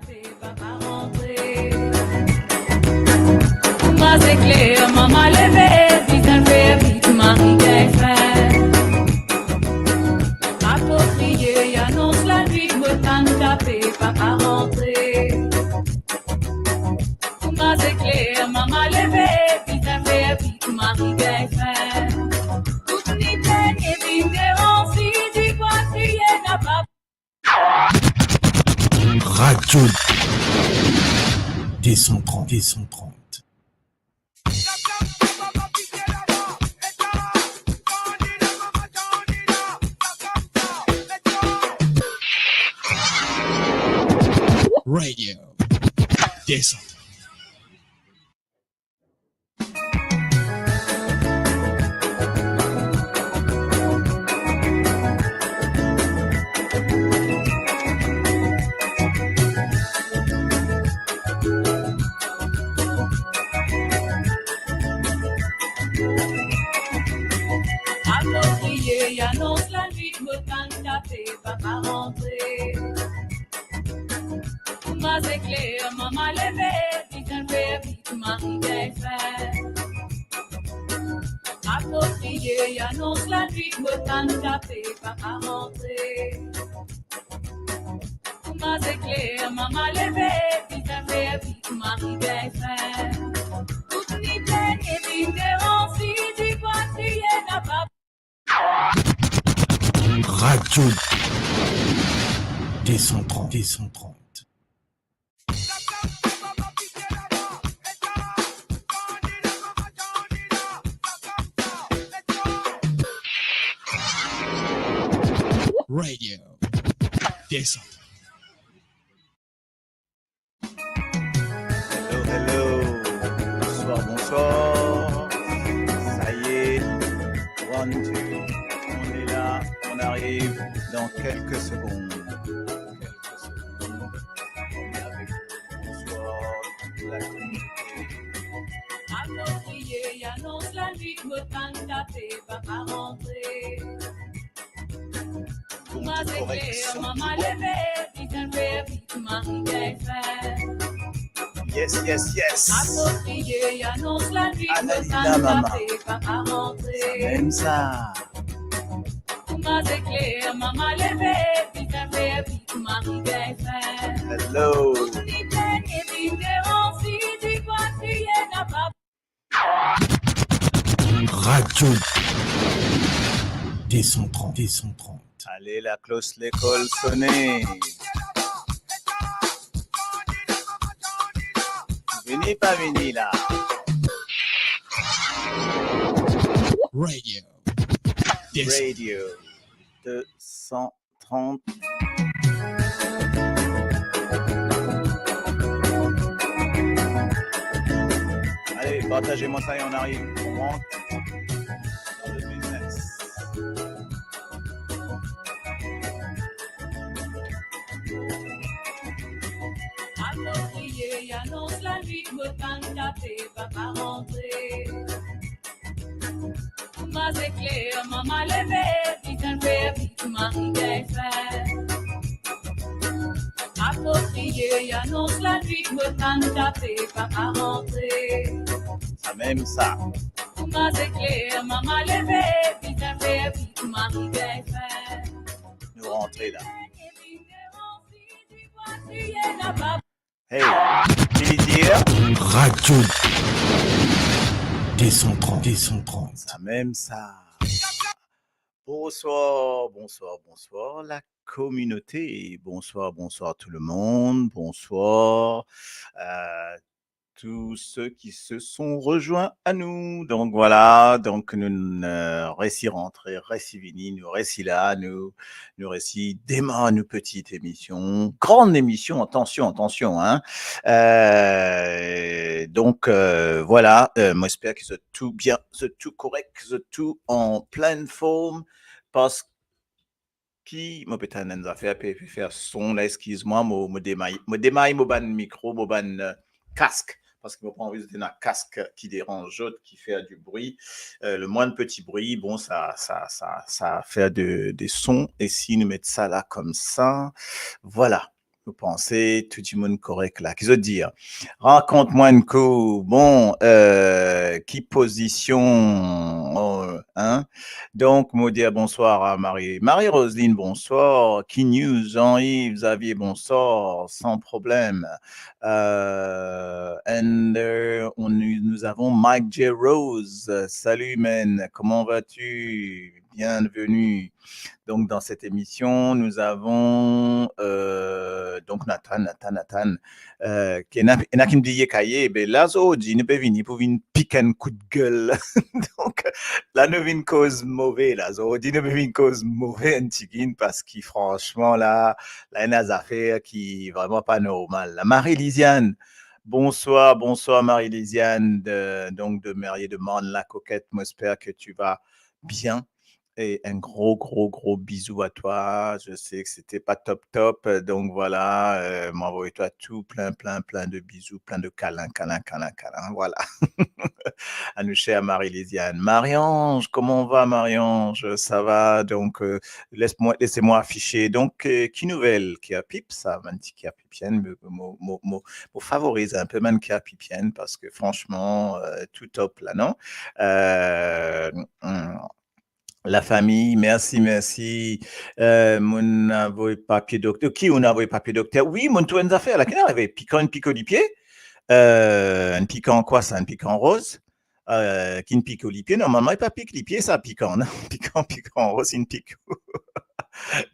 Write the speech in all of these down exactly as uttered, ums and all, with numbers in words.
Pe pa rantre. Kouma zekler, mama leve, bizin fer vit, mari gagn fin. Approprié, anons lanwit, mo tann kafe, pa pa rantre. Kouma zekler, mama leve, bizin fer vit, mari gagn fin. Tout ni pene vinn devan, si ti krwar kriye napa. Radio deux cent trente, deux cent trente. Radio deux cent trente. Approprié, anons lanwit, mo tann kafe, pa pa rantre. Kouma zekler, mama leve, bizin fer vit, mari gagn fin. Approprié, anons lanwit, mo tann kafe, pa pa rantre. Kouma zekler, mama leve, bizin fer vit, mari gagn fin. Tout ni pene vinn devan, si ti krwar kriye napa. Radio deux cent trente, deux cent trente. Radio deux cent trente. Hello, hello. Bonsoir, bonsoir. Ça y est. One, two. On est là. On arrive dans quelques secondes. Quelques secondes. On est avec vous. Bonsoir, la communauté. Approprié, anons lanwit, mo tann kafe, pa pa rantre. Kouma zekler, mama leve, bizin fer vit, mari gagn fin. Yes, yes, yes. Approprié, anons lanwit, mo tann kafe, pa pa rantre. Sa mem sa. Kouma zekler, mama leve, bizin fer vit, mari gagn fin. Hello. Tout ni pene vinn devan, si ti krwar kriye napa. Radio deux cent trente, deux cent trente. Allez, la cloche lekol sone. Vini pa vini la. Radio. Radio deux cent trente. Allez, partagez moi ça et on arrive. On rentre dans le business. Approprié, anons lanwit, mo tann kafe, pa pa rantre. Kouma zekler, mama leve, bizin fer vit, mari gagn fin. Approprié, anons lanwit, mo tann kafe, pa pa rantre. Sa mem sa. Kouma zekler, mama leve, bizin fer vit, mari gagn fin. Nou rantre la. Hey, ki li dir? Radio deux cent trente, deux cent trente. Sa mem sa. Bonsoir, bonsoir, bonsoir la communauté. Bonsoir, bonsoir tout le monde. Bonsoir, euh, tous ceux qui se sont rejoints à nous. Donc voilà, donc nou, euh, resi rantre, resi vini, nou resi la, nou, nou resi demar nou petit émission, grande émission, attention, attention, hein. Euh, donc, euh, voilà, euh, mo esper ki zot tou bien, zot tou korek, zot tou an plin form, parski ki, mo pe tann enn zafer pe, pe fer son la, eskiz mwa, mo, mo demay, mo demay mo bann mikro, mo bann, euh, kask, parski mo pa anvi zot ena kask ki deranz zot, ki fer du bruit. Euh, le moindre petit bruit, bon, sa, sa, sa, sa fer de, de son, e si nou met sa la koumsa, voilà. nou panse tou dimoun korek la. Ki zot dir? Rakont mwa enn kou. Bon, euh, ki pozision, euh, hein? Donc, mo dir bonsoir à Marie. Marie-Roseline, bonsoir. Ki news? Jean-Yves, Xavier, bonsoir. Sans problème. Euh, and, euh, on, nous avons Mike J Rose. Salut, man. Comment vas-tu? Bienvenue. Donc, dans cette émission, nous avons, euh, donc, Nathan, Nathan, Nathan, euh, ki ena, ena ki bliye kaye, be la, zordi, nou pe vini pou vinn pik enn kout gel. Donc, la, nou vinn koz move, la, zordi, nou pe vinn koz move enn tigit, parski, fransman, la, la, ena zafer ki vreman pa normal. La, Marie-Lisiane, bonsoir, bonsoir, Marie-Lisiane, de, donc, de Mairie de Marne-la-Coquette. Moi, j'espère que tu vas bien. Et un gros, gros, gros bisou à toi. Je sais que c'était pas top, top. Donc voilà, euh, m'envoie toi tout plein, plein, plein de bisous, plein de câlins, câlins, câlins, câlins. Voilà. À nos chères Marie-Lisiane. Marie-Ange, comment on va, Marie-Ange? Ça va? Donc, euh, laisse-moi, laissez-moi afficher. Donc, euh, ki nouvel? Ki apip sa, bann ti ki apip, mo, mo, mo, mo, mo favoriz inpe bann ki apip, parski, fransman, euh, tou top la, non? Euh, hmm. La fami, mersi, mersi. Euh, mo'nn avoy papie dokter. Ki ou'nn avoy papie dokter? Wi, mo'nn trouv enn zafer la. Ki'nn arive? Pikan, enn pikan lipie. Euh, enn pikan kwa sa? Enn pikan roz. Euh, ki'nn pik lipie. Normalman, li pa pik lipie, sa, pikan, non? Pikan, pikan roz, inn pik.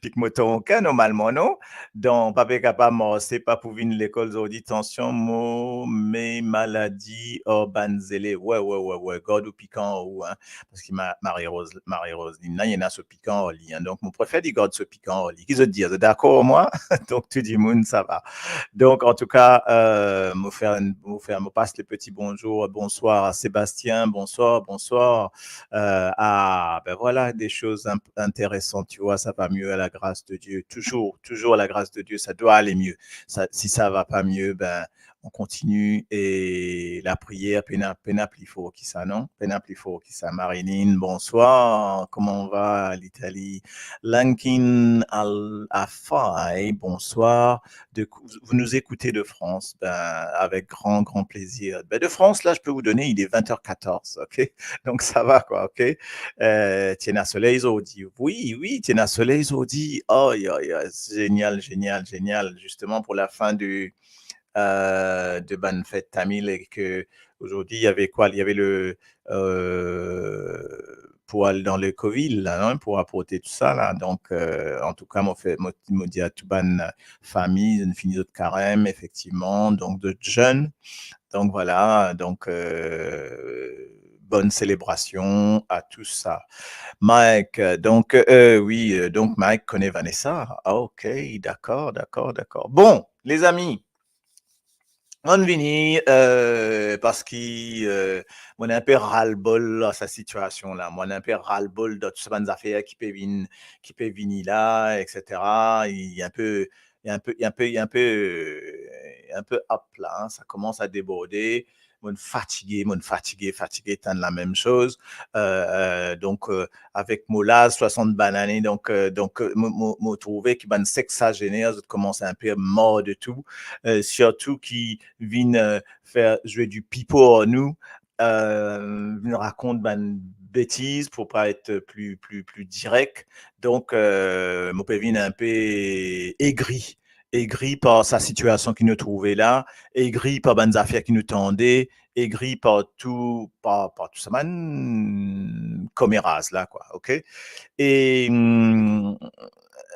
Pik mo tonka, normalman, non? Donk, pa pe kapav marse, pa pou vinn lekol zordi, tansion, mo, me maladi, oh, bann zele. Wi, wi, wi, wi, gard ou pikan ou, hein. Parski Ma-, Marie-Rose, Marie-Rose, li, ena so pikan ar li, hein. Donk, mo prefer li gard so pikan ar li. Ki zot dir? Zot dakor ar mwa? Donk, tou dimoun, sa va. Donk, antouka, euh, mo fer, mo fer, mo pas le petit bonjour, bonsoir à Sébastien, bonsoir, bonsoir. Euh, ah, ben voilà, des choses imp-, intéressantes, tu vois, ça va mieux à la grâce de Dieu. Toujours, toujours à la grâce de Dieu, ça doit aller mieux. Ça, si ça va pas mieux, ben, on continue. Et la prière, pena, pena pli for ki sa, non? Pena pli for ki sa. Marilyn, bonsoir. Comment on va, l'Italie? Lankin Al Afai, bonsoir. De, vous nous écoutez de France, ben, avec grand, grand plaisir. Ben, de France, là, je peux vous donner, il est vingt heures quatorze, ok? Donc, ça va, quoi, ok? Euh, ti ena soley zordi. Oui, oui, ti ena soley zordi. Oh, aïe, aïe, aïe, génial, génial, génial. Justement, pour la fin du, euh, de bann fet tamil et que aujourd'hui, il y avait quoi? Il y avait le, euh, pour aller dans l'écoville, là, hein, pour apporter tout ça, là. Donc, euh, antouka, mo fer, mo, mo dir a tou bann fami, zot inn fini zot karem, effectivement, donc de jeunes. Donc voilà, donc, euh, bonne célébration à tout ça. Mike, euh, donc, euh, oui, euh, donc Mike connaît Vanessa. Ah, ok, d'accord, d'accord, d'accord. Bon, les amis, mo'nn vini, euh, parski, euh, mo'nn inpe ras-le-bol ar sa sitiasion la. Mo'nn inpe ras-le-bol de tou sa bann zafer ki pe vinn, ki pe vini la, et cetera. Li inpe, li inpe, li inpe, li inpe, euh, inpe up la, hein. Ça commence à déborder. Mo'nn fatige, mo'nn fatige, fatige tann lamem soz. Euh, euh, donk, euh, avek mo laz, swasant bann ane, donk, euh, donk, euh, mo, mo, mo trouve ki bann sexagénaires, zot koumans inpe mar de tou, euh, sirtou ki vinn, euh, fer zwe di pipo ar nou, euh, vinn rakont bann betiz, pou pa et pli, pli, pli direk. Donk, euh, mo pe vinn inpe egri, egri par sa sitiasion ki nou trouve la, egri par bann zafer ki nou tande, egri par tou, par, par tou sa bann komeraz la, kwa, ok? E, hmm,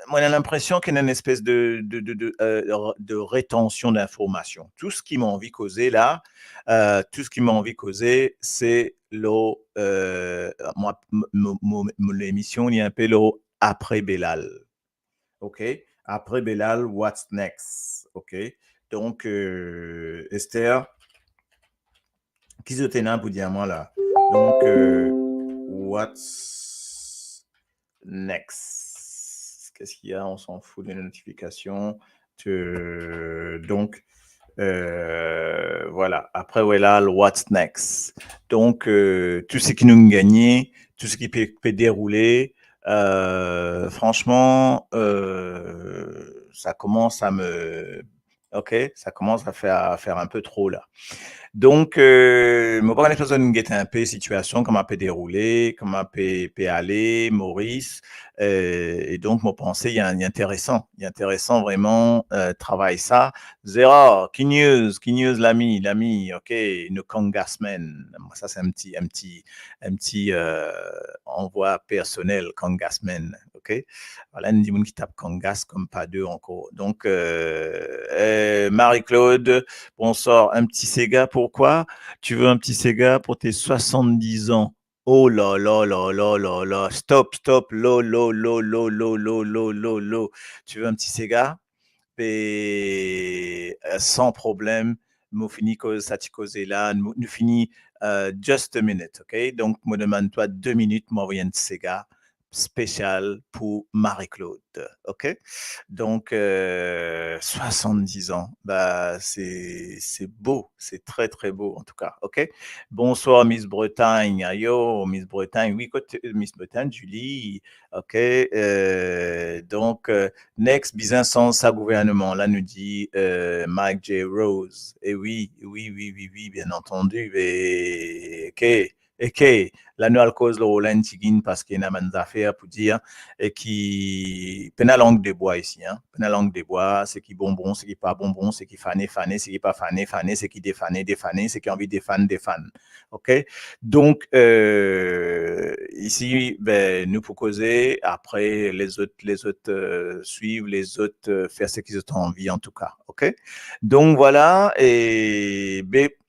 mo ena linpresion ki ena enn espes de, de, de, de, euh, de retansion dinformasion. Tou seki mo anvi koze la, euh, tou seki mo anvi koze, se lor, euh, mo, mo, mo, mo, mo lemision, li inpe lor apre Belal. Ok? Apre Belal, what's next? Ok? Donk, euh, Esther, ki zot ena pou dir mwa la? Donk, euh, what's next? Qu'est-ce qu'il y a? On s'en fout des notifications. Euh, donk, euh, voilà. Apre Belal, what's next? Donk, euh, tou seki nou gagne, tou seki pe, pe deroule, euh, fransman, euh, ça commence à me, ok, ça commence à faire, à faire un peu trop là. Donk, euh, mo pa kone si zot inn get inpe sitiasion, kouma pe deroule, kouma pe, pe ale, Moris. Euh, e donk, mo panse, li, li interesan, li interesan vreman, euh, travay sa. Zera, ki news, ki news, lami, lami, ok, nou Kangasmen. Sa, se enn ti, enn ti, enn ti, euh, anvwa personel, Kangasmen, ok? Voilà, enn dimoun ki tap Kangas kouma pa de ankor. Donk, euh, euh, Marie-Claude, bonsoir. Un petit séga, pourquoi? Tu veux un petit séga pour tes soixante-dix ans? Oh là là là là là là, stop, stop, lo, lo, lo. Tu veux un petit séga? Pe, euh, sans problème, mo fini koz sa ti koze la, nou, nou fini, euh, just a minute, ok? Donk, mo demann twa de minit, mo avoy enn ti séga spesial pou Marie-Claude, ok? Donk, euh, soixante-dix ans, ba, c'est, c'est beau, c'est très, très beau, en tout cas, ok? Bonsoir, Miss Bretagne. Ayo, Miss Bretagne, wi, kot, euh, Miss Bretagne, Julie, ok? Euh, donk, euh, next, bizin sanz sa gouverneman la, nou dir, euh, Mike J Rose. E wi, wi, wi, wi, wi, bien antandi, me, ok, ok, la nou al koz lor la enn tigit, parski ena bann zafer pou dir, e ki, pena lang de bwa isi, hein, pena lang de bwa, seki bonbon, seki pa bonbon, seki fane, fane, seki pa fane, fane, seki defane, defane, seki anvi defann, defann. Ok? Donk, euh, isi, be, nou pou koze, apre, lezot, lezot, euh, swiv, lezot, euh, fer seki zot anvi, antouka. Ok? Donk, vwala, e, be,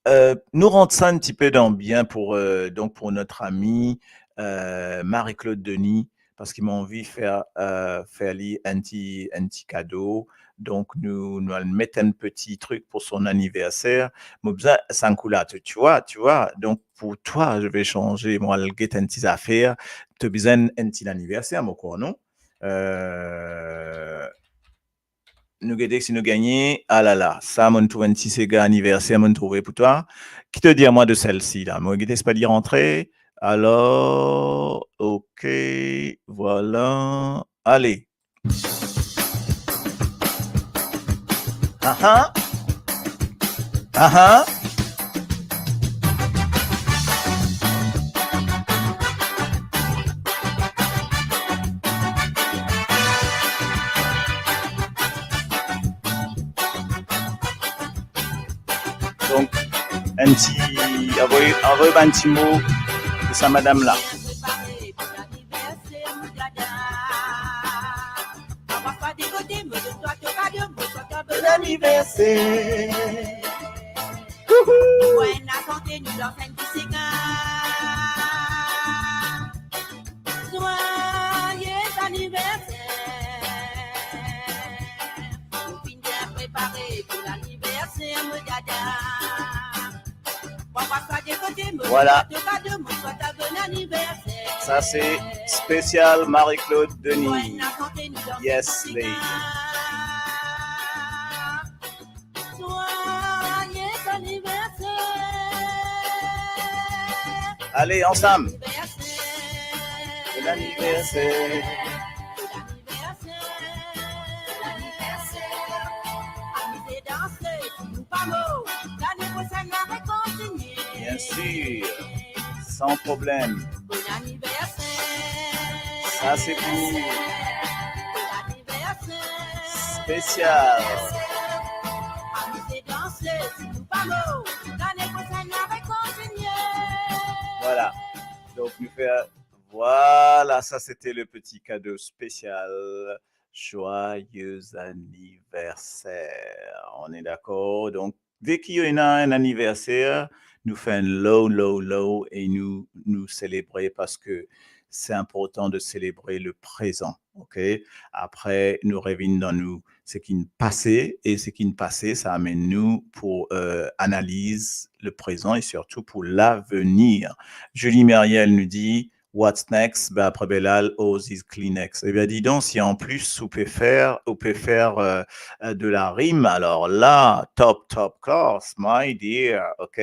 euh, nou rant sa enn tipe dan bien pou, euh, donk, pou not ami, euh, Marie-Claude Denis, parski mo anvi fer, euh, fer li enn ti, enn ti kado. Donk, nou, nou al met enn peti trik pou son aniverser. Mo bizin sa kou la, tu, tu vois, tu vois. Donc, pour toi, je vais changer. Mo al get enn ti zafer. To bizin enn ti laniverser, mo krwar, non? Euh, nou gete si nou gagne. Ah la la, sa, mo trouv enn ti sega aniverser, mo trouve pou twa. Qui te dit à moi de celle-ci, là? Mo gete si pa li rantre. Alors, ok, voilà. Allez. Ah ah. Ah ah. Donk, enn ti, avoy, avoy bann ti mo pou sa madam la. Bon anniversaire. Wouhou. Joyeux anniversaire. Nou finn bien prepare pou laniverser, mo dada. Voilà. Ça, c'est spécial Marie-Claude Denis. Yes, lady. Allez, ensemble. Bon anniversaire. Bien sûr, sans problème. Ça, c'est pour spécial. Voilà. Donc, nous faisons Voilà, ça c'était le petit cadeau spécial. Joyeux anniversaire. On est d'accord? Donc, dès qu'il y a un anniversaire, nou fer enn low, low, low e nou, nou selebrer parski c'est important de célébrer le présent, ok? Apre, nou revinn dan nou, seki pase, e seki pase, sa amenn nou pou, euh, analiz le présent et surtout pour l'avenir. Julie Meriel nous dit, what's next? Ben, apre Belal, Oz is Kleenex. Eh bien, dis donc, si en plus, ou peut faire, ou peut faire, euh, euh, de la rime, alors là, top, top class, my dear, ok?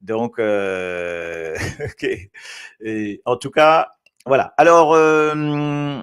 Donc, euh, ok. Et en tout cas, voilà. Alors, euh,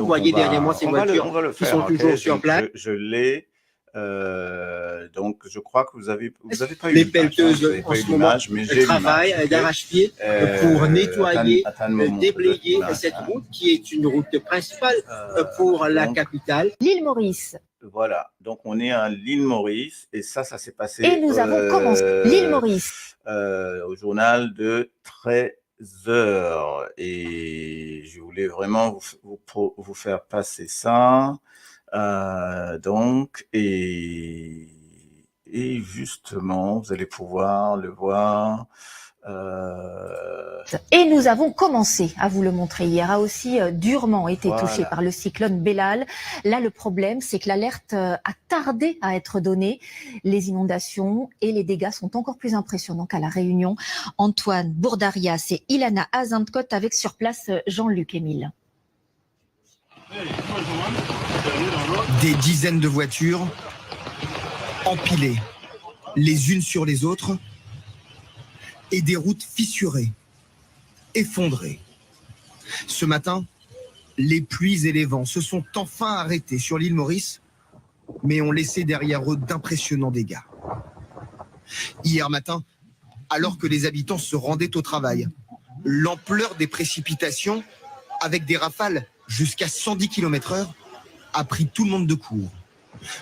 vous voyez derrière moi ces voitures qui sont toujours sur place. Je, je l'ai. Euh, donc, je crois que vous avez, vous avez pas eu l'image, hein, vous avez pas eu l'image, mais j'ai l'image, ok. Les pelleteuses en ce moment travaillent d'arrache-pied, euh, pour nettoyer, euh, déblayer cette route qui est une route principale, euh, pour la capitale. L'île Maurice. Voilà, donc on est à l'île Maurice, et ça, ça s'est passé, euh, euh, au journal de treize heures, et je voulais vraiment vous f-, vous pro-, vous faire passer ça. Euh, donc, et, et justement, vous allez pouvoir le voir, Euh, Et nous avons commencé à vous le montrer hier, a aussi euh, durement été Voilà. touché par le cyclone Bellal. Là, le problème, c'est que l'alerte euh, a tardé à être donnée. Les inondations et les dégâts sont encore plus impressionnants qu'à La Réunion. Antoine Bourdarias et Ilana Azandkot avec sur place euh, Jean-Luc Émile. Des dizaines de voitures empilées les unes sur les autres et des routes fissurées, effondrées. Ce matin, les pluies et les vents se sont enfin arrêtés sur l'île Maurice, mais ont laissé derrière eux d'impressionnants dégâts. Hier matin, alors que les habitants se rendaient au travail, l'ampleur des précipitations, avec des rafales jusqu'à cent dix kilomètres heure, a pris tout le monde de court.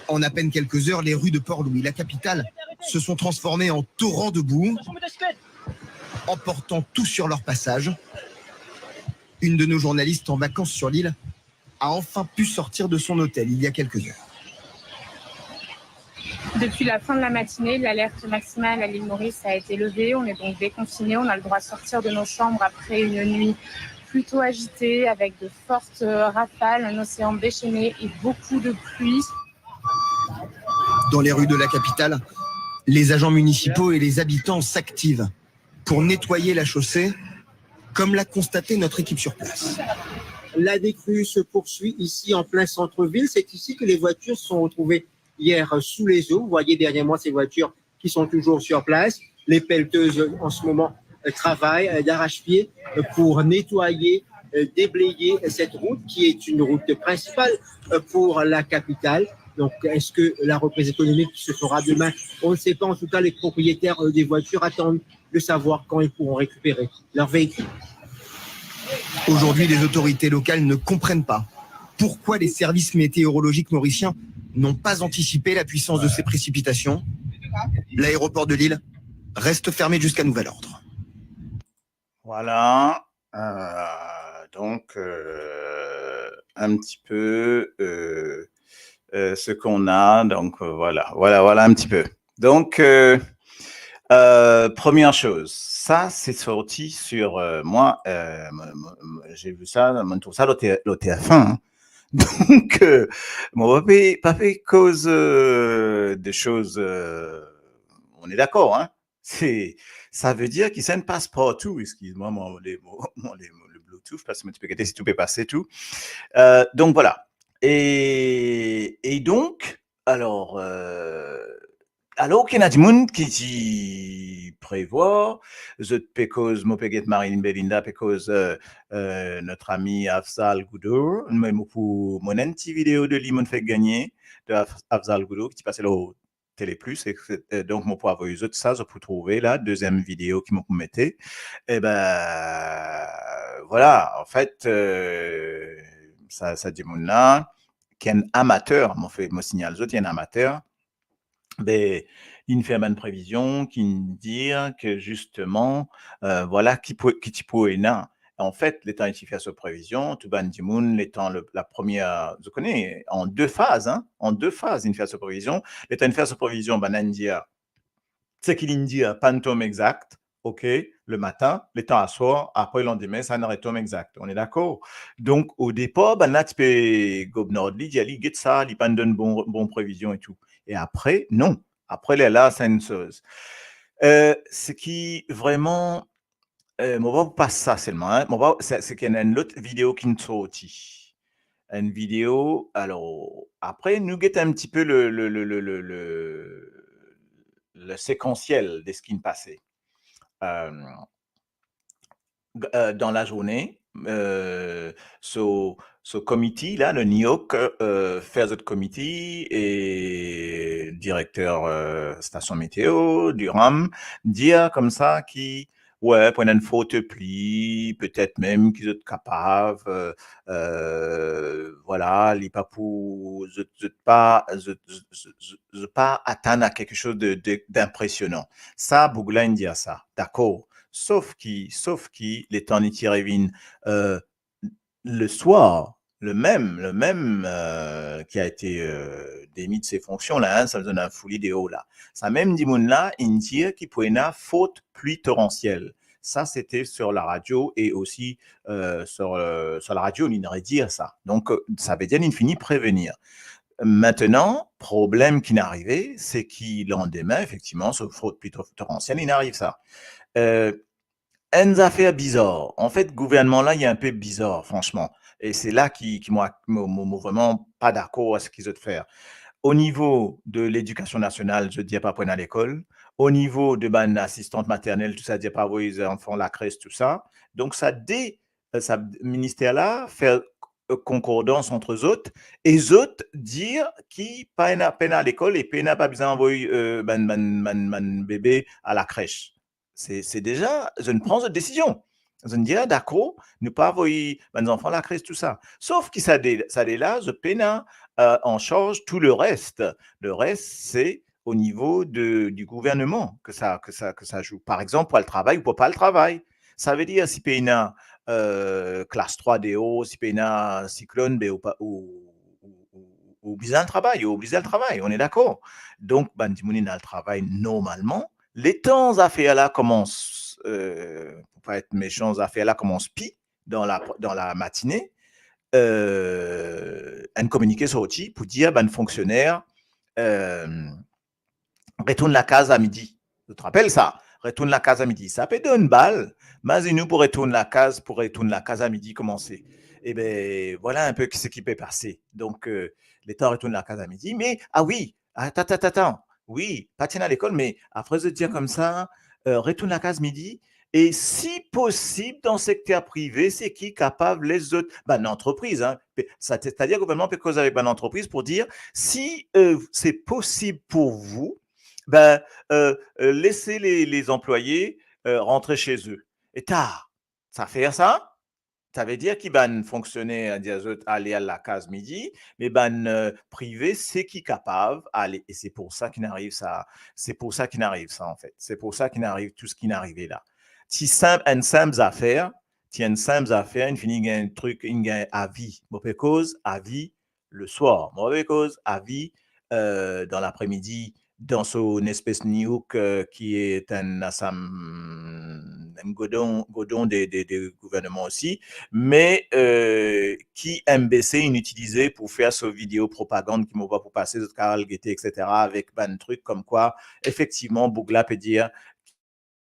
En à peine quelques heures, les rues de Port-Louis, la capitale, se sont transformées en torrents de boue, emportant tout sur leur passage. Une de nos journalistes en vacances sur l'île a enfin pu sortir de son hôtel il y a quelques heures. Depuis la fin de la matinée, l'alerte maximale à l'île Maurice a été levée. On est donc déconfinés. On a le droit de sortir de nos chambres après une nuit plutôt agitée avec de fortes euh, rafales, un océan déchaîné et beaucoup de pluie. Dans les rues de la capitale, les agents municipaux et les habitants s'activent pour nettoyer la chaussée, comme l'a constaté notre équipe sur place. La décrue se poursuit ici en plein centre-ville. C'est ici que les voitures se sont retrouvées hier sous les eaux. Vous voyez derrière moi ces voitures qui sont toujours sur place. Les pelleteuses en ce moment euh, travaillent euh, d'arrache-pied euh, pour nettoyer, euh, déblayer cette route qui est une route principale euh, pour la capitale. Donc, est-ce que la reprise économique se fera demain ? On ne sait pas. En tout cas, les propriétaires euh, des voitures attendent de savoir quand ils pourront récupérer leur véhicule. Aujourd'hui, les autorités locales ne comprennent pas pourquoi les services météorologiques mauriciens n'ont pas anticipé la puissance de ces précipitations. L'aéroport de Lille reste fermé jusqu'à nouvel ordre. Voilà. Euh, donc, euh, un petit peu euh, euh, ce qu'on a. Donc, euh, voilà. Voilà, voilà un petit peu. Donc, euh, euh, première chose, ça, c'est sorti sur euh, moi. Euh, m- m- m- j'ai vu ça, je trouve ça l'O T F un. Hein. Donc, euh, bon, on va pas, pas faire cause euh, des choses. Euh, on est d'accord, hein? C'est, ça veut dire que ça ne passe pas tout. Excuse-moi, mon, les, mon, mon- les- le Bluetooth, parce que tu peux guetter si tout peut passer tout. Euh, donc voilà. Et, et donc, alors, euh, alors qu'il y a du monde qui dit prévoir, je peux cause, mon peut guetter Marilyn Belinda, peut cause euh, euh, notre ami Afzal Goudour, mais pour mon petit vidéo de lui, mon fait gagner de Af- Afzal Goudour, qui passe au Télé Plus, et que- euh, donc, mon pour avoir les autres, ça, je peux trouver la deuxième vidéo qui m'ont metté. Eh ben, voilà, en fait, euh, ça, ça dit mon là, qu'un amateur, mon fait, mon signal, autres, un amateur, ben, il fait une prévision qui dit que justement, euh, voilà, qui peut, qui tu peux, en fait, letan li ti fer so previzion, tou bann dimoun, letan le, la première, vous connaissez, en deux phases, hein, en deux phases, li ti fer so previzion. Letan li fer so previzion, bann inn dir, seki li dir, pa'nn tom exakt, ok, le matin, letan aswar, apre landime, sa inn retom exakt. On est d'accord? Donc, au départ, bann la ti pe gob nord, li dir, li get sa, li pa'nn donn bon, bon previzion et tout. Et après, non. Après, lerla, sa inn soz. Euh, seki vreman, euh, mo pa pou pas sa selman, hein. Mo pa, se, se ki ena enn lot video ki'nn sorti. Enn video, alors, après, nou get un petit peu le, le, le, le, le, le, le séquentiel de ce qui s'est passé. Euh, g- euh, dans la journée, euh, so, so comité la, le NIOC, euh, fer zot comité et directeur euh, station météo, Durham, dir comme ça ki, ouais, pou ena enn fort pli, petet mem ki zot kapav, euh, euh, voilà, li pa pou, zot, zot pa, zot, zot, zot, zot, zot pa atann a quelque chose de, de, d'impressionnant. Sa, boug la inn dir sa, dakor. Sof ki, sof ki, letan li ti revinn, euh, le soir, le mem, le mem, euh, ki a ete, euh, demi de se fonksion la, hein, sa donn enn fouli deor la. Sa mem dimoun la, inn dir ki pou ena fort pli toransiel. Sa, sete sur la radio e osi, euh, sur, euh, sur la radio, li inn redir sa. Donk, euh, sa ve dir li inn fini prevenir. Mintnan, problem ki'nn arive, se ki landime, efektivman, so fort pli to-, toransiel, inn ariv sa. Euh, enn zafer bizar. Anfet, gouvernman la, li enpe bizar, fransman. E se la ki, ki mwa, mo, mo, mo vreman pa dakor a seki zot fer. O nivo de ledikasion nasional, zot dir pa pou ena lekol. O nivo de bann asistant maternel, tou sa, dir pa avoy zanfan lakres, tou sa. Donk, sa de, euh, sa minister la fer, euh, konkordans ant zot, e zot dir ki pa ena, pena lekol e pena pa bizin avoy, euh, bann, bann, bann, bann bebe a lakres. Se, se deza, zot inn pran zot desizion. Zot inn dir, "Ah, dakor, nou pa avoy bann zanfan lakres, tou sa." Sof ki sa de, sa de la, zot pena, euh, an sarz tou le res. Le res, se o nivo de, di gouvernman ke sa, ke sa, ke sa zwe. Par exanp, pou al travay ou pou pa al travay. Sa ve dir, si pena, euh, klas trwa deor, si pena siklonn, be ou pa, ou, ou, ou, ou bizin al travay, ou oblize al travay, on est d'accord. Donk, bann dimoun inn al travay normalman. Letan zafer la koumans, euh, pou pa et mesan, zafer la koumans pi dan la, dan la matine, euh, enn kominike sorti pou dir bann fonksioner, euh, retourn lakaz a midi. Zot rapel sa, retourn lakaz a midi. Sa pe donn bal. Imazinn ou pou retourn lakaz, pou retourn lakaz a midi koumsa. Ebe, vwala enpe ki, seki pe pase. Donk, euh, letan retourn lakaz a midi, me, ah wi, atann, atann, atann. Wi, pa ti ena lekol, me apre zot dir koumsa, euh, retourn lakaz midi, e si posib, dan sekter prive, seki kapav les zot, bann antrepriz, hein, pe, sa, setadir gouvernman pe koz avek bann antrepriz pou dir, si, euh, c'est possible pour vous, ben, euh, euh, laissez les, les employés, euh, rentrer chez eux. Eta, sa fer sa? Sa ve dir ki bann fonksioner dir zot ale al lakaz midi, me bann, euh, prive, seki kapav ale, e se pou sa ki'nn ariv sa, se pou sa ki'nn ariv sa, anfet. Se pou sa ki'nn ariv tou seki inn arive la. Ti sinp, enn sinp zafer, ti enn sinp zafer, inn fini gagn trik, inn gagn avi. Mo pe koz avi le swar. Mo pe koz avi, euh, dan lapremidi, dan so enn espes niouk, euh, ki et enn asam-, enn godon, godon de, de, de gouvernman osi, me, euh, ki M B C inn itilize pou fer so video propagann ki mo pa pou pase, zot kapav al gete, et cetera, avek bann trik koumkwa, efektivman, boug la pe dir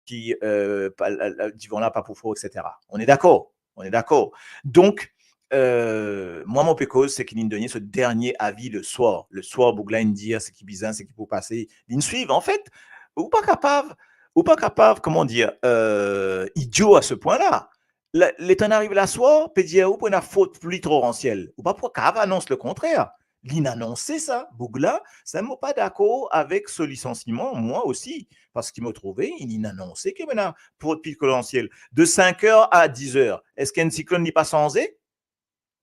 ki, euh, pa, la, la, divan la pa pou for, et cetera. On est d'accord, on est d'accord. Donk, euh, mwa, mo pe koz, seki linn donn so dernie avi le swar. Le swar, boug la inn dir seki bizin, seki pou pase, linn swiv. Anfet, ou pa kapav, ou pa kapav, kouma dir, euh, idio a se pwin la. La, letan ariv laswar, pe dir ou pou ena fort pli toransiel. Ou pa pou kapav anons le kontrer. Linn anonse sa, boug la, sa mo pa dakor avek so lisansiman, mwa osi, parski mo trouve, linn anonse ki ena fort pli toransiel. De cinq heures à dix heures, eski enn siklonn li pa sanze?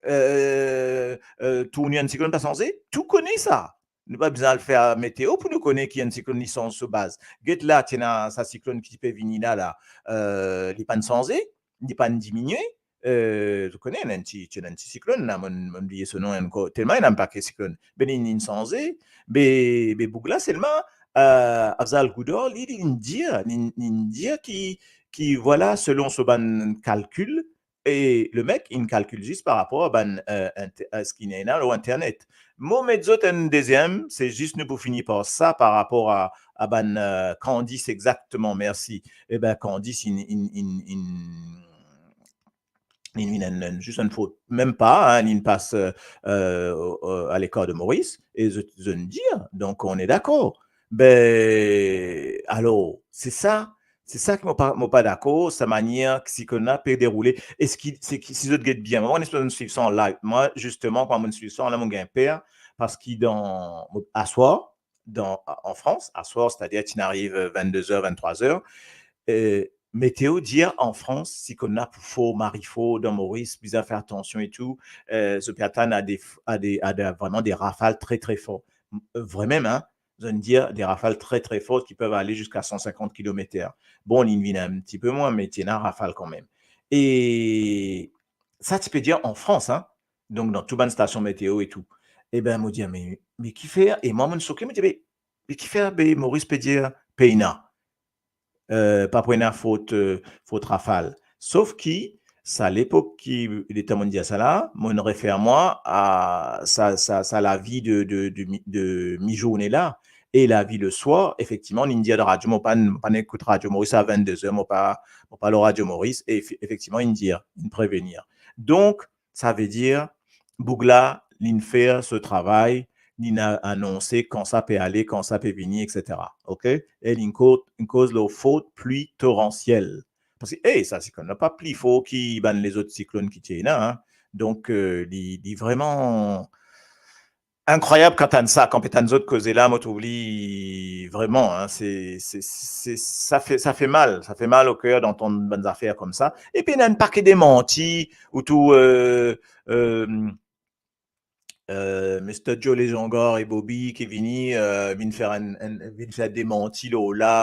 Euh, euh, tournir enn siklonn pa sanze? Tou kone sa. Nou pa bizin al fer meteo pou nou kone ki enn siklonn li sanz so baz. Get la, ti ena sa siklonn ki ti pe vini la, la, euh, li pa'nn sanze, li pa'nn diminie. Euh, zot kone, ena enn ti, ti ena enn ti siklonn la, mo'nn, mo'nn bliye so nom ankor, telman ena enn pake siklonn. Be li, linn sanze, be, be boug la selman, euh, Afzal Gouda, li, linn dir, linn, linn dir ki, ki, vwala, selon so bann kalkil, e le mek, linn kalkil zis par rapor a bann, euh, int-, a seki ena lor internet. Mo met zot enn deziem, se zis nou pou fini par sa, par rapor a, a bann, euh, Candice, exakteman, mersi. Ebe, Candice, linn, linn, linn, linn, linn vinn enn, enn, zis enn fot, mem pa, hein, linn pas, euh, euh, o, o, a lekar de Moris, e zot, zot inn dir, donk, on est d'accord. Be, alor, se sa, se sa ki mo pa, mo pa dakor, sa manier ki siklonn la pe deroule. Eski, se ki, si zot get bien, mwa, mo pa swiv sa an live. Mwa, zisteman, kan mo swiv sa, la, mo gagn per, parski dan, aswar, dan, an Frans, aswar, setadir, ti inn ariv, euh, vennde zer, venntrwa zer, euh, meteo dir an Frans, siklonn la pou for, mari for, dan Moris, bizin fer atansion e tou, euh, zot pe atann a de, a de, a de, vreman de rafal tre, tre for. M-, vreman, hein, zot inn dir de rafal tre, tre for ki pev ale ziska san sinkant kilometer. Bon, linn vinn enn tipe mwin, me ti ena rafal kanmem. E sa ti pe dir an Frans, hein. donk dan tou bann stasion meteo e tou. Eben, mo dir, me, me kifer? E mwa, mo soke, mo dir, me, me kifer be Moris pe dir pena? Eh, pa pou ena fort, eh, fort rafal. Sof ki, sa lepok ki, letan mo'nn dir sa la, mo'nn refer mwa a sa, sa, sa lavi de, de, de mi-, de mizourne la, e lavi leswar, efektivman, li'nn dir dan radio, mo pa'nn, mo pa'nn ekout Radio Maurice a vennde zer, mo pa, mo pa lor Radio Maurice, e efe-, efektivman, li'nn dir, li'nn prevenir. Donk, savedir, boug la, li'nn fer so travay, li'nn a-, anonse kan sa pe ale, kan sa pe vini, et cetera. Ok? E li'nn ko-, li'nn koz lor fort pli toransiel. Parski, eh, sa siklonn la pa pli for ki bann lezot siklonn ki ti ena, hein. Donk, eh, li, li vreman inkrwayab kan tann sa, kan pe tann zot koze la, mo trouv li vreman, hein, se, se, se, sa fe, sa fe mal, sa fe mal o ker d'antann bann zafer koumsa. Epi ena enn pake demanti, ou tou, eh, eh, eh, Mister Joe Lejongar e Bobby ki vini, eh, vinn fer enn, enn, vinn fer demanti lor la,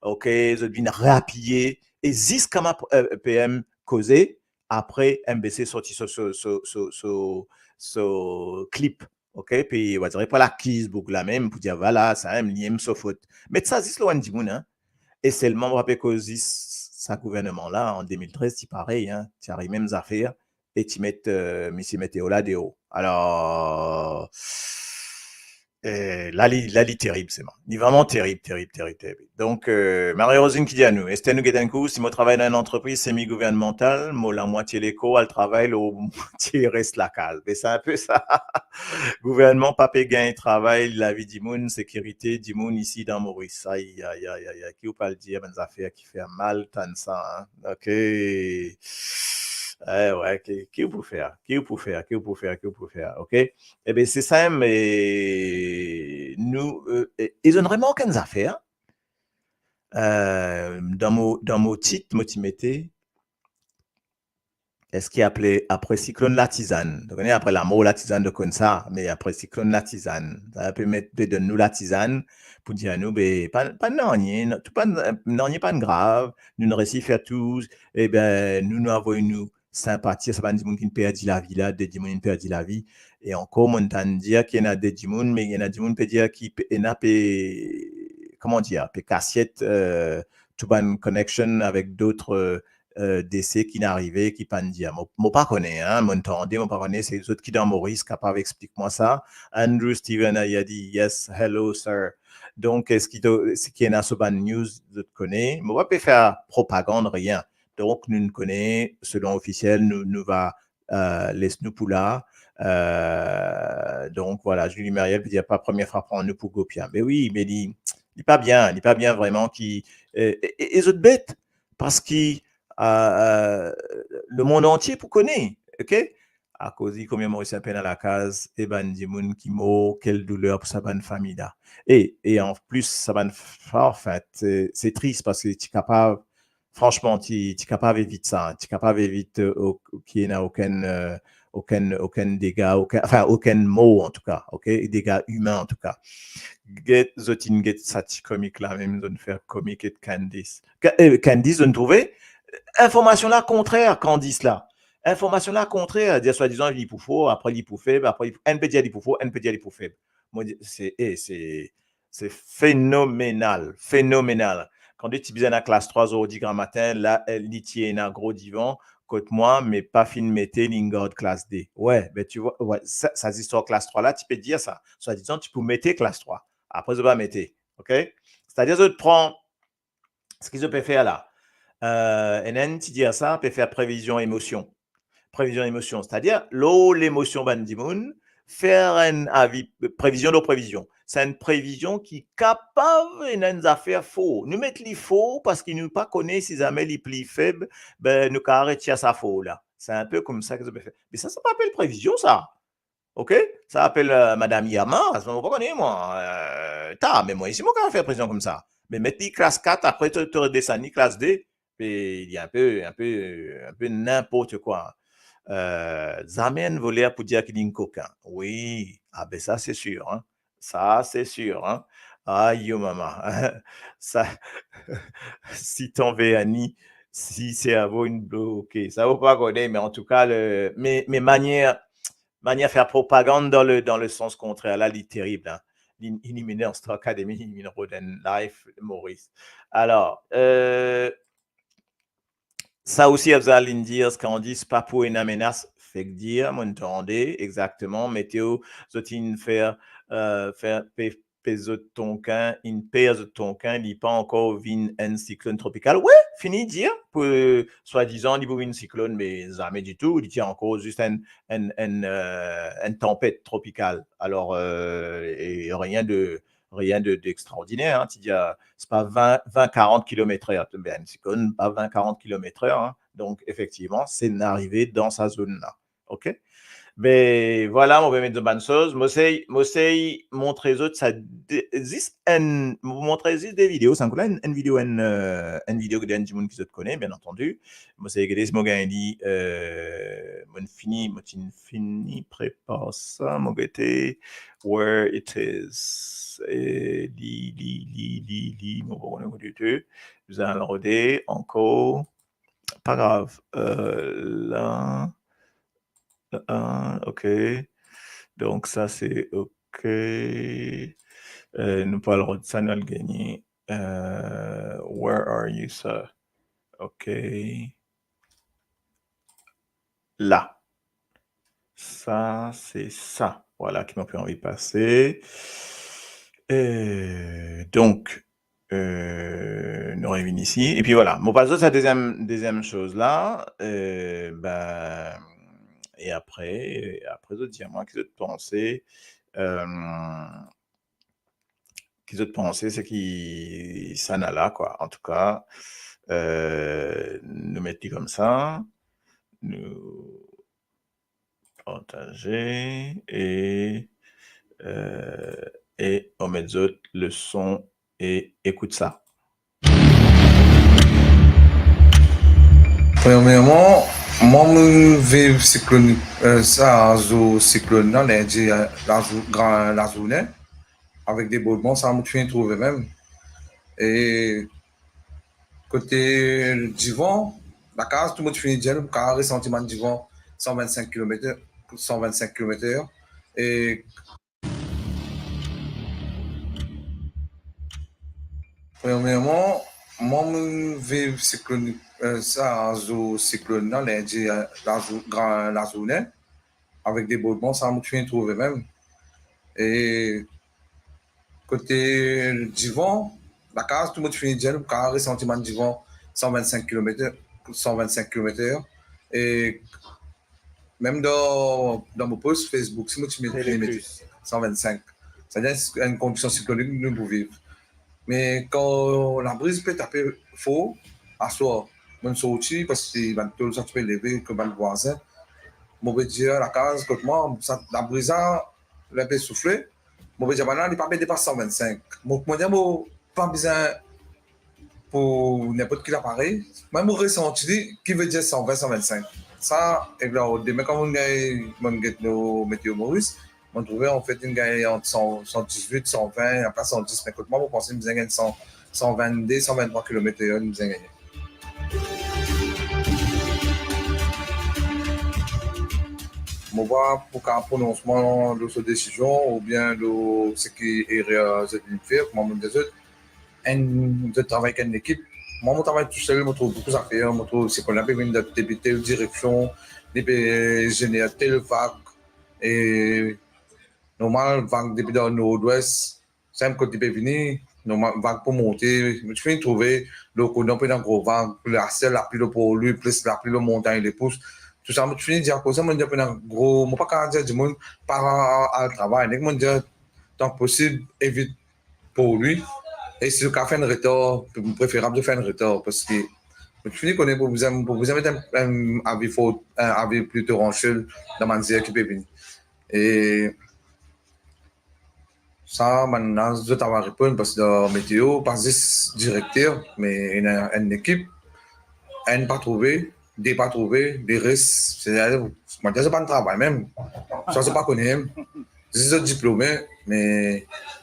ok, zot vinn reapiye, e ziska ma, eh, P M koze, apre M B C sorti so, so, so, so, so, so clip, ok, pe, on va dire, pou al akiz boug la mem, pou dir, vwala, sa mem, li mem so fot. Met sa zis lor enn dimoun, hein. E selman, mo rapel koz zis sa gouvernman la, an de mil trez, ti parey, hein, ti ariv mem zafer, e ti met, eh, misie meteo la deor. Alor, eh, la li, la li terib, selman. Li vreman terib, terib, terib, terib. Donk, eh, Marie-Rosine ki dir a nou, Esther, nou get enn kou, si mo travay dan enn antrepriz semi gouvernmantal, mo lamwatie lekor al travay, lor mwatie res lakaz. Me se inpe sa. Gouvernman pa pe gagn travay, lavi dimoun, sekirite dimoun isi dan Moris. Ay, ay, ay, ay, ay, ki ou pou al dir, bann zafer ki fer mal tann sa, hein. Ok. Eh, we, ki, ki ou pou fer? Ki ou pou fer? Ki ou pou fer? Ki ou pou fer? Ok? Ebe, se sa mem, e nou, eh, e, e zot remark enn zafer, hein? Eh, dan mo, dan mo tit, mo ti mete, eski apre, apre siklonn Latizann, to kone, apre lamor Latizann, to konn sa, me apre siklonn Latizann, sa pe met, pe donn nou Latizann pou dir nou, be, pa, pa nanye, non, tou pa, nanye pa'nn grav, nou'nn resi fer tou, ebe, nou, nou avoy nou sinpati sa bann dimoun ki'nn perdi lavi la, de dimoun inn perdi lavi, e ankor, mo'nn tann dir ki ena de dimoun, me ena dimoun pe dir ki pe, ena pe, kouma dir, pe kasiet, eh, tou bann connection avek dot, eh, eh, dese ki'nn arive, ki pa'nn dir. Mo, mo pa kone, hein, mo'nn tande, mo pa kone, se zot ki dan Moris kapav explik mwa sa. Andrew Steven, li a di, "Yes, hello, sir." Donk, eski to, seki ena so bann news, zot kone? Mo pa pe fer propagann, rien. Donk, nou'nn kone, selon ofisiel, nou, nou va, eh, les nou pou la. Eh, donk, vwala, Julie Meriel pe dir, pa premie fwa pran nou pou gopia. Me wi, me li, li pa bien, li pa bien vreman ki, eh, e, e, e zot bet, parski, eh, eh, lemond antie pou kone, ok? Akoz li konbien Morisien pena lakaz, e bann dimoun ki mor, kel douler pou sa bann fami la. E, e anplis, sa bann fa-, anfin, se, se tris parski ti kapav, fransman, ti, ti kapav evit sa, ti kapav evit, eh, o-, ki ena okenn, eh, okenn, okenn dega, okenn, anfin, okenn mor, antouka, ok? Dega imin, antouka. Get, zot inn get sa ti komik la, mem zot inn fer komik ek Candice. Ka-, eh, Candice, zot inn trouve? Informasion la kontrer, Candice la. Informasion la kontrer, dir swadizan li pou for, apre li pou feb, apre li pou, enn pe dir li pou for, enn pe dir li pou feb. Mo dir, se, eh, se, se fenomenal, fenomenal. Kan li ti bizin ena klas trwa zordi gramatin, la, eh, li ti ena gro divan kot mwa, me pa finn mete, linn gard klas de. We, be, ti vwa, we, sa, sa zistwar klas trwa la, ti pe dir sa. Swadizan, ti pou mete klas trwa. Apre, zot pa mete. Ok? Setadir, zot pran, seki zot pe fer la. Eh, enn, enn ti dir sa, pe fer previzion emosion. Previzion emosion, setadir, lor lemosion bann dimoun, fer enn avi, previzion lor previzion. Se enn previzion ki kapav ena enn zafer for. Nou met li for parski nou pa kone si zame li pli feb, be, nou kapav retir sa for la. Se inpe koumsa ki zot pe fer. Me sa, sa pa apel previzion, sa. Ok? Sa apel, eh, Madam Irma, sa mo pa kone, mwa. Eh, ta, me mwa isi, mo kapav fer previzion koumsa. Me met li klas kat, apre to, to redesann li klas de, pe, li inpe, inpe, inpe ninport kwa. Eh, zame enn voler pou dir ki linn kokin. Wi, ah be sa, se sir, hein. Sa, se sir, hein. Ayo mama. Sa, si ton verni, si servo inn bloke. Sa, mo pa kone, me antouka, le, me, me manier, manier fer propagann dan le, dan le sans kontrer la, li terib, hein. Li, li minn Astro Academy, li minn rod enn live Moris. Alor, euh, sa osi, Afzal inn dir, kan li dir, se pa pou ena menas, fek dir, mo'nn tande, exakteman, meteo, zot inn fer, euh, fer, pe, pe zot tonkin, inn per zot tonkin, li pa ankor vinn enn siklonn tropikal. Wi, fini dir, pou, swadizan, li pou vinn siklonn, me zame ditou, li ti ankor zis enn, enn, enn, euh, enn tanpet tropikal. Alor, euh, e rien de, rien de, d'extraordiner, hein. Ti dir, ah, se pa vin, vin, karant kilomet er. Be, enn siklonn, pa vin, karant kilomet er, hein. Donk, efektivman, se inn arive dan sa zonn la. Ok? Be, vwala, mo pe met zot bann soz. Mo sey, mo sey montre zot sa de, zis enn, mo montre zis de video, sa kout la, enn, enn video, enn, euh, enn video de enn dimoun ki zot kone, bien antandi. Mo sey gete si mo gagn li, euh, mo'nn fini, mo ti'nn fini prepar sa, mo gete where it is. E li, li, li, li, li, mo pa kone kot li ete. Bizin al rode ankor. Pa grav. Euh, la. Euh, ok. Donk sa se ok. Euh, nou pou al rod sa, nou al gagne. Euh, where are you, sir? Ok. La. Sa, se sa. Vwala ki mo pe anvi pase. Euh, donk, euh, nou revinn isi. Epi vwala, mo pas zot sa deziem, deziem soz la. Euh, be, e apre, apre zot dir mwa ki zot panse, euh, ki zot panse, seki sa ena la, kwa. Antouka, euh, nou met li koumsa. Nou partaze e, euh, e mo met zot leson e ekout sa. Premierman, mwa, mo viv siklonn, euh, sa zour siklonn la, lindi, euh, lazour-, gran lazourne, avek debordman, sa mo ti finn trouve mem. E kote divan, lakaz, tou mo ti finn dir, nou kapav resanti bann divan san vinn-sink kilomet, san vinn-sink kilomet er. E premierman, mwa, mo viv siklonn, euh, sa zour siklonn la, lindi, euh, lazour-, gran lazourne, avek debordman, sa mo ti finn trouve mem. E kote divan, lakaz, tou mo ti finn dir, nou kapav resanti bann divan san vinn-sink kilomet, san vinn-sink kilomet er. E mem dan, dan mo post Facebook, si mo ti met, met san vinn-sink. Savedir enn kondision siklonik nou pou viv. Me kan labriz pe tape for, aswar, mo'nn sorti, paski bann tol sa ti pe leve, kot bann vwazin. Mo pe dir lakaz kot mwa, sa labriz la, li pe soufle. Mo pe dir bann la, li pa pe depas san vinn-sink. Mo, mo dir, mo pa bizin pou ninport ki laparey. Mwa, mo resanti li, ki vedir san vinn, san vinn-sink. Sa, e la, dime kan mo'nn gagn, mo'nn get nou Meteo Moris, mo'nn trouve, anfet, inn gagn ant san, san diz-wit, san vinn, apre san dis, me kot mwa, mo panse inn bizin gagn san, san vinn-de, san vinn-trwa kilomet er, inn bizin gagne. Mo pa pou kapav pronons mwa lor so desizion oubien lor seki erer zot inn fer, kouma mo'nn dir zot, enn, zot travay ek enn lekip. Mwa, mo travay tousel, mo trouv boukou zafer, mo trouv siklonn la pe vinn dan depi tel direksion, li pe zener tel vag, e normal, vag depi dan nordwes, sa mem kot li pe vini, normal, vag pou monte. Mo ti finn trouve, lor Kodan pe ena gro vag, lasel lapli lor Port Louis, plis lapli lor Montagne des Pousses. Tousala, mo ti finn dir akoz sa, mo'nn dir pe ena gro, mo pa kapav dir dimoun pa al travay, nek mo'nn dir, tan posib, evit Port Louis. E si zot kapav fer enn retar, preferab zot fer enn retar, paski mo ti finn kone pou bizin, pou bizin met enn, enn avi for, enn avi pli toransiel dan bann zer ki pe vini. E sa, bann la, zot ava reponn, paski dan meteo, pa zis direkter, me ena enn lekip, enn pa trouve, de pa trouve, leres, se, kouma dir, zot pa'nn travay mem. Swa zot pa kone mem. Zis zot diplome, me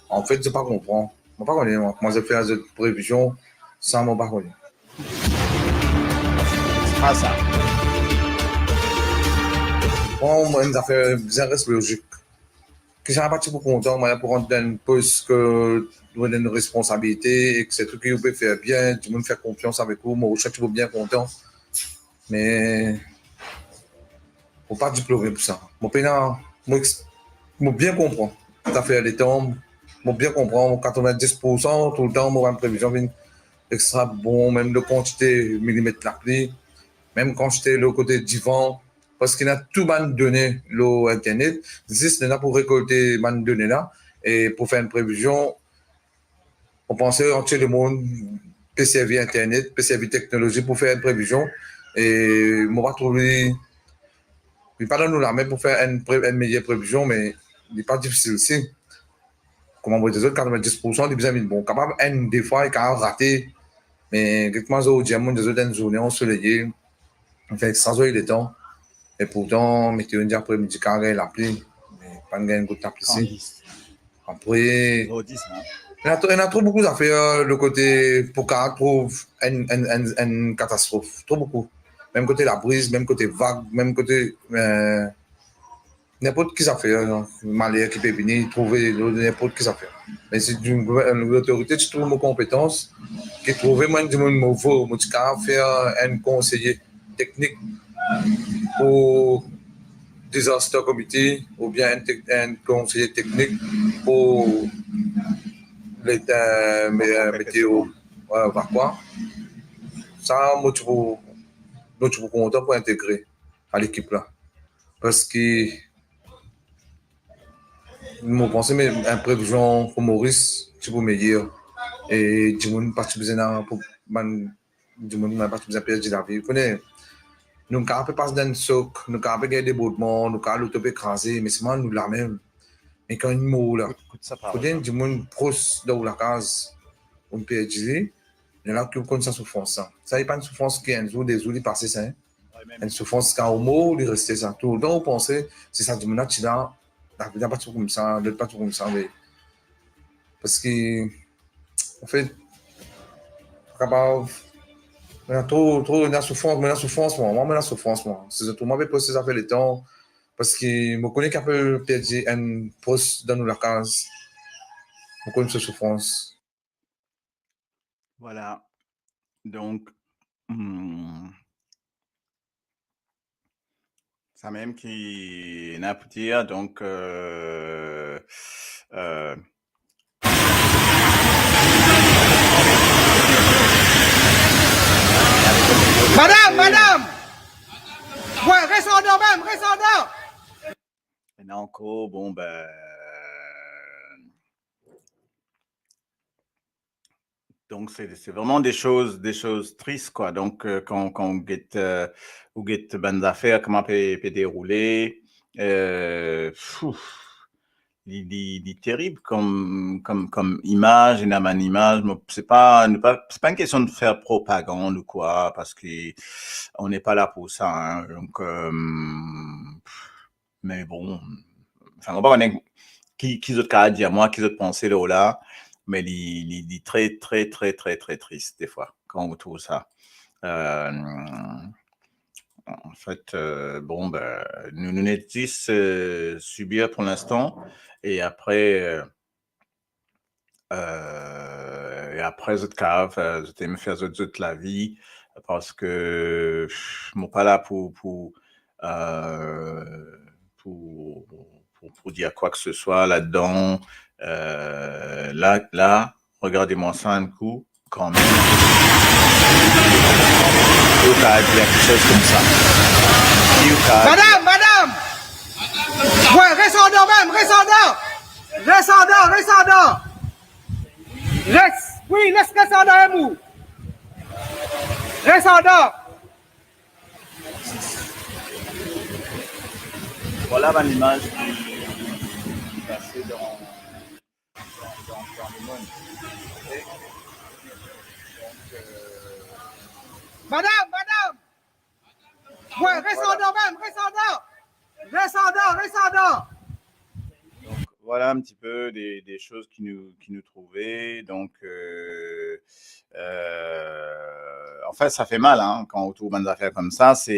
anfet, zot pa konpran. Mo pa kone, mwa, kouma zot fer zot previzion, sa mo pa kone. Sa, sa. Bon, mwa, enn zafer bizin res lozik. Ki sa pa ti pou kontan, mwa, pou rant dan enn pos ki ou ena enn responsabilite, ek sirtou ki ou pe fer bien, dimoun fer konfians avek ou, mo sa ti pou bien kontan. Me mo pa diplome pou sa. Mo pena, mo ex-, mo bien konpran zafer letan, mo bien konpran, mo katrovin-dis poursan, toultan mo rann previzion vinn extra bon, mem lor kantite milimet lapli, mem kantite lor kote divan, parski ena tou bann done lor internet, zis nou ena pou rekolte bann done la, e pou fer enn previzion, mo panse antie lemond pe servi internet, pe servi teknolozi pou fer enn previzion, e mo pa trouv li, li pa dan nou lame pou fer enn pre-, enn meyer previzion, me li pa difisil si. Kouma mo dir zot, katrovin-dis poursan, li bizin vinn bon. Kapav enn, de fwa, li kapav rate, me get kouma zot dir, mo dir zot, enn zourne ansoleye, fer extra zoli letan, e pourtan, meteo dir apre midi kapav gagn lapli, me pa gagn enn gout lapli si. Apre, ena tro, ena tro boukou zafer, lor kote pou kapav trouv enn, enn, enn, enn katastrof. Tro boukou. Mem kote labriz, mem kote vag, mem kote, eh, ninport ki zafer, maler ki pe vini, trouve lor ninport ki zafer. Me si enn lotorite ti trouv mo konpetans, ki trouve mwa enn dimoun mo vo, mo ti kapav fer enn konseye teknik pou disaster committee, oubien enn tek-, enn konseye teknik pou le-, eh, me-, eh, meteo, eh, vakwa. Sa, mo ti pou, mo ti pou kontan pou integre a lekip la. Parski mo panse me enn previzion pou Moris ti pou meyer, e dimoun pa ti bizin ena pou bann dimoun pa ti bizin perdi lavi. Ou kone, nou kapav pe pas dan enn sok, nou kapav pe gagn debordman, nou kapav loto pe kraze, me selman nou la mem. Me kan enn mor la, kote enn dimoun pros dan ou lakaz, ou perdi li, lerla ki ou konn sa soufrans sa. Sa, li pa enn soufrans ki enn zour, de zour, li pase sa, hein. Enn soufrans kan ou mor, li reste sa. Toultan ou panse, si sa dimoun la ti la, lavi la pa ti koumsa, lot pa ti koumsa, me parski, anfet, kapav, mo ena tro, tro, mo ena soufrans, mo ena soufrans, mwa, mwa, mo ena soufrans, mwa. Se zot, mwa, pe poste zafer letan, parski mo kone ki apel perdi enn pros dan nou lakaz. Mo konn so soufrans. Vwala. Donk, hmm, samem ki ena pou dir, donk, euh, euh, madam, madam! Wey, res andan mem, res andan! Ena ankor, bon, ben, donk, se, se vreman de soz, de soz tris, kwa. Donk, euh, kan, kan ou get, euh, ou get bann zafer, kouma pe, pe deroule, euh, pfff, li, li, li terib kom, kom, kom imaz, ena bann imaz, mo, se pa, nou pa, se pa enn kestion de fer propagand ou kwa, parski on n'est pas là pour ça, hein. Donk, euh, pff, me bon, anfin, mo pa kone ki, ki zot kapav dir mwa, ki zot panse lor la, me li, li, li tre, tre, tre, tre, tre tris, defwa, kan ou trouv sa. Euh, anfet, euh, bon, ben, nou, nou ena zis, euh, sibir pou linstan, e apre, euh, euh, e apre, zot kapav, euh, zot inn fer zot, zot lavi, parski, pff, mo pa la pou, pou, euh, pou, pou, pou dir kwa ki se swa ladan. Euh, la, la, regarde mwa sa enn kou, kanmem. Ou kapav dir kiksoz koumsa. Ki ou kapav... Madam, madam! Wey, res andan mem, res andan! Res andan, res andan! Res, wi, les res andan, Emou. Res andan. Vwala bann imaz ki, ki pase dan, dan, dan, dan lemond. Ok? Donk, euh, madam, madam! Wey, res andan mem, res andan! Res andan, res andan! Donk, vwala enn ti pe de, de soz ki nou, ki nou trouve. Donk, euh, euh, an sa, sa fer mal, hein, kan ou trouv bann zafer koumsa, se,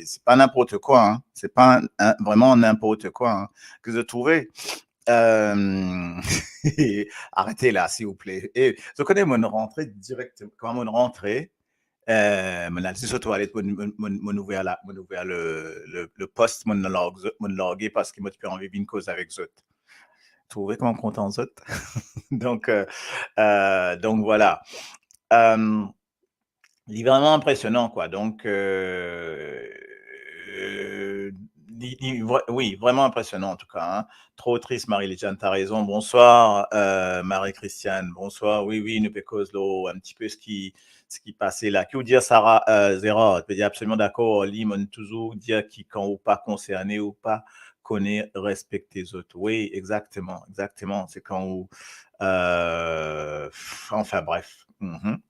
se pa ninport kwa, hein. Se pa, hein, vreman ninport kwa, hein, ke zot trouve. Euh, arete la, silvouple. E, zot kone, mo rantre direk, kan mo rantre, euh, mo al zis toilet, mo, mo, mo, mo ouver la, mo ouver le, le, le post, mo larg, mo large parski mo ti pe anvi vinn koz avek zot. Trouve kouma kontan zot. Donk, euh, euh, donk, vwala. Euh, li vreman inpresionan, kwa. Donk, euh, euh, li, li vre-, wi, vreman inpresionan, antouka, hein. Tro tris, Marie-Lidiane, t'as raison. Bonsoir, euh, Marie-Christiane. Bonsoir. Wi, wi, nou pe koz lor enn tipe seki, seki pase la. Ki ou dir, Sarah, euh, Zera? Pe dir absoliman dakor. Li, mo touzour dir ki kan ou pa konserne, ou pa kone, respekte zot. Wi, exakteman, exakteman. Se kan ou, euh, anfin, bref. Mhm.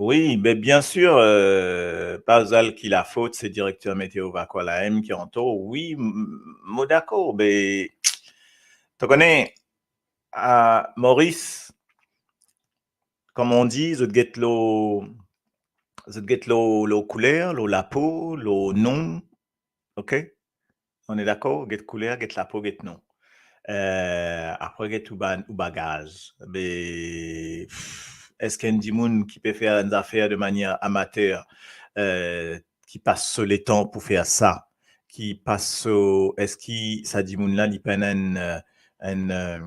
Wi, be, bien sir, euh, pa zot ki lafot, se direkter Meteo Vakoa la mem ki antor. Wi, m-, mo dakor, be, to kone, a Moris, kouma dir, zot get lor, zot get lor, lor kouler, lor lapo, lor nom, ok? On est d'accord? Get kouler, get lapo, get nom. Euh, apre, get ou ba-, ou bagaz. Be, pff, eski enn dimoun ki pe fer enn zafer de manier amater, euh, ki pas so letan pou fer sa, ki pas so, eski sa dimoun la, li pena enn, euh, enn, euh,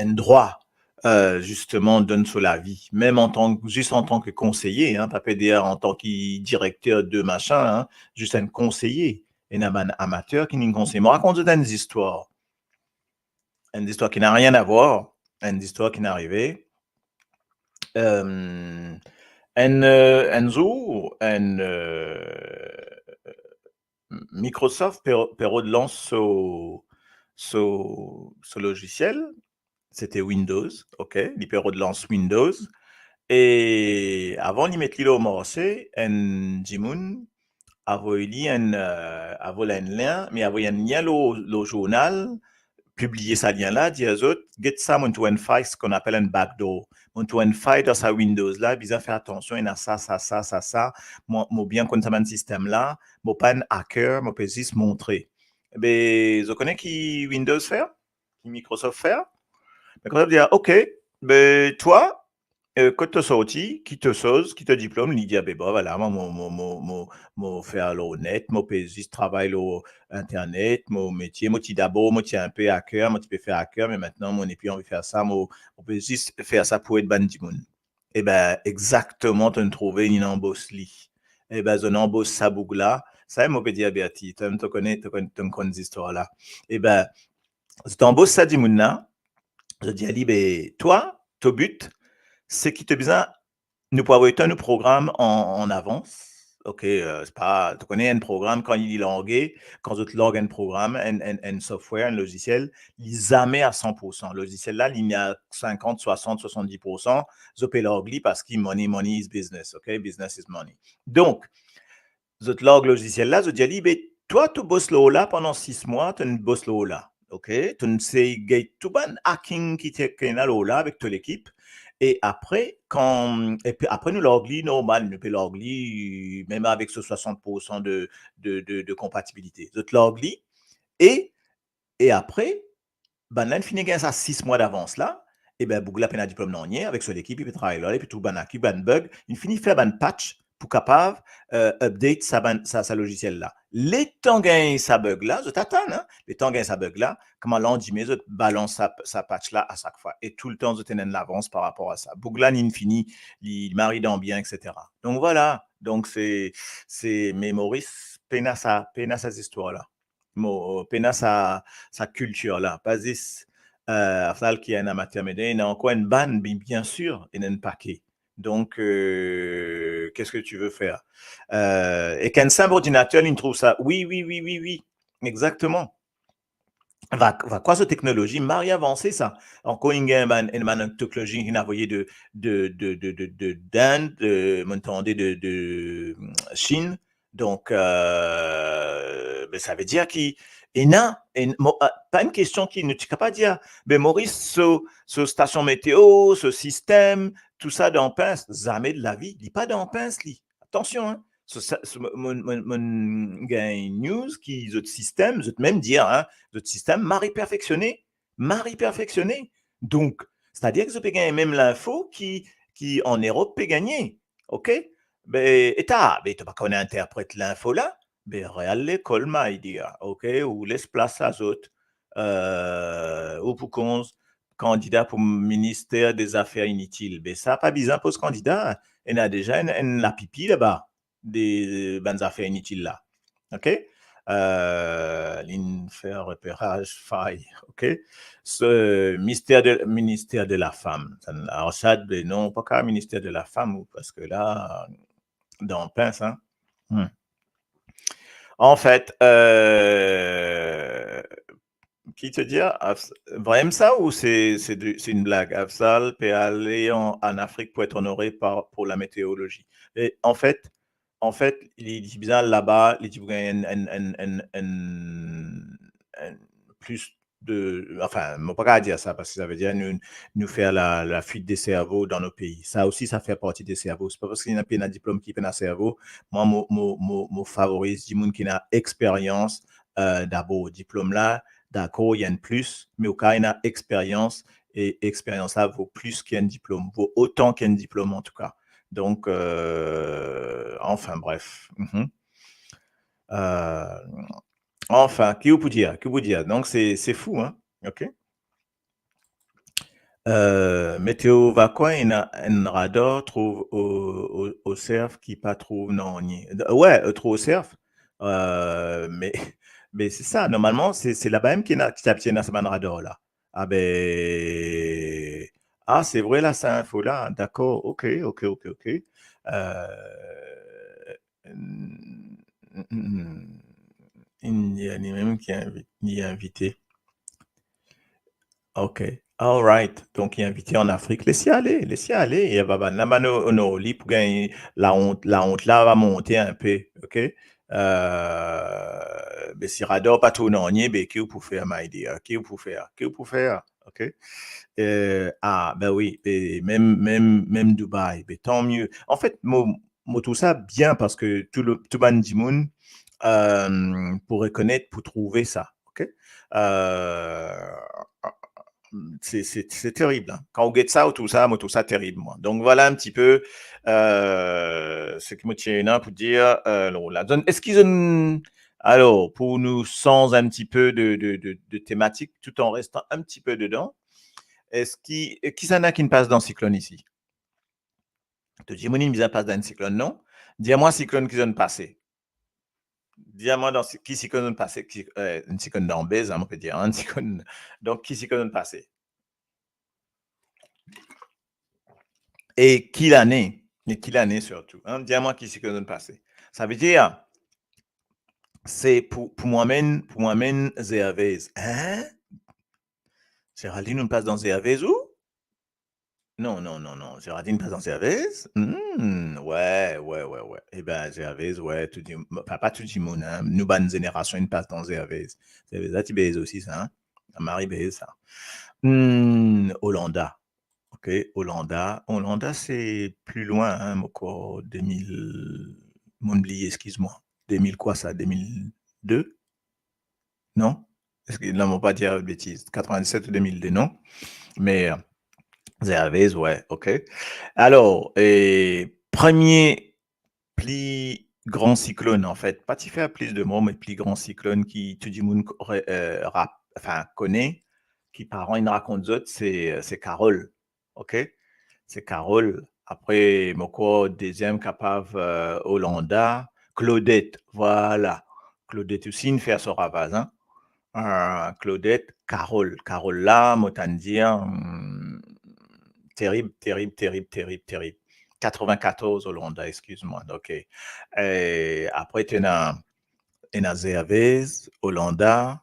enn drwa, euh, zisteman, donn so lavi, mem antan, zis antan ki konseye, hein, pa pe dir antan ki direkter de machin, hein, zis enn konseye, ena bann amater ki vinn konseye. Mo rakont zot enn zistwar. Enn zistwar ki na rien a vwar, enn zistwar ki arive. Euh, enn, euh, enn zour, enn, euh, Microsoft pe, pe rod lans so, so, so lozisiel, sete Windows, ok, li pe rod lans Windows, e avan li met li lor marse, enn dimoun avoy li enn, euh, avoy la enn lien, me avoy enn lien lor, lor zournal, pibliye sa lien la, dir zot, get sa, mo trouv enn fay, seki apel enn backdoor. Mo trouv enn fay dan sa Windows la, bizin fer atansion, ena sa, sa, sa, sa, sa. Mo, mo bien konn sa bann sistem la, mo pa enn hacker, mo pe zis montre. Be, zot kone ki Windows fer? Ki Microsoft fer? Microsoft dir, ok, be, twa, euh, kot to sorti, ki to soz, ki to diplom? Li dir, be, bon, vwala, mwa, mo, mo, mo, mo, mo fer lor net, mo pe zis travay lor internet, mo metie, mo ti dabor, mo ti enpe hacker, mo ti pe fer hacker, me aster mo nepli anvi fer sa, mo, mo pe zis fer sa pou ed bann dimoun. Ebe, exakteman, to'nn trouve, inn anbos li. Ebe, zot inn anbos sa boug la, sa mo pe dir, Berti, to, to kone, to konn, to konn zistwar la. Ebe, zot anbos sa dimoun la, zot dir li, be, twa, to bit, seki to bizin, nou pou avoy twa nou program an, an avans. Ok, euh, se pa, to kone enn program, kan li large, kan zot larg enn program, enn, enn, enn software, enn lozisiel, li zame a san pour san. Lozisiel la, li ena sinkant, swasant, swasanndiz pour san, zot pe larg li parski money, money is business, ok? Business is money. Donk, zot larg lozisiel la, zot dir li, be, twa, to bos lor la pandan sis mwa, to'nn bos lor la, ok? To'nn sey gagn tou bann hacking ki ti ena lor la avek to lekip, e apre, kan, epi apre nou larg li normal, nou pe larg li mem avek so swasant pour san de, de, de, de konpatibilite. Zot larg li, e, e apre, bann la inn fini gagn sa sis mwa davans la, ebe, boug la pena diplom nanye, avek so lekip, li pe travay lor li, epi tou bann hacking, bann bug, inn fini fer bann patch pou kapav, euh, update sa bann, sa, sa lozisiel la. Letan gagn sa bug la, zot atann, hein, letan gagn sa bug la, kouma landime zot balans sa, sa patch la a sak fwa. E toultan zot ena enn lavans par rapor a sa. Boug la, li inn fini, li, li mari dan bien, et cetera. Donk vwala. Donk se, se, me Moris pena sa, pena sa zistwar la. Mo, pena sa, sa kiltir la. Pa zis, euh, Afnal ki enn amater, me ena ankor enn bann, bi-, bien sir, ena enn pake. Donk, euh, qu'est-ce que tu veux faire? Euh, ek enn sinp ordinater, li trouv sa. Wi, wi, wi, wi, wi. Exakteman. Va, va krwar so teknolozi, mari avanse sa. Ankor inn gagn bann, enn bann teknolozi ki inn avoye de, de, de, de, de, de, d'Inde, de, mo tande de, de, Chine, Donk, euh, be, savedir ki ena, en-, mo-, euh, pa enn kestion ki nou ti kapav dir, be, Moris, so, so stasion meteo, so sistem, tou sa dan pins, zame de lavi, li pa dan pins, li. Atansion, hein. So, sa, so, mo, mo, mo, mo gagn news ki zot sistem, zot mem dir, hein, zot sistem mari perfeksione, mari perfeksione. Donk, setadir ki zot pe gagn mem linfo ki, ki an Erop pe gagne. Ok? Be, eta, be, to pa konn interpret linfo la, be, re al lekol, my dear, ok? Ou les plas a zot, euh, ou pou konz kandida pou minister de zafer initil. Be, sa pa bizin poz kandida, ena deza enn, enn lapipi laba de bann zafer initil la. Ok? Euh, linn fer reperaz fay, ok? So, minister de, minister de lafam. Sa, Arshad, be non, pa ka minister de lafam, ou, parski la, dan pins, hein. Hmm. Anfet, euh, ki to dir, Afs-, vremem sa ou se, se de, se enn blag? Afzal pe ale an, an Afrik pou et onore par, pou lameteolozi. E anfet, anfet, li, li bizin al laba, li ti pou gagn enn, enn, enn, enn, enn, enn plis de, anfin, mo pa kav dir sa, parski savedir nou, nou fer la, lafuit de servo dan nou pei. Sa osi, sa fer parti de servo. Se pa parski ena pena diplom ki pena servo. Mwa, mo, mo, mo, mo favoriz dimoun ki ena experyans, euh, dabor. Diplom la, dakor, li enn plis, me ou kav ena experyans, e experyans la vo plis ki enn diplom, vo otan ki enn diplom, antouka. Donk, euh, anfin, bref. Mhm. Euh, anfin, ki ou pou dir, ki ou pou dir? Donk, se, se fou, hein? Ok? Euh, Meteo Vacoas, ena enn radar trouv o, o, o Serf ki pa trouv nanye. Wi, euh, trouv o Serf. Euh, me, me se sa, normalman, se, se laba mem ki ena, ki ti abitie ena sa bann radar la. Ah be, ah, se vre la, sa info la, dakor, ok, ok, ok, ok. Euh, mm, mm, mm, li, li mem ki invi-, li invite. Ok, all right. Donk, li invite an Afrik. Les li ale, les li ale. E pa bann la, bann o, o nor, li pou gagn laont, laont la va monte inpe, ok? Euh, be si radar pa trouv nanye, be ki ou pou fer, my dear? Ki ou pou fer? Ki ou pou fer? Ok? Euh, ah, be wi, be mem, mem, mem Dubai, be tant mieux. Anfet, mo, mo trouv sa bien parski tou le, tou bann dimoun, euh, pou rekonet, pou trouve sa, ok? Euh, se, se, se terib, hein. Kan ou get sa, ou trouv sa, mo trouv sa terib, mwa. Donk, vwala enn tipe, euh, seki mo ti ena pou dir, euh, lor la. Zot, eski zot, alor, pou nou sanz enn tipe de, de, de, de tematik, tout an restan enn tipe dedan, eski, kisannla ki'nn pas dan siklonn isi? To dimoun inn bizin pas dan enn siklonn, non? Dir mwa siklonn ki zot inn pase. Dir mwa dan si-, ki siklonn zot inn pase, ki, eh, enn siklonn dan bez, hein, mo pe dir, enn siklonn. Donk, ki siklonn zot inn pase? E ki lane? E ki lane sirtou, hein? Dir mwa ki siklonn zot inn pase. Savedir, se pou, pou mwa mem, pou mwa mem Zervez. Hein? Géraldine, ou'nn pas dan Zervez ou? Non, non, non, non. Géraldine pas dan Zervez? Hmm, wi, wi, wi, wi. Eben, Zervez, wi, tou dimoun, anfin, pa tou dimoun, hein. Nou bann zenerasion, inn pas dan Zervez. Zervez la ti bez osi, sa, hein. Mari bez, sa. Hmm, Olanda. Ok, Olanda. Olanda, se pli lwin, hein, mo krwar de mil, mo'nn bliye, eskiz mwa. De mil kwa sa? De mil de? Non? Eski, non, mo pa dir betiz. Katrevin-diset ou de mil de, non? Me, euh, Zervez, wi, ok. Alor, eh, premie pli gran siklonn, anfet, pa ti fer plis de mor, me pli gran siklonn ki tou dimoun ko-, re-, euh, rap-, anfin, kone, ki paran inn rakont zot, se, se Carole. Ok? Se Carole. Apre, mo krwar deziem kapav, euh, Olanda. Claudette, vwala. Claudette osi inn fer so ravaz, hein. Euh, Claudette, Carole. Carole la, mo tann dir, hmm, terib, terib, terib, terib, terib. Katrevin-katorz Olanda, eskiz mwa. Ok. E apre, to ena, ena Zervez, Olanda,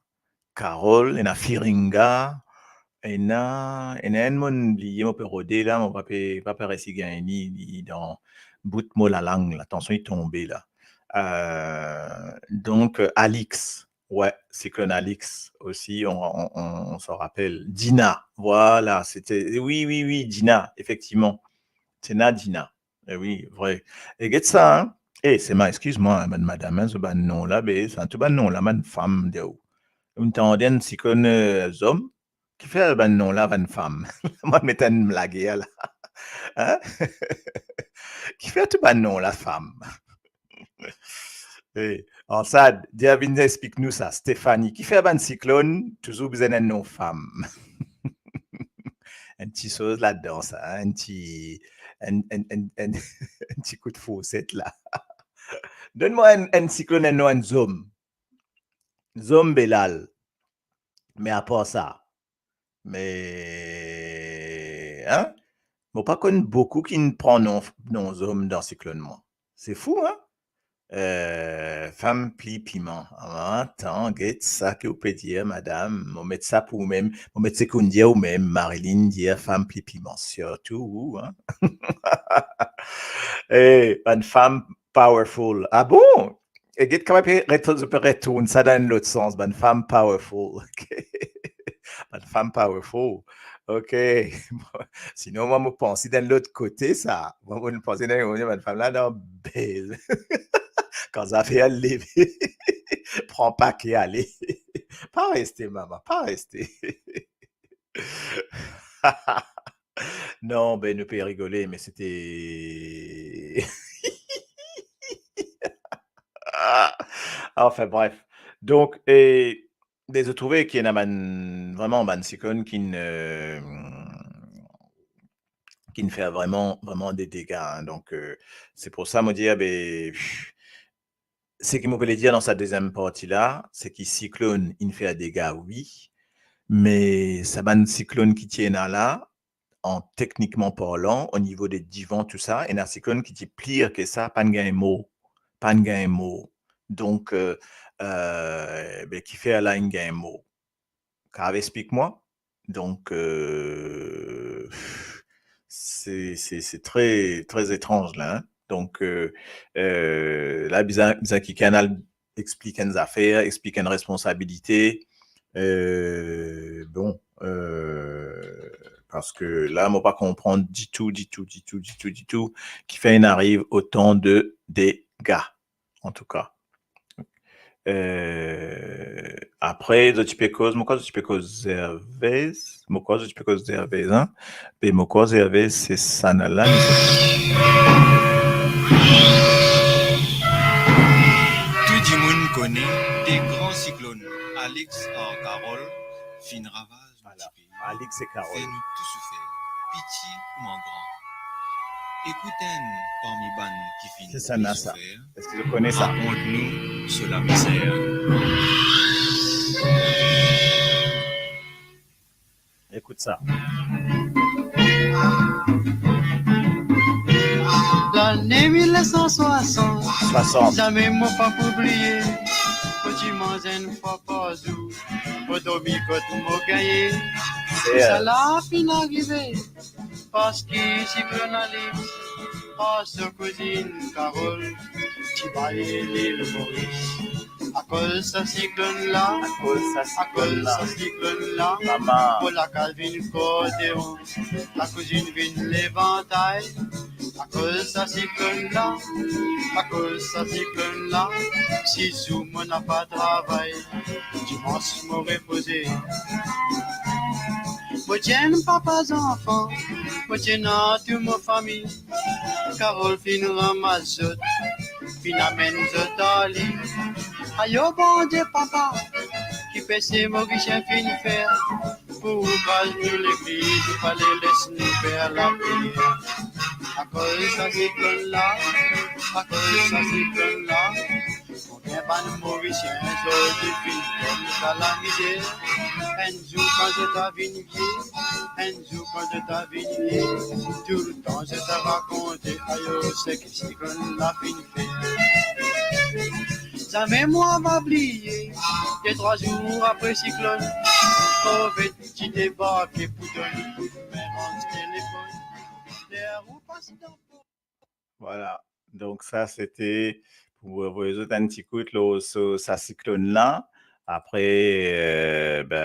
Carole, ena Firinga, ena, ena enn mo'nn bliye, mo pe rode la, mo pa pe, pa pe resi gagn li, li dan bout mo lalang la, atansion, li tonbe la. Euh, donc, euh, Alix, ouais, cyclone Alix aussi, on, on, on, on s'en rappelle. Dina, voilà, c'était, oui, oui, oui, Dina, effectivement. Tina, Dina. Eh oui, vrai. E get sa, hein? Eh, se ma, excuse-moi, hein, bann madam, hein, so bann nom la, be, sa, tou bann nom la, bann fam, de ou. Ou tande enn cyclone, euh, zom, kifer bann nom la, bann fam? Mo met enn lagè la. Hein? Kifer tou bann nom la, fam? Eh, Ansad, dir vinn explik nou sa, Stéphanie, kifer bann cyclone, touzour bizin enn nom fam? Enn ti soz ladan sa, enn ti, enn, enn, enn, enn, enn ti kout fourset la. Donn mwa enn, enn cyclone, enn nom, enn zom. Zom Belal. Me apar sa, me, hein? Mo pa konn boukou ki pran nom, nom zom dan cyclone mwa. Se fou, hein? Euh, fam pli piman. Ah, atann, get sa ki ou pe dir, madam. Mo met sa pou ou mem. Mo met seki ou'nn dir ou mem, Marilyn dir fam pli piman. Sirtou ou, hein? Eh, bann fam powerful. Ah bon? E get kouma pe retou-, pe retourn sa dan enn lot sans, bann fam powerful. Ok. Bann fam powerful. Ok. Sinon, mwa, mo panse dan lot kote sa. Mwa, mo panse dan, bann fam la dan bez. Kan zafer leve, pran pake, ale. Pa reste, mama, pa reste. Non, be, nou pe rigole, me sete, enfin, bref. Donk, e, be, zot trouve ki ena bann, vreman, bann siklonn ki'nn, euh, ki'nn fer vreman, vreman de dega, hein. Donk, euh, se pou sa mo dir, be, seki mo pe le dir dan sa deziem parti la, seki siklonn inn fer dega, wi, me sa bann siklonn ki ti ena la, an teknikman parlan, o nivo de divan, tou sa, ena siklonn ki ti pli pir ki sa, pa'nn gagn mor, pa'nn gagn mor. Donk, euh, euh, be, kifer la inn gagn mor? Kav explik mwa? Donk, euh, se, se, se tre, tre etranz la, hein. Donk, euh, euh, la, bizin, bizin kikenn al explik enn zafer, explik enn responsabilite. Euh, bon, euh, parski la, mo pa konpran ditou, ditou, ditou, ditou, ditou, kifer inn ariv otan de dega, antouka. Euh, apre, zot ti pe koz, mo krwar zot ti pe koz zervez, mo krwar zot ti pe koz zervez, hein? Be mo krwar zervez, se sa la, me se Tou dimoun kone de gran siklonn Alex ar Carol finn ravaz nou ti pei. Alex e Carol. Fer nou tou soufer, piti kouma gran. Ekout enn parmi bann ki finn pli soufer. Eski zot kone sa? Rakont nou so lamizer. Ekout sa. Lane mil nef san swasant, swasant. Zame mo pa pou bliye, mo ti manz enn fwa par zour, mo dormi kot mo gagne. Tousala finn arive parski siklonn Alex ar so kouzinn Carol ti bay Lil Moris. Akoz sa siklonn la, akoz sa siklonn la, akoz sa siklonn la, mama, mo lakaz vinn kordeon, lakouzinn vinn levantay. Akoz sa siklonn la, akoz sa siklonn la, sis zour mo napa travay, dimans mo repoze. Mo ti enn papa zanfan, mo ti ena tou mo fami. Carol finn ramas zot, finn amenn zot ar li. Ayo Bondie papa, ki pese Morisien finn fer? Pou ou kraz nou legliz, ou fale les nou fer lapriyer. Akoz sa siklonn la, akoz sa siklonn la, konbien bann Morisien zordi finn konn kalamize. Enn zour kan zot a vinn vie, enn zour kan zot a vinn vie, toultan zot a rakonte ayo seki siklonn la finn fer. Zame mo ava bliye, de trwa zour apre siklonn, korvet ti debarke pou donn koudme ranz telefonn. Ler ou pas dan Voilà. Donc ça, c'était pou avoy zot enn ti kout lor so, sa siklonn la. Apre, eh, be,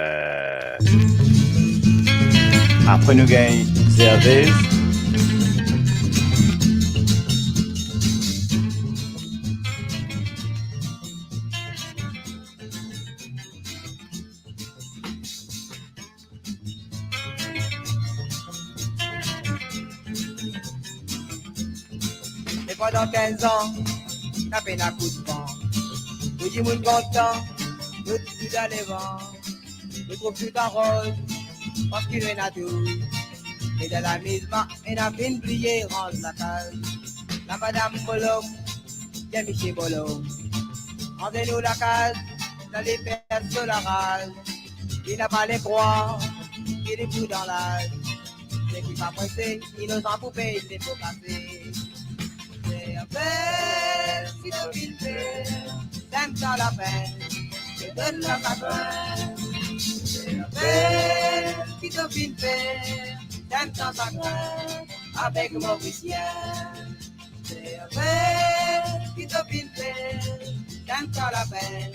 apre nou gagn Zervez. E pandan kinz an, ta pena koudvan. Nou dimoun kontan, nou tou dan levan. Nou trouv tou an roz, parski nou ena tou. E dan lamizman, ena finn bliye ranz lakaz. La madam Bolom, bien misie Bolom. Ranze nou lakaz, dan li fer so laraz. Li napa le krwar ki li pou dan laz. Seki pa prese, inozan pou pey lepo kase. Zervez, ki to finn fer, tann tan lapin, to donn la sagrin. Zervez, ki to finn fer, tann tan sagrin, avek Morisien. Zervez, ki to finn fer, tann tan lapin,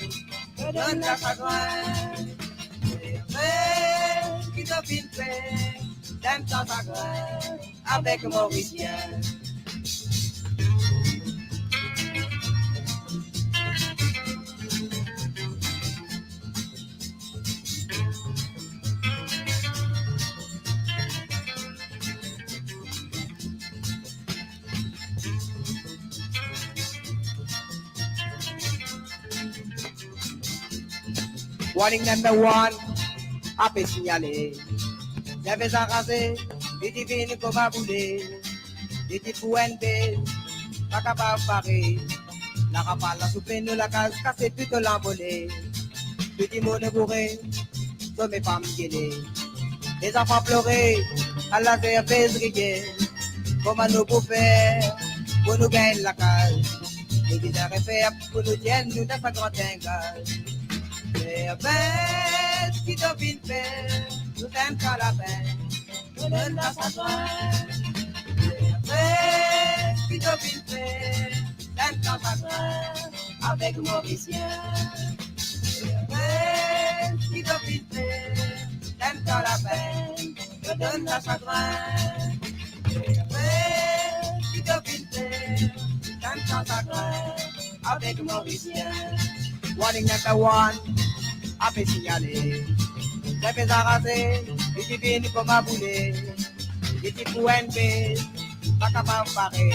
to donn la sagrin. Zervez, ki to finn fer, tann tan sagrin, avek Morisien. Warning number one, ape sinyale. Zervez arase, li ti vinn kouma boule. Li ti pou enn bez, pa kapav pare. Larafal la soufle, nou lakaz kase, tou lanvole. Tou dimoun boure, some fam gele. Lezanfan plore, ala Zervez riye. Kouma nou pou fer pou nou gagn lakaz? Nou bizin refer pou nou tir nou dan sa gran tingaz. Zervez, ki to finn fer, nou tann tan lapin, to donn la sagrin. Zervez, ki to finn fer, tann tan sagrin, avek Morisien. Zervez, ki to finn fer, tann tan lapin, to donn la sagrin. Zervez, ki to finn fer, tann tan sagrin, avek Morisien. Warning number one, ape sinyale. Zervez arase, li ti vinn kouma boule. Li ti pou enn bez, pa kapav pare.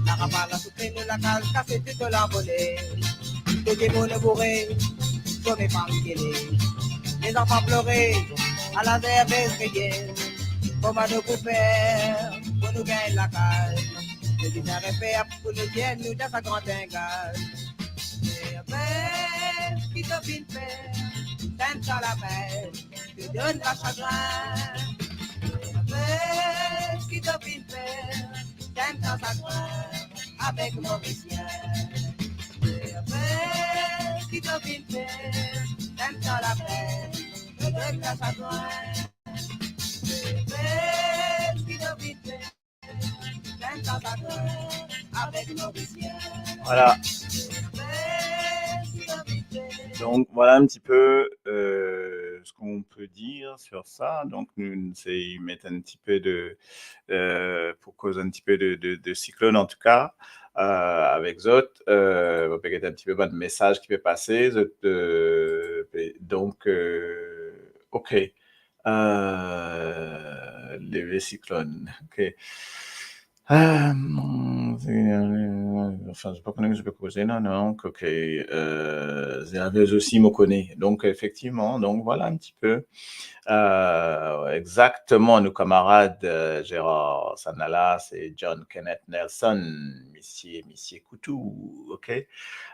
Larafal la soufle, nou lakaz kase, tou lanvole. Tou dimoun boure, some fam gele. Lezanfan plore, ala Zervez riye. Kouma nou pou fer pou nou gagn lakaz? Nou bizin refer pou nou tir nou dan sa gran tingaz. Zervez, ki to finn fer, tann tan lapin, to donn pa sagrin. Zervez, ki to finn fer, tann tan sagrin, avek Morisien. Zervez, ki to finn fer, tann tan lapin, to donn pa sagrin. Zervez, ki to finn fer, tann tan sagrin, avek Morisien. Voilà. Donc voilà un petit peu euh, ce qu'on peut dire sur ça. Donc nous, nou sey met un petit peu de, euh, pour cause un petit peu de, de, de cyclone en tout cas, euh, avec zot. Euh, on peut get un petit peu de message qui peut passer. Zot, euh, pe-, donc, euh, ok. Euh, leve siklonn, ok. Euh, enfin, zot pa kone ki zot pe koze, non, non, ok, euh, Zervez osi, mo kone. Donc, effectivement, donc voilà un petit peu. Euh, exactement, nou kamarad, euh, Gérard Sanala, c'est John Kenneth Nelson, misie, misie Koutou, ok.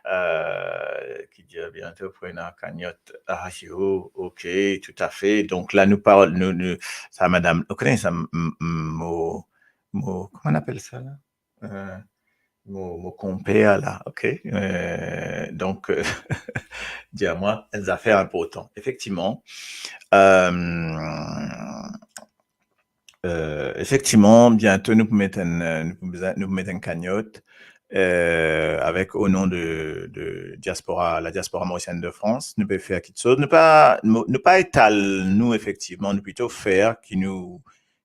Euh, ki dir biento pou ena kagnot. Ah, yo, ok, tout à fait. Donc là, nou parl, nou, nou, sa madam, ok, sa m-, m-, m-, mo, mo, comment on appelle ça là? Euh, mo, mo konper la, ok? Euh, donc, euh, dir mwa, enn zafer inportan. Effectivement, euh, Euh, effectivement, biento nou pou met enn, euh, nou pou bizin, nou pou met enn kagnot. euh, avek o non de, de diaspora, la diaspora mauricienne de France, nou pe fer kiksoz. Nou pa, nou, nou pa etal nou efektivman, nou plito fer ki nou,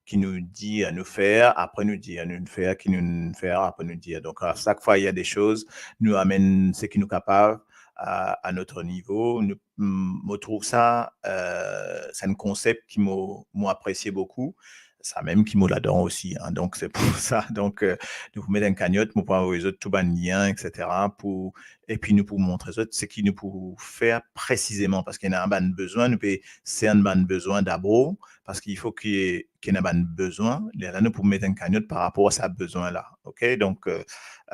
ki nou dir nou fer, apre nou dir nou fer, ki nou fer, apre nou dir. Donk, a sak fwa, il y a des choses, nou amenn seki nou kapav a, a notre niveau. Nou, mm, mo trouv sa, euh, se enn konsep ki mo, mo apresie boukou. Sa mem ki mo ladan osi, hein. Donk, se pou sa. Donk, euh, nou pou met enn kagnot, mo pou avoy zot tou bann lien, et cetera, pou, epi nou pou montre zot seki nou pou fer presizeman, parski ena bann bezwin, nou pe sern bann bezwin dabor, parski il faut ki, ki ena bann bezwin, lerla nou pou met enn kagnot par rapor a sa bezwin la, ok? Donk, euh,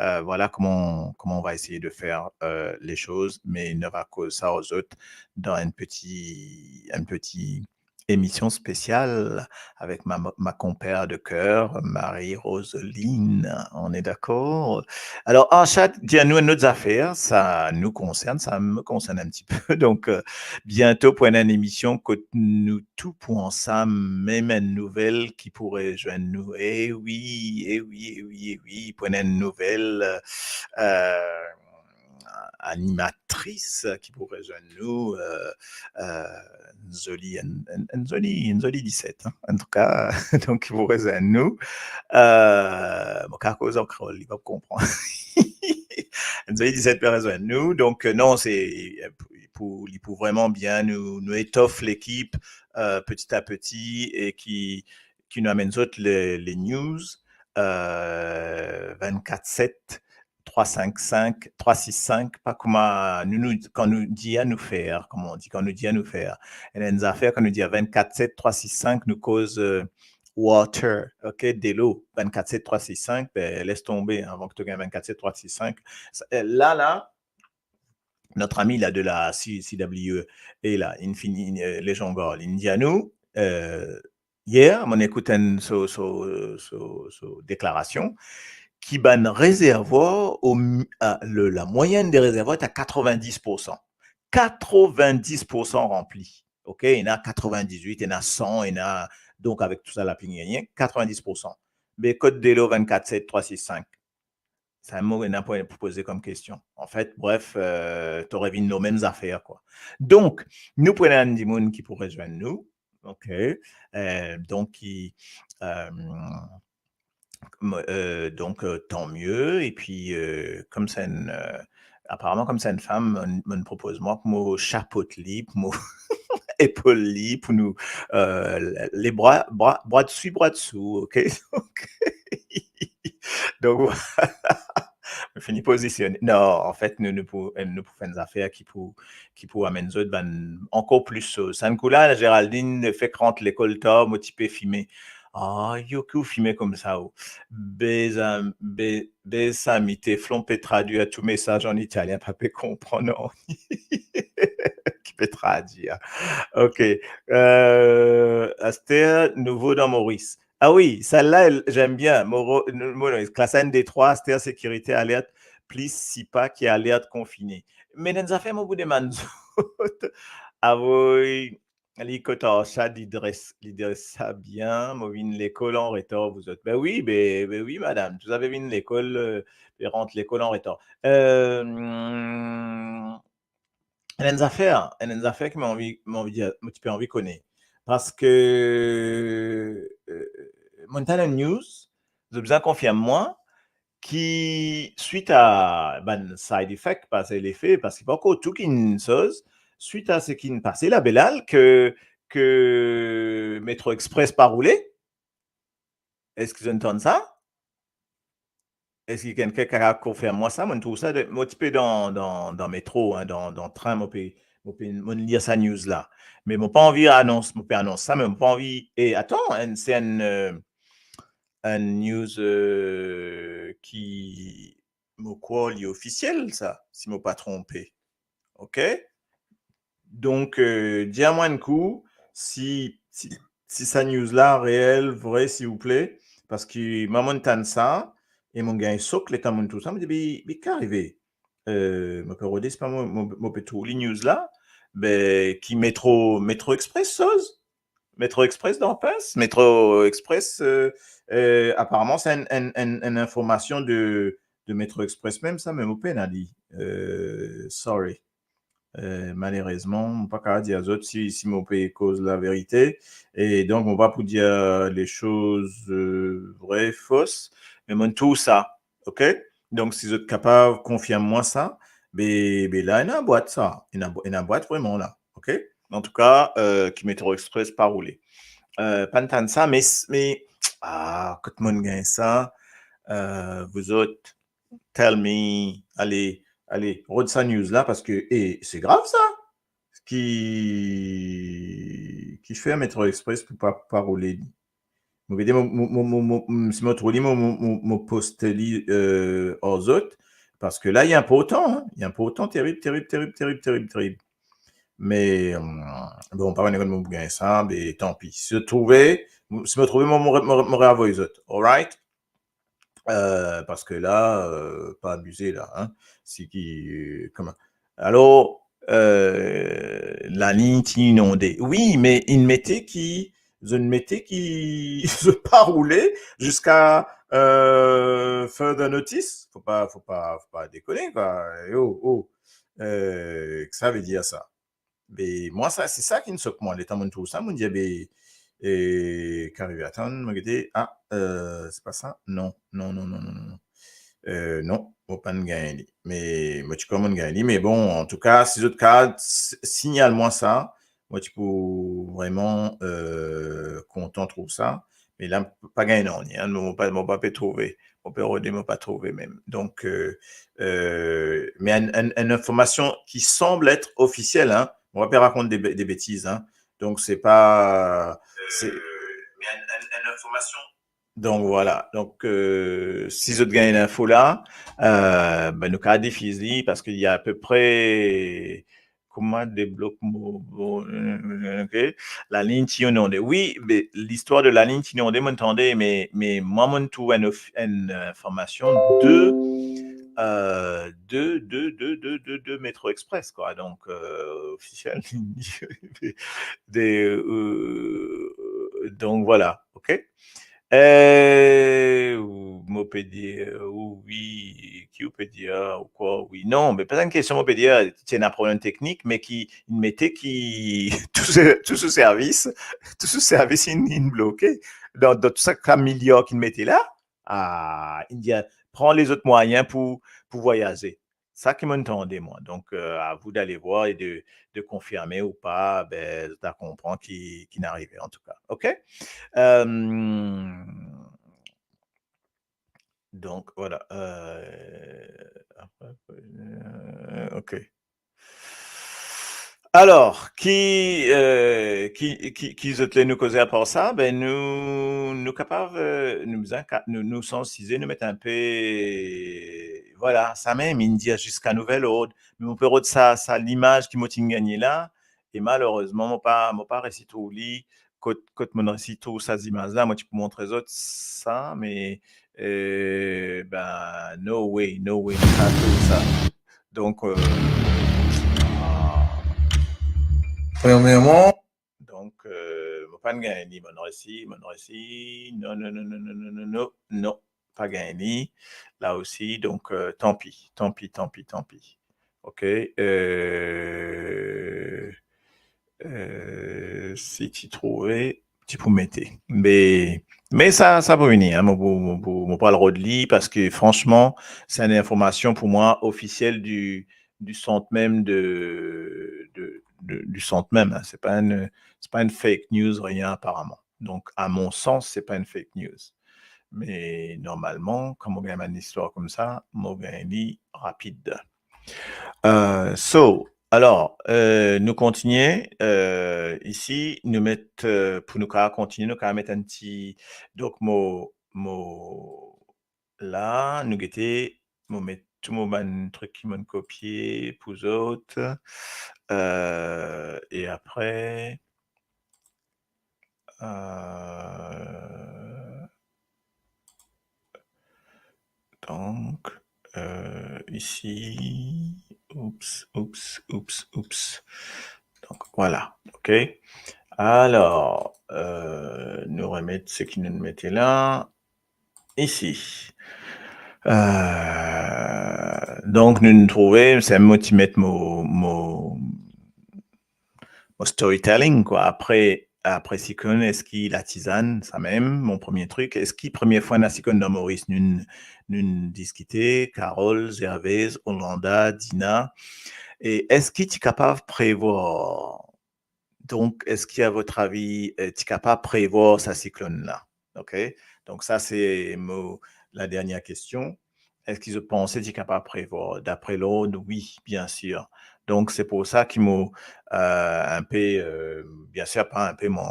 euh, voilà comment, comment on va essayer de faire, euh, les choses, me nou va koz sa ar zot dan enn peti, enn peti émission spéciale avec ma, ma compère de cœur, Marie-Roseline. On est d'accord? Alors, Arshad, dir nou enn lot zafer, sa nou konsern, sa me konsern enn tipe. Donk, euh, biento pou enn, enn emision kot nou tou pou ansam, mem enn nouvel ki pou rezwenn nou. Eh wi, eh wi, eh wi, eh wi, pou enn, enn nouvel, euh, animatris ki pou rezwenn nou, euh, euh, enn zoli, enn, enn, enn zoli, enn zoli diset, hein, antouka, donk ki pou rezwenn nou. Euh, mo kapav koz an kreol, li pa pou konpran. Enn zoli diset pe rezwenn nou, donk, euh, non, se, euh, pou, pou, li pou vreman bien nou, nou etof lekip, euh, peti a peti, e ki, ki nou amenn zot le, le news, euh, vennkat set, trwa sink sink, trwa sis sink, pa kouma nou, nou, kan nou dir nou fer, kouma nou dir, kan nou dir nou fer. Ena enn zafer, kan nou dir vennkat set, trwa sis sink, nou koz, euh, water, ok, delo, vennkat set, trwa sis sink, be, les tonbe, avan ki to gagn vennkat set, trwa sis sink. Sa, euh, la, la, notre ami la de la C-, C W A la, inn fini, euh, les gens, inn dir nou, euh, yer, mo'nn ekout enn so, so, so, so deklarasion, ki bann rezervwar, o m-, a, le, la moyenne des réservoirs est à quatre-vingt-dix pour cent. Quatre-vingt-dix pour cent ranpli. Ok, ena quatre-vingt-dix-huit, ena san, ena, donk avek tou sa lapli, rien, quatre-vingt-dix pour cent. Me kot delo vennkat set, trwa sis sink? Sa mo ena pou, pou poze kom kestion. Anfet, bref, euh, to revinn lor mem zafer, kwa. Donk, nou pou ena enn dimoun ki pou rezwenn nou, ok? Euh, donk, ki, euh, mo-, euh, donk, euh, tant mieux. Epi, euh, kom se enn, euh, aparaman, kom se enn fam, mo'nn, mo'nn propoz mwa pou mo shapot li, pou mo epol li, pou nou, euh, les bras, bras, bras dessus, bras dessous, ok? Donk, donk, fini pozisione. Non, anfet, nou, nou pou, nou pou fer enn zafer ki pou, ki pou amenn zot bann ankor plis soz. Sa enn kou la, Géraldine fek rant lekol tar, mo ti pe fime. Ah, yo ki ou fime koumsa, ou. Beza-, be-, Besame, teflon pe tradwir tou mesaz an italien, pa pe konpran, non. Ki pe tradwir. Ok. Euh, aster, nouvo dan Moris. Ah wi, sel-la, j'aime bien. Moro, nou, nou, nou, klas enn, de, trwa, aster, sekirite, alert, plis sipa ki alert konfine. Me ena enn zafer mo pou demann zot. Avoy, li kot Arshad, li dres, li dres sa bien, mo vinn lekol an retar, vouzot. Be wi, be, be wi, madam, to ti pe vinn lekol, euh, pe rant lekol an retar. Euh, ena enn zafer, ena enn zafer ki mo anvi, mo anvi dir, mo ti pe anvi kone. Parski, euh, mo'nn tann enn news, zot bizin konfirm mwa, ki swit a bann side effect, pa se lefe, parski pa ankor tou kinn soz, swit a seki'nn pase la, Belal, ke, ke Metro Express pa roule. Eski zot inn tann sa? Eski kenn kapav konfirm mwa sa? Mo'nn trouv sa de, mo ti pe dan, dan, dan metro, hein, dan, dan trin, mo pe, mo pe, mo'nn lir sa news la. Me mo pa anvi anons, mo pe anons sa, me mo pa anvi, e atan, enn, se enn, euh, enn news, euh, ki, mo krwar li ofisiel sa, si mo pa tronpe. Ok? Donk, euh, dir mwa enn kou si, si, si sa news la reel, vre, silvouple, parski mwa mo'nn tann sa, e mo'nn gagn sok letan mo'nn trouv sa, mo dir, "Be, be ki arive?" Euh, mo pe rode, se pa mo, mo, mo pe trouv li news la, be, ki Metro, Metro Express soz. Metro Express dan pins, Metro Express, euh, euh, aparaman, se enn, enn, enn, enn informasion de, Metro Express mem sa, me mo pena li. Euh, sorry. Euh, malerezman, mo pa kapav dir zot si, si mo pe koz laverite. E donk, mo pa pou dir lesoz, euh, vre, fos, me mo trouv sa, ok? Donk, si zot kapav konfirm mwa sa, be, be la, ena bwat sa. Ena, ena bwat vreman la, ok? Antouka, euh, ki Metro Express pa roule. Euh, pa'nn tann sa, me, me, ah, kot mo'nn gagn sa, euh, vous autres, tell me, ale, ale, rod sa news la, parski, e, se grav sa. Ki, ki fer Metro Express pou pa, pa roule li. Mo gete, mo, mo, mo, mo, mo, si mo trouv li, mo, mo, mo, mo poste li, euh, ar zot, parski la, li inportan, hein, li inportan, terib, terib, terib, terib, terib, terib. Me, euh, bon, pa kone kot mo pou gagn sa, me tanpi. Si mo trouve, si mo trouve, mo, mo, mo, mo reavoy zot, alright? Euh, parski la, euh, pa abize la, hein. Si ki, euh, kouma? Alor, euh, lalign ti inonde. Wi, me inn mete ki, zot inn mete ki, zot pa roule ziska, euh, further notice. Fo pa, fo pa, fo pa dekone, kwa. Yo, oh. Euh, ki sa ve dir sa? Be, mwa, sa, se sa ki inn sok mwa. Letan mo'nn trouv sa, mo'nn dir, be, e, ki arive, atann, mo gete, ah, euh, se pa sa? Non, non, non, non, non, non. Euh, non, mo pa'nn gagn li. Me, mo ti krwar mo'nn gagn li, me bon, antouka, si zot kapav s-, signal mwa sa, mo ti pou vreman, euh, kontan trouv sa. Me la, mo pa gagn nanye, hein, mo pa, mo pa pe trouve. Mo pe rode, mo pa trouve mem. Donk, euh, euh, me enn, enn, enn informasion ki sanble et ofisiel, hein. Mo pa pe rakont de be-, de betiz, hein. Donk, se pa, se, euh, me enn, enn, enn informasion. Donk, vwala. Donk, euh, si zot gagn linfo la, euh, be, nou kapav difiz li, parski li apepre, kouma deblok mo, mo, ok. Lalign ti inonde. Wi, be, listwar de lalign ti inonde, mo'nn tande, me, me mwa, mo'nn trouv enn of-, enn, euh, informasion de, euh, de, de, de Metro Express, kwa. Donk, euh, ofisiel, de, euh, donk, vwala, ok. Eh, ou, mo pe dir, ou, wi, ki ou pe dir, ou kwa, wi. Non, me pa enn kestion, mo pe dir, ti ena problem teknik, me ki, inn mete ki tou so, tou so servis, tou so servis inn, inn bloke. Dan, dan tou sa ka miliar ki inn mete la, ah, inn dir, pran lezot mwayin pou, pou vwayaze. Sa ki mo'nn tande, mwa. Donk, euh, à vous d'aller voir et de, de confirmer ou pas, be, zot a konpran ki, ki inn arive, antouka. Ok? Euh, donk, vwala. Euh, apre, euh, ok. Alor, ki, euh, ki, ki, ki zot le nou koze apar sa? Be, nou, nou kapav, euh, nou bizin ka-, nou, nou sansize, nou met inpe, vwala, sa mem, inn dir ziska nouvel ord. Me mo pe rod sa, sa limaz ki mo ti'nn gagne la, e malerezman, mo pa, mo pa resi trouv li. Kot, kot mo'nn resi trouv sa zimaz la, mo ti pou montre zot sa, me, euh, be, no way, no way, mo pa trouv sa. Donk, euh, ah, premierman, donk, euh, mo pa'nn gagn li, mo'nn resi, mo'nn resi, non, non, non, pa gagn li, la osi, donk, euh, tanpi, tanpi, tanpi, tanpi. Ok, euh, euh, si ti trouve, ti pou mete. Me, me sa, sa pou vini, hein, mo pou, mo pou, mo pou al rod li, parski, fransman, se enn informasion pou mwa ofisiel di, di sant mem de, de, de, di sant mem, hein. Se pa enn, se pa enn fake news, rien, aparaman. Donk, à mon sens, se pa enn fake news. Me normalman, kan mo gagn bann listwar koumsa, mo gagn li rapid. Euh, so, alor, euh, nou kontinie, euh, isi, nou met, euh, pou nou kapav kontinie, nou kapav met enn ti, donk, mo, mo, la, nou gete, mo met tou mo bann trik ki mo'nn kopie pou zot. Euh, e apre, euh, donk, euh, isi, oups, oups, oups, oups. Donk, vwala, ok. Alor, euh, nou remet seki nou mete la. Isi. Euh, Donk, nou trouve, se mo ti met mo, mo, mo storytelling, kwa. Apre, apre siklonn, eski latizann, sa mem, mo premie trik, eski premie fwa ena siklonn dan Moris, nou, nou diskite, Carole, Gervaise, Olanda, Dina, e eski ti kapav prevwar, donk, eski, a vot avi, eh, ti kapav prevwar sa siklonn la? Ok? Donk, sa, se mo, la dernie kestion. Eski zot panse ti kapav prevwar? Dapre lord, wi, bien sir. Donk, se pou sa ki mo, eh, inpe, eh, bien sir, pa inpe, mo,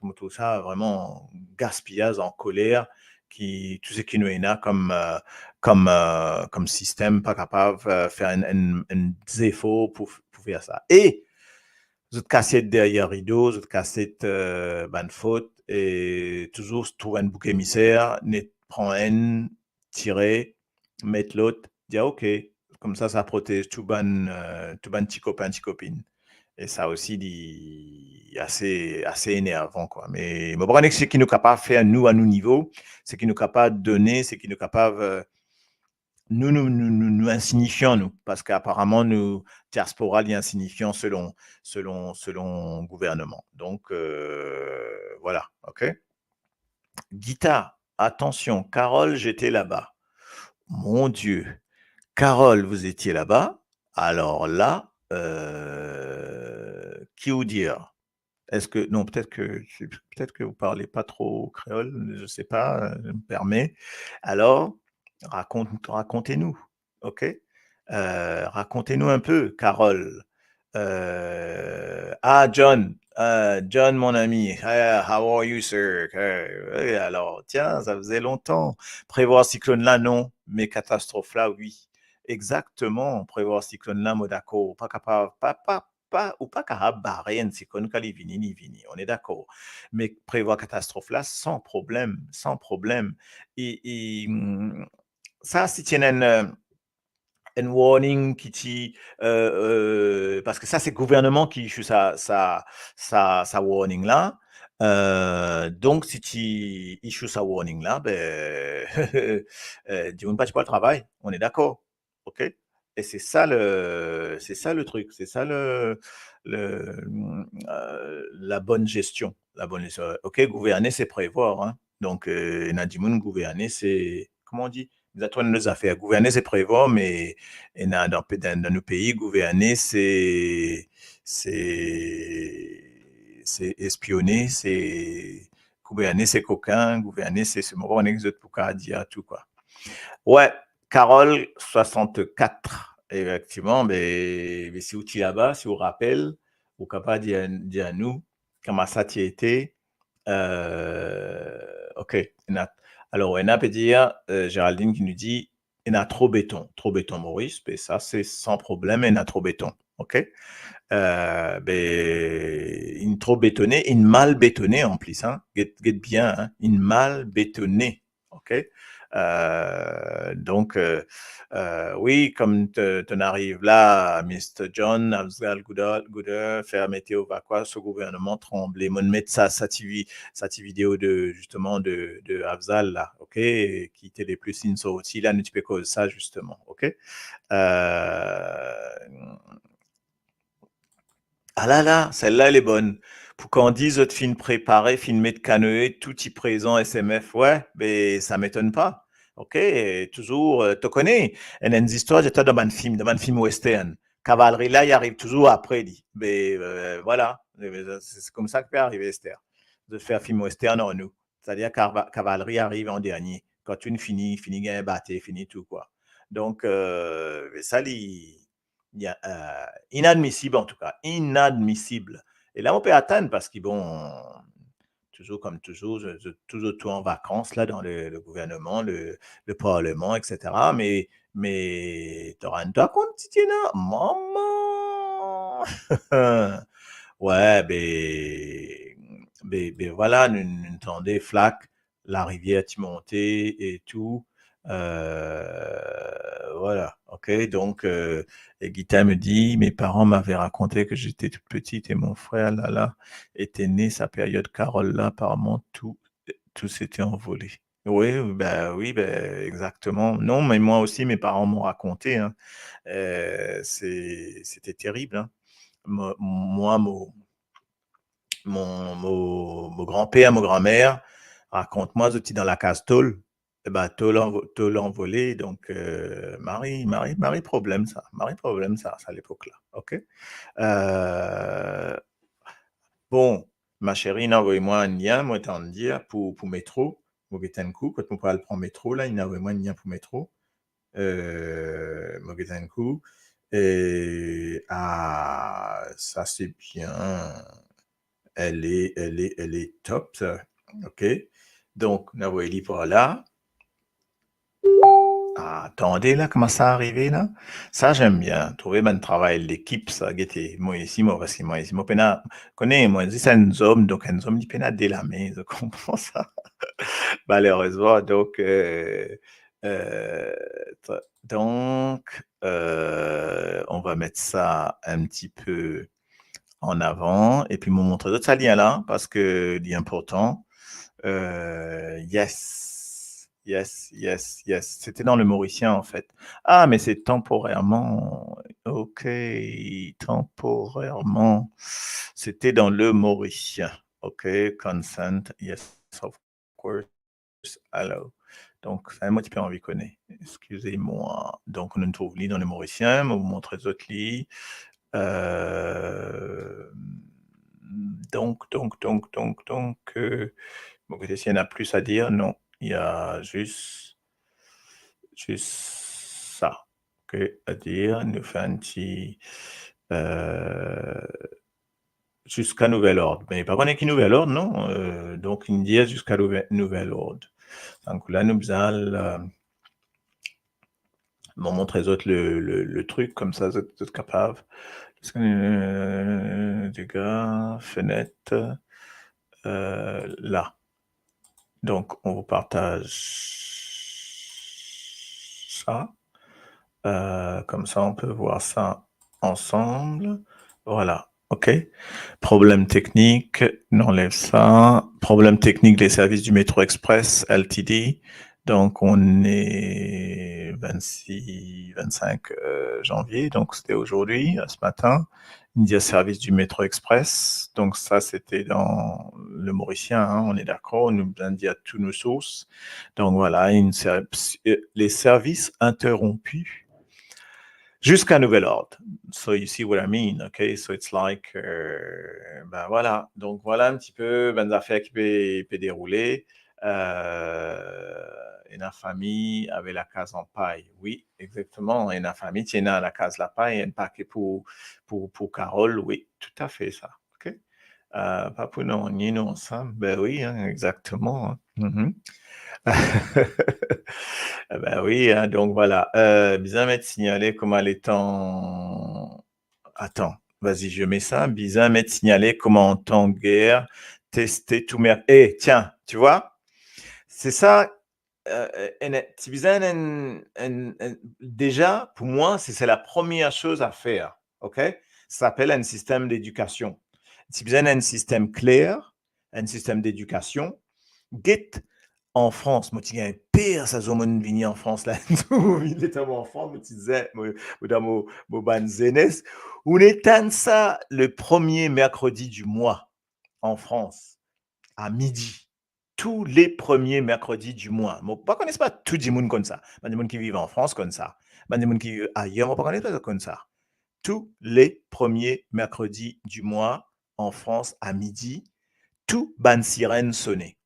mo trouv sa vreman gaspiyaz, ankoler, ki tou seki nou ena kom, eh, kom, eh, kom sistem pa kapav, eh, fer enn, enn, enn zefor pou, pou fer sa. E zot kasiet deryer rido, zot kasiet, eh, bann fot, e touzour trouv enn bouk emiser, net pran enn, tire, met lot, dir, "Ok." Koumsa, sa protez tou bann, eh, tou bann ti kopin, ti kopinn. E sa osi, li ase, ase enervan, kwa. Me mo pa kone seki nou kapav fer, nou, a nou nivo, seki nou kapav done, seki nou kapav, eh, nou, nou, nou, nou, nou insinifian, nou, parski aparaman, nou, diaspora, li insinifian selon, selon, selon gouverneman. Donk, eh, vwala, ok? Gita, atansion, Carole, j'étais là-bas. Mon Dieu, Carole, vous étiez là-bas? Alors là, euh, qui vous dire? Est-ce que, non, peut-être que, peut-être que vous parlez pas trop créole, je sais pas, euh, je me permets. Alors, raconte, racontez-nous, ok? Euh, racontez-nous un peu, Carole. Euh, ah, John, euh, John, mon ami, eh, how are you, sir? Eh, eh, alors, tiens, ça faisait longtemps. Prevwar siklonn la, non, me katastrof la, wi. Exactement, prevwar siklonn la, mo dakor, pa kapav, pa, pa, pa, ou pa kapav bare enn siklonn, kan li vini, li vini, on est d'accord. Me prevwar katastrof la, san problem, san problem. E, e, mm, sa, si ti ena enn, euh, enn warning ki ti, euh, euh, parski sa, se gouverneman ki issue sa, sa, sa, sa warning la. Euh, donk, si ti issue sa warning la, be, euh, dimoun pa ti pou al travay, on est d'accord, ok? E se sa le, se sa le trik, se sa le, le, euh, la bonne gestion, la bonne gestion. Ok, gouverner, c'est prévoir, hein. Donk, euh, ena dimoun, gouverner, se, kouma on dir? Li zis trouv enn lot zafer. Gouverner, se prevwar, me ena dan, dan, dan nou pei, gouverner, se, se, se espione, se, gouverner, se kokin, gouverner, se, se, mo pa kone ki zot pou kapav dir tou, kwa. Wi, Carole, soixante-quatre, efektivman, me, me si ou ti laba, si ou rapel, ou kapav dir, dir nou, kouma sa ti ete, euh, ok, ena, alors, ena pe dir, euh, Géraldine ki nou dir, ena tro beton, tro beton Moris, be sa se san problem, ena tro beton, ok? Euh, be, inn tro betone, inn mal betone an plis, hein, get, get bien, hein, inn mal betone, ok? Euh, donk, euh, euh, wi, kouma to, to'nn ariv la, Mister John, Afzal Gouda, Gouda, fer mete ou vakwa, so gouverneman tranble. Mo'nn met sa, sa ti vi-, sa ti video de, zisteman, de, de Afzal la, ok? Ki Télé Plus inn sorti la, nou ti pe koz sa, zisteman, ok? Euh, Ah la la, sel-la, elle est bonne. Pou kan dir zot finn prepare, finn met kanoe, tou ti prezan, S M F, wi, be, sa m'étonne pas. Ok, touzour, euh, to kone, enn, enn zistwar, zot dan bann fim, dan bann fim western. Kavalri la, li ariv touzour apre li. Be, euh, vwala, se, se koumsa ki pe arive, ester. Zot fer fim western an nou. Setadir, kava-, kavalri ariv an dernie. Kan tou fini, fini gagn bate, fini tou, kwa. Donk, euh, sa, li, li, euh, inadmisib, antouka, inadmisib. E la, mo pe atann, parski, bon, touzour kom touzour, zot, zot, touzour tou an vakans, la, dan le, le gouverneman, le, le parleman, et cetera. Me, me to rann twa kont, ti ena, mama! Wi, be, be, be, vwala, nou, nou tande flak, larivier ti monte e tou. Euh, vwala, ok. Donk, euh, et Guita me dit, mes parents m'avaient raconté que j'étais toute petite et mon frère, là, là, était né sa période Carole là, apparemment tout, tout s'était envolé. Oui, ben oui, ben exactement. Non, mais moi aussi, mes parents m'ont raconté, hein. Euh, c'est, c'était terrible, hein. Mo-, moi, mon, mon, mon, mon grand-père, mon grand-mère, rakont mwa, zot ti dan lakaz tol. E ben, tol anvo-, tol anvole, donk, euh, mari, mari, mari problem sa, mari problem sa, sa lepok la, ok? Euh, bon, ma chérie inn avoy mwa enn lien, mo tann dir, pou, pou metro, mo get enn kou, kot mo pou al pran metro la, inn avoy mwa enn lien pou metro. Euh, mo get enn kou. E, ah, sa se bien. Elle est, elle est, elle est top, sa. Ok. Donk, nou avoy li par la. Ah, tande la, kouma sa arive la? Sa, j'aime bien. Trouve bann travay lekip, sa, gete. Mwa isi, mwa, parski mwa isi, mo pena, kone, mwa, zis enn zom, donk enn zom, li pena de lame, zot konpran sa? Malerezman, donk, euh, euh, t-, donk, euh, on va mettre ça un petit peu en avant, epi mo montre zot sa lien la, parski li inportan. Euh, yes, yes, yes, yes. C'était dans Le Morisien, en fait. Ah, mais c'est temporairement. Ok, temporairement. C'était dans Le Morisien. Ok, consent, yes, of course. Alors, donk, sa mo ti pe anvi kone. Excusez-moi. Donk, nou trouv li dan Le Morisien, mo montre zot li. Euh, donk, donk, donk, donk, donk, euh, bon, kote si ena plis a dir, non, il y a juste, juste ça, ok, a dir. Nou fer enn ti, euh, jusqu'à nouvel ordre. Me pa kone ki nouvel ordre, non? Euh, donk, inn dir jusqu'à nouve-, nouvel ordre. Donk la, nou bizin al, euh, mo montre zot le, le, le truc, koumsa zot, zot kapav. Euh, dega, fenet, euh, la. Donc, on vous partage ça. Euh, comme ça, on peut voir ça ensemble. Voilà. Ok. Problème technique, on enlève ça. Problème technique des services du Métro Express L T D. Donc, on est vingt-six, vingt-cinq, euh, janvier. Donc, c'était aujourd'hui, euh, ce matin. Inn dir service du Métro Express. Donc, ça, c'était dans Le Morisien, hein, on est d'accord. Nou bizin dir tou nou sours. Donc, voilà, une ser-, euh, les services interrompus jusqu'à nouvel ordre. So you see what I mean, okay? So it's like, euh, ben voilà. Donc voilà un petit peu bann zafer ki pe, pe deroule. Euh, ena fami ave lakaz an pay. Wi, exactement. Ena fami ti ena lakaz lapay, enn pake pou, pou, pou Carole. Wi, toutafe sa. Ok? Euh, pa pou nou, ni nou ansam. Ben wi, hein, exactement, hein. Mhm. Ben wi, hein, donk voilà. Euh, bizin met signale kouma letan, attends, vas-y, je mets ça. Bizin met signale kouma an tan ger, teste tou mer-, eh, tiens, tu vois? C'est ça, euh, euh, ena, ti bizin enn, enn, enn, déjà, pour moi, c'est, c'est la première chose à faire, ok? Ça s'appelle un système d'éducation. Ti bizin enn sistem kler, enn sistem dedikasion. Get, an Frans, mo ti gagn per sa zour mo vini an Frans la. Letan mo an Frans, mo ti dir, mo, mo dan mo, mo bann zenes, ou ena tann sa le premier mercredi du mois en France, à midi. Tous les premiers mercredis du mois. Mo pa kone si pa tou dimoun konn sa. Bann dimoun ki viv an Frans konn sa. Bann dimoun ki viv ayer, mo pa kone si zot konn sa. Tous les premiers mercredis du mois en France, à midi, tou bann sirenn sone.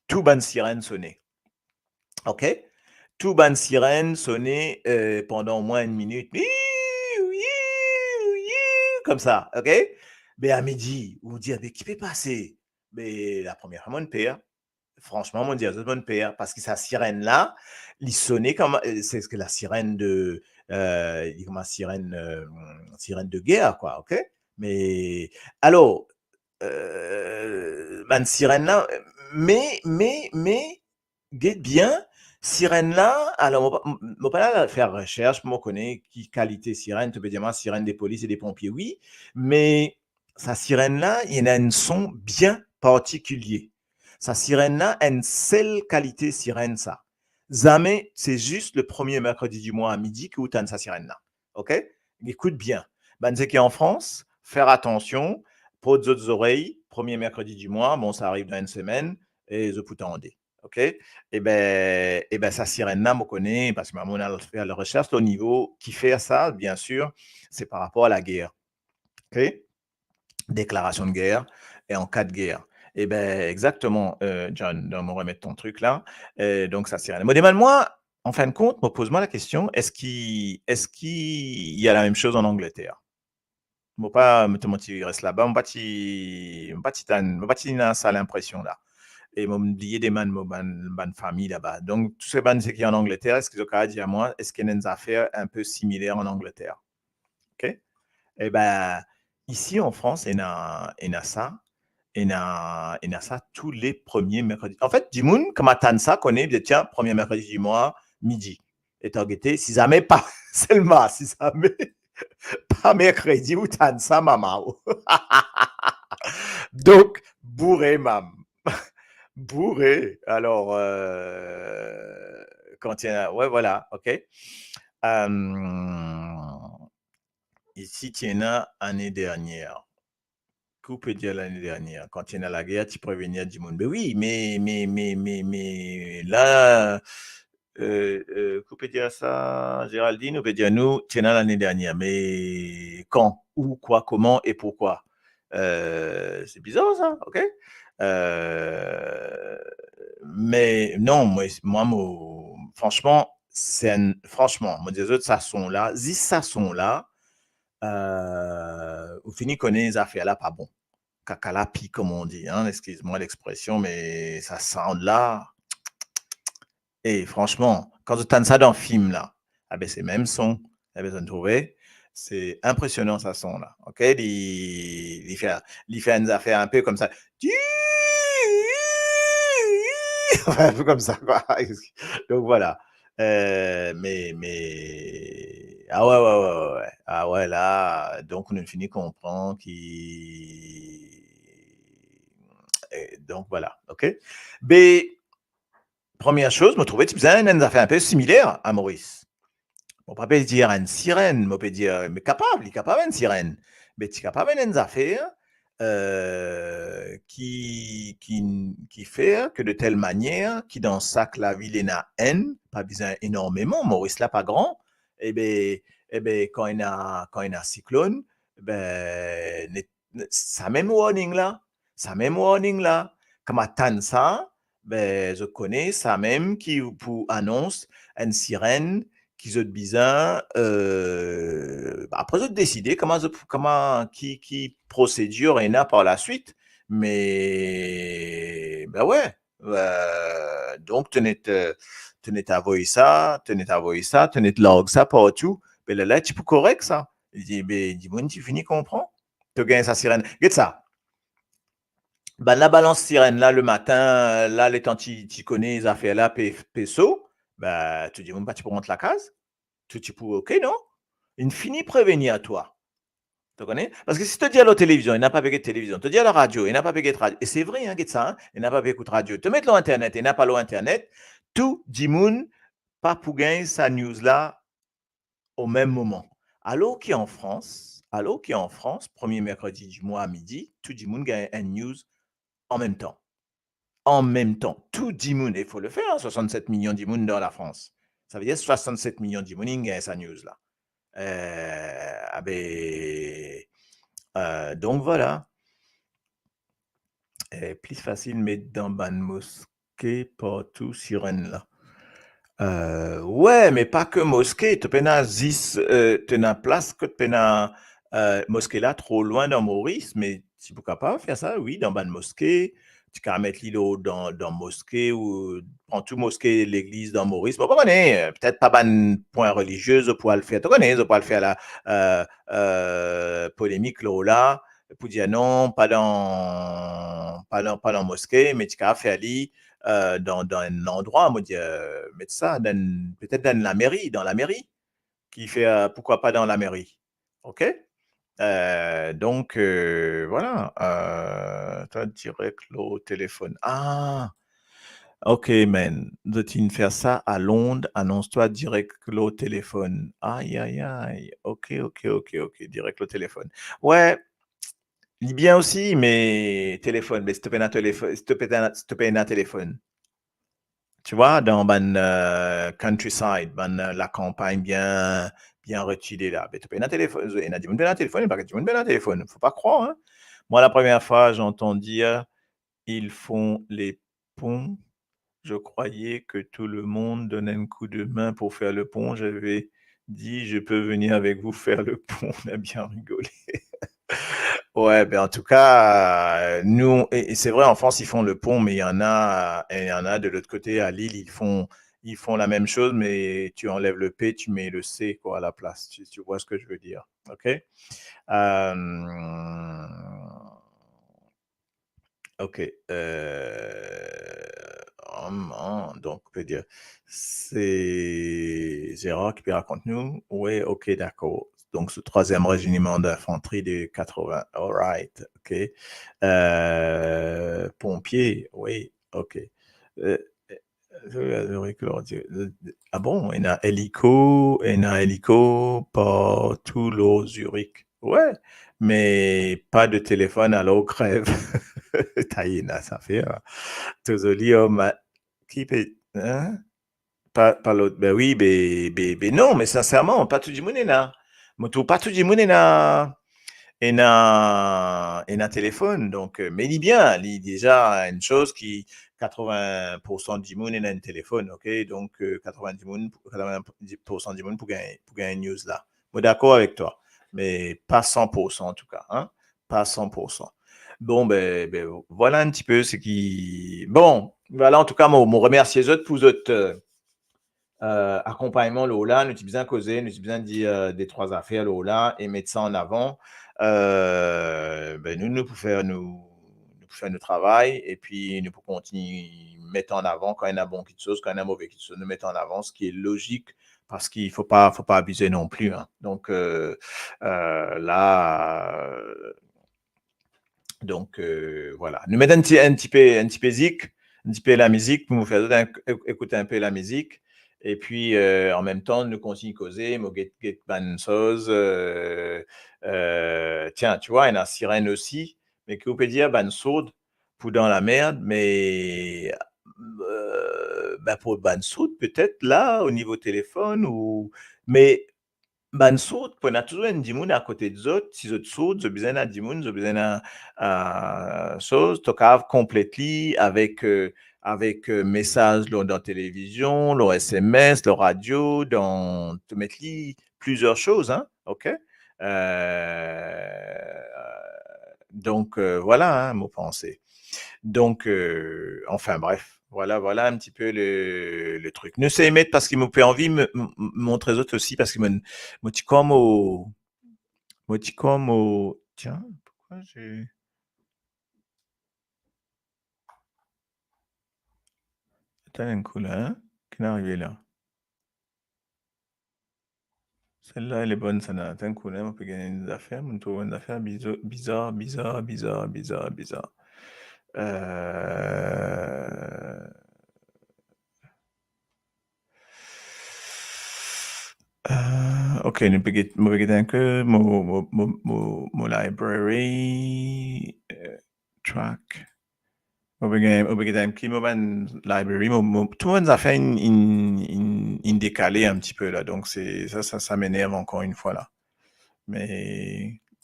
Tou bann sirenn sone. Ok? Tou bann sirenn sone, euh, pandan omwin enn minit. Iu, iu, iu, koumsa, ok? Be a midi, ou dir, be ki pe pase? Be la première fois, mo'nn per. Franchement, mo'nn dir zot, mo'nn per, parski sa sirenn la, li sone kouma, euh, c'est que la sirène de, euh, li kouma sirenn, euh, sirenn de guerre, quoi, ok? Me, alor, euh, bann sirenn la, me, me, me, get bien, sirenn la, alor, mo pa, mo pa al fer resers pou mo kone ki kalite sirenn, to pe dir mwa sirenn de polis e de ponpie, wi, me sa sirenn la, li ena enn son bien partikilie. Sa sirenn la, enn sel kalite sirenn sa. Zame, se zis le premie merkredi di mwa a midi ki ou tann sa sirenn la. Ok? Ekout bien. Bann seki an Frans, fer atansion, port zot zorey, premie merkredi di mwa, bon, sa ariv dan enn semenn, e zot pou tande. Ok? Ebe, ebe, sa sirenn la, mo kone, parski mwa, mo al fer resersy lor nivo ki fer sa, biensir, se par rapor a lager. Ok? Deklarasion de ger, e an ka de ger. Ebe, exakteman, euh, John, donk mo remet ton trik la. Euh, donk sa sirenn. Mo demann mwa, an fin de kont, mo poz mwa lakestion, eski, eski il y a la même chose en Angleterre? Mo pa, mo ti, mo ti res laba, mo pa ti, mo pa ti tann, mo pa ti ena sa linpresion la. E mo bliye demann mo bann, bann fami laba. Donk, tou se bann seki an Angleterre, eski zot kapav dir mwa, eski ena enn zafer inpe similer an Angleterre? Ok? Ebe, isi an Frans, ena, ena sa, ena, ena sa tou le premie merkredi. Anfet, dimoun, kouma tann sa, kone, bien, tiens, premie merkredi di mwa, midi. E to gete, si zame pa, selman, si zame pa merkredi ou tann sa, mama, oh. Donk, boure, mam. Boure. Alor, euh, kan ti ena, ouais, voilà, ok. Euh, isi, ti ena lane dernier. Ki ou pe dir lane dernier? Kan ti ena lager, ti prevenir dimoun. Be wi, me, me, me, me, me, la, euh, euh, ki ou pe dir sa, Géraldine, ou pe dir nou, ti ena lane dernier. Me kan, ou, kwa, koman e pourkwa? Euh, se bizar sa, ok? Euh, me non, mwa, mwa, mo, fransman, se enn, fransman, mo dir zot, sa son la, zis sa son la, euh, ou fini kone zafer la pa bon. Kaka lapi, comme on dit, hein, excuse-moi l'expression, me sa sound la, e fransman, kan zot tann sa dan fim la, abe, se mem son, abe, zot trouve, se inpresionan sa son la, ok? Li, li fer, li fer enn zafer inpe koumsa. Enfin, inpe koumsa, kwa. Donk, voilà. Euh, me, me, ah ouais, ouais, ouais, ouais, ouais. Ah ouais, la, donk, nou fini konpran ki, eh, donk, voilà, ok? Be, premie soz, mo trouve ti bizin enn zafer inpe similer a Moris. Mo pa pe dir enn sirenn, mo pe dir, me kapav, li kapav enn sirenn, me ti kapav enn, enn zafer, euh, ki, ki, ki fer ke de tel manier ki dan sak lavil ena enn, pa bizin enormeman, Moris la pa gran, ebe, ebe, kan ena, kan ena siklonn, be, net, sa mem warning la, sa mem warning la, kouma tann sa, be, zot kone, sa mem ki pou anons enn sirenn ki zot bizin, euh, apre zot deside kouma zot, kouma, ki, ki prosedir ena par laswit, me, be, ouais, euh, donk, to net, to net avoy sa, to net avoy sa, to net larg sa partou, be, lerla, ti pou korek sa. Li, be, dimoun ti fini konpran. To gagn sa sirenn. Get sa. Bann la balans sirenn la lematin, la, letan ti, ti kone zafer la pe, pe so, be, tou dimoun pa ti pou rant lakaz. Tou ti pou ok, non? Inn fini prevenir twa. To kone? Parski si to dir lor televizion, ena pa pe get televizion. To dir lor radio, ena pa pe get radio. E se vre, hein, get sa, hein? Ena pa pe ekout radio. To met lor internet, ena pa lor internet. Tou dimoun pa pou gagn sa news la o mem moman. Alor ki an Frans, alor ki an Frans, premie merkredi di mwa a midi, tou dimoun gagn enn news an mem tan. An mem tan, tou dimoun, e fo le fer, hein, swasann-set milion dimoun dan Lafrans. Savedir swasann-set milion dimoun inn gagn sa news la. Euh, abe, euh, donk, voilà. E pli fasil met dan bann moske partou sirenn la. Euh, ouais, me pa ke moske, to pena zis, euh, to ena plas kot pena, euh, moske la tro lwin dan Moris, me ti pou kapav fer sa, wi, dan bann moske, ti kapav met li lor, dan, dan moske ou pran tou moske, legliz dan Moris. Bon, pa kone, euh, petet pa bann pwin relizie, zot pou al fer, to kone, zot pou al fer la, euh, euh, polemik lor la, pou dir non, pa dan, pa dan, pa dan moske, me ti kapav fer li, euh, dan, dan enn landrwa, mo dir, euh, met sa dan, petet dan lameri, dan lameri, ki fer, euh, pourkwa pa dan lameri, ok? Euh, donk, euh, vwala, euh, twa direk lor telefonn. Ah, ok, man. Zot inn fer sa a Lond, anons twa direk lor telefonn. Ay, ay, ay. Ok, ok, ok, ok. Direk lor telefonn. Wi, li bien osi, me telefonn, me si to pena telefonn, si to pena, si to pena telefonn, tu vois, dan bann, euh, countryside, bann, euh, lakanpagn bien, bien retire la. Be to pena telefonn, ena dimoun pena telefonn, pa dimoun pena telefonn, faut pas croire, hein. Moi, la première fois, j'ai entendu dire, ils font les ponts. Je croyais que tout le monde donne un coup de main pour faire le pont. J'avais dit, je peux venir avec vous faire le pont. On a bien rigolé. Ouais, ben en tout cas, euh, nous, et, et c'est vrai, en France, ils font le pont, mais il y en a, et il y en a de l'autre côté, à Lille, ils font, ils font la même chose, mais tu enlèves le P, tu mets le C, quoi, à la place. Tu, tu vois ce que je veux dire, ok ? Euh, ok, euh, hum, hum, donc, on peut dire, c'est Gérard qui peut raconter nous. Oui, ok, d'accord. Donc, ce troisième régiment d'infanterie de quatre-vingts. All right, ok. Euh, pompier, oui, ok. Euh, euh, Zurich, lor Zurich. Ah bon, ena eliko, ena eliko partou lor Zurich. Wi, me pa de telefonn, alor grev. Tayena sa fer. To zoli, oh, ma-, ki pe, hein? Pa, pa lot, be wi, be, be, be non, me sinserman, pa tou dimoun ena. Mo trouv pa tou dimoun ena, ena, ena telefonn. Donk, euh, me li bien, li deza enn soz ki katrovin poursan dimoun ena enn telefonn, ok? Donk, euh, katrovin dimoun, katrovin poursan dimoun pou gagn, pou gagn news la. Mo dakor avek twa, me pa san poursan antouka, hein? Pa san poursan. Bon, be, be, vwala enn tipe seki, bon, vwala, antouka, mo, mo remersie zot pou zot, euh, euh, akonpagnman lor la, nou ti bizin koze, nou ti bizin dir, euh, de trwa zafer lor la e met sa an avan. Euh, be, nou, nou pou fer nou, nou pou fer nou travay, epi nou pou kontign met an avan kan ena bon kiksoz, kan ena move kiksoz, nou met an avan, seki lozik, parski fo pa, fo pa abize non pli, hein. Donk, euh, euh, la, euh, donk, euh, vwala. Nou met enn ti, enn tipe, enn tipe zik, enn tipe lamizik pou nou fer zot enn, ek-, ekout enn pe lamizik. Epi, euh, an mem tan, nou kontign koze, mo get, get bann soz, euh, euh, tiens, tu vois, ena sirenn osi, me ki ou pe dir bann sourd pou dan lamerd, me, euh, be, pou bann sourd, petet la, o nivo telefonn, ou, me bann sourd, pou ena touzour enn dimoun akote de zot, si zot sourd, zot bizin ena dimoun, zot bizin ena, euh, soz, to kapav konplet li avek, euh, avek, euh, mesaz lor, dan televizion, lor S M S, lor radio, dan, to met li plizier soz, hein, ok? Euh, donk, euh, vwala, hein, mo panse. Donk, euh, anfin, bref, vwala, vwala enn tipe le, le trik. Nou sey met, parski mo pe anvi m-, m-, montre zot osi, parski mo, mo ti kouma, mo ti kouma, tiens, pourquoi j'ai, atann enn kou la, hein? Ki'nn arive la? Sel-la, li bonn, sa ena, atann enn kou la, mo pe gagn enn zafer, mo trouv enn zafer bizo-, bizar, bizar, bizar, bizar, bizar. Euh, euh, ok, nou pe get, mo pe get enn kou, mo, mo, mo, mo, mo library, euh, track. Mo pe gagn, mo pe gagn ki mo bann library, mo, mo, tou mo bann zafer inn, inn, inn, inn dekale enn tipe la. Donk, se, sa, sa, sa m'enerv ankor enn fwa la. Me,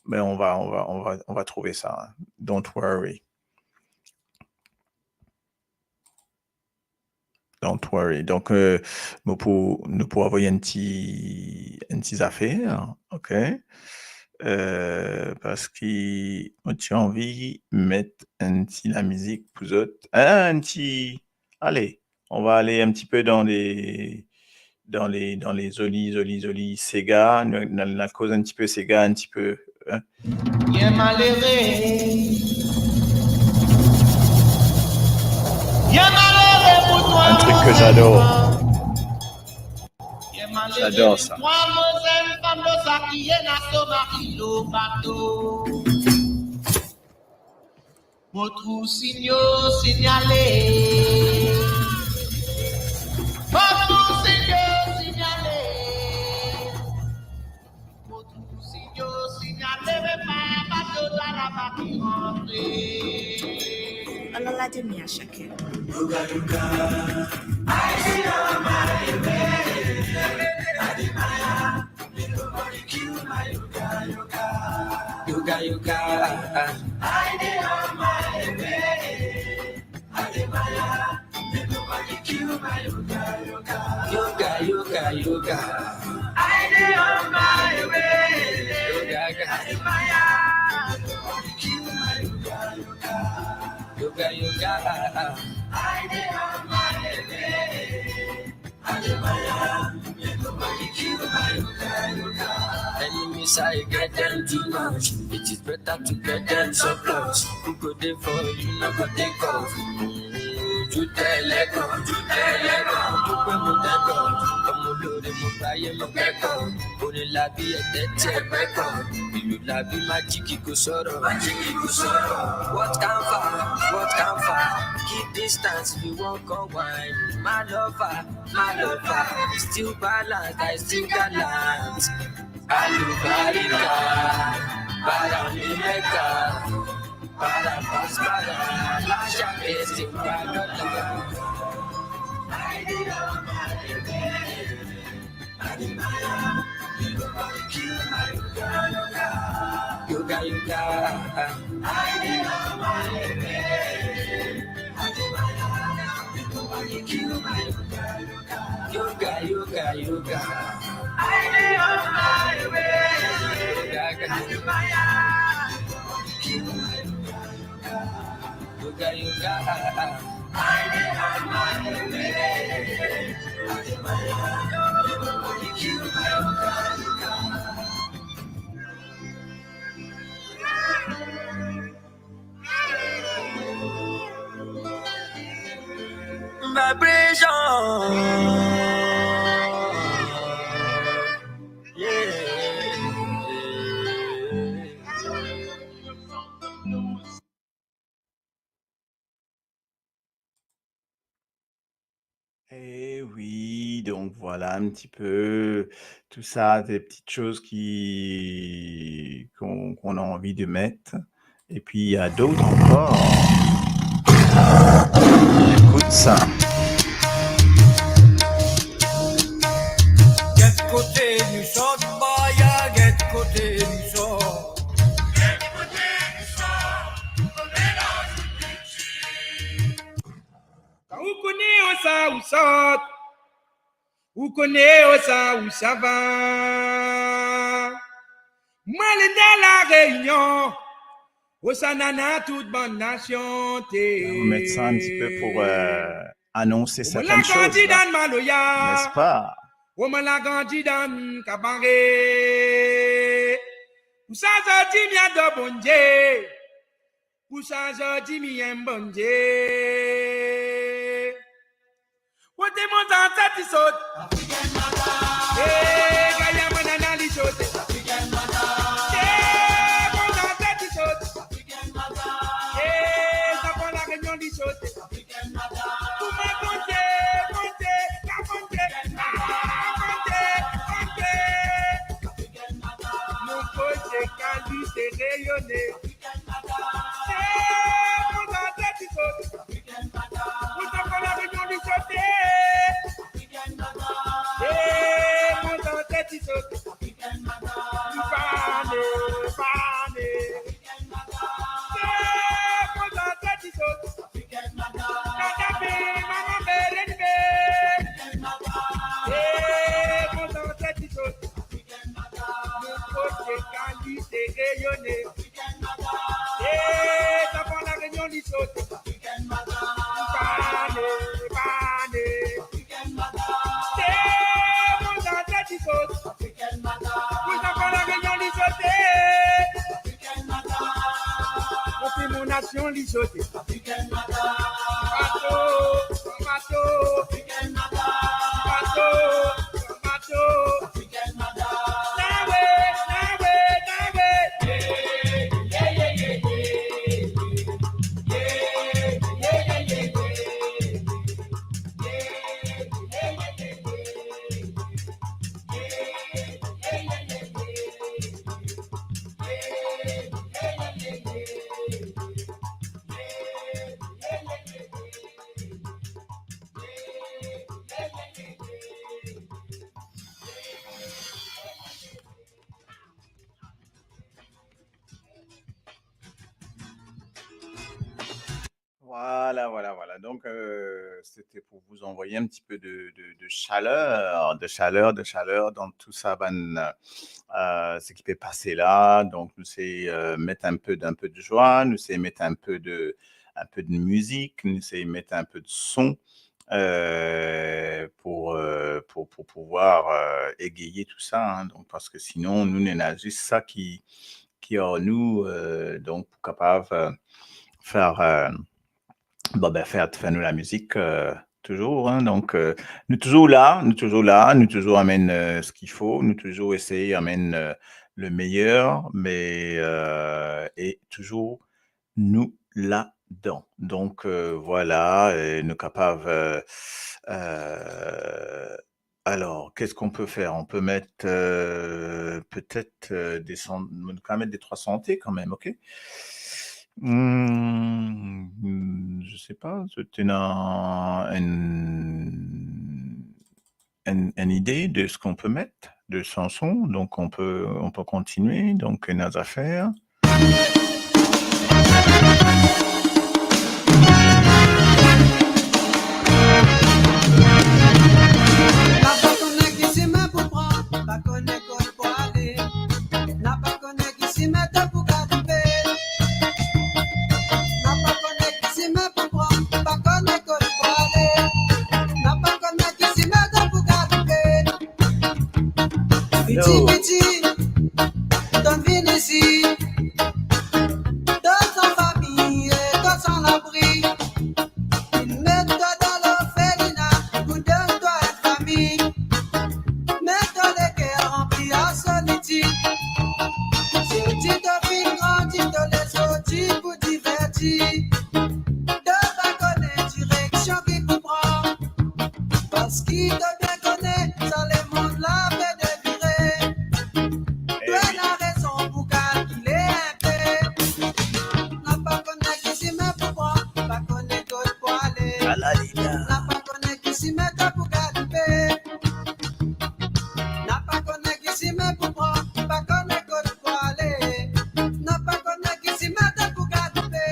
me on va, on va, on va, on va trouver sa, hein. Don't worry. Don't worry. Donk, euh, mo pou, nou pou avoy enn ti, enn ti zafer, ok? Euh, parski mo ti anvi met enn ti lamizik pou zot. Ah, enn ti, ale, on va ale enn tipe dan le, dan le, dan le zoli, zoli, zoli sega. Nou, nou, nou koz enn tipe sega, enn tipe, hein. Bien malere. Bien malere pou twa. Un truc que j'adore. J'adore ça. Mwa, mo zwenn fam lor sa ki ena so mari lor bato. Mo trouv sinyo sinyale. Mo trouv sinyo sinyale. Mo trouv sinyo sinyale, me pa bato la laba ki rantre. Ala la demi a chakin. Yoga, yoga, ah, ah. Yoga, yoga, yoga. Yoga, yoga. Yoga, yoga, ah, ah. Enemies, I get them too much. It is better to get them so close. Who go dey for you, no go dey call. Ju tele kan, ju tele kan. Ju pe mo tele kan. Ọmọ olóore mo gbáyé mo kẹ́kọ̀ọ́. Orin labi ẹ̀tẹ́ tí ẹ pẹ́ kan. Ìlú labi májíkì kò sọ̀rọ̀. Májíkì kò sọ̀rọ̀. What can far, what can far? Keep distance, we won't come wine. My lover, my lover, still balance, I still gallant. Alubarika, para mi Mecca, para pas para, la chapelle, c'est pas loin. Yoga, yoga. Yoga, yoga, yoga. Yoga, yoga. Yoga, yoga. Vibration. Yeah. Eh oui, donc voilà un petit peu tout ça, des petites choses qui, qu'on, qu'on a envie de mettre. Et puis, il y a d'autres encore. Écoute ça. Get kote nou sort, baya, get kote nou sort. Kan ou kone osa ou sort, ou kone osa ou sava. Mwa lenda La Réunion, osa nana tout bann nasion te. On va mettre ça un petit peu pour, euh, annoncer certaines choses, là. Mo la grandi dan maloya, n'est-ce pas? Mo la grandi dan kabare. Pou sa zot di mi ador Bondie. Pou sa zot di mi enn Bondie. Kote mo zanset ti sot. Eh, Gaya banana li sote. Eh, mo zanset ti sot. Eh, Zafran La Réunion li sote. Pou mwa konte, konte, ka konte, ka konte, konte. Mo koze kan li se reyone. Eh, mo zanset ti sot. Mo zanset La Réunion li sote. Eh, mo zanset ti sot. Li pane, pane. Eh, mo zanset ti sot. Madame, maman, belle, belle. Eh, mo zanset ti sot. Mo koze kan li se reyone. Eh, Zafran La Réunion li sote. Pane, pane. Eh, mo zanset ti sot. Mo Zafran La Réunion li sote. Kote mo nasion li sote. Bato, bato, bato, bato. Voilà, voilà, voilà. Donc, euh, c'était pour vous envoyer un petit peu de, de, de chaleur, de chaleur, de chaleur dans tout sa bann, euh, seki pe pase la. Donc, nou sey, euh, met un peu, un peu de joie, nou sey met un peu de, un peu de musique, nou sey met un peu de son, euh, pour, euh, pour, pour pouvoir, euh, égayer tout ça, hein. Donc, parce que sinon, nou, nou ena zis sa ki, ki ar nou, euh, donc, pour capable, euh, faire, euh, bon, ben, fer, fer nou lamizik, euh, touzour, hein. Donc, euh, nou touzour la, nou touzour la, nou touzour amenn, euh, ce qu'il faut, nou touzour esey amenn, euh, le meilleur, mais, euh, e touzour nou ladan. Donc, euh, voilà, e nou kapav, euh, euh, alors, qu'est-ce qu'on peut faire ? On peut mettre, euh, peut-être, euh, des chan-, on peut mettre deux, trois chantées quand même, ok ? Hmm, je sais pas, si tu as une, une, une idée de ce qu'on peut mettre, de chansons, donc on peut, on peut continuer, donc, euh, nos affaires. Na pa kone ki simin pou pran, pa kone kot pou ale. Na pa kone ki simin to pou garive. Na pa kone ki simin pou pran, pa kone kot pou ale. Na pa kone ki simin to pou garive. Piti, piti, tonn vinn isi. To san fami e to san labri. Vinn met twa dan lorfelina pou donn twa enn fami. Me to leker ranpli ar solitid. Sirtou to finn grandi, to le sorti pou diverti. To pa kone direksion ki pou pran. Parski to bien kone sa lemond la pe devire. To ena rezon pou kalkile inpe. Na pa kone ki simin pou pran, pa kone kot pou ale. Alalila. Na pa kone ki simin to pou garive. Na pa kone ki simin pou pran, pa kone kot pou ale. Na pa kone ki simin to pou garive.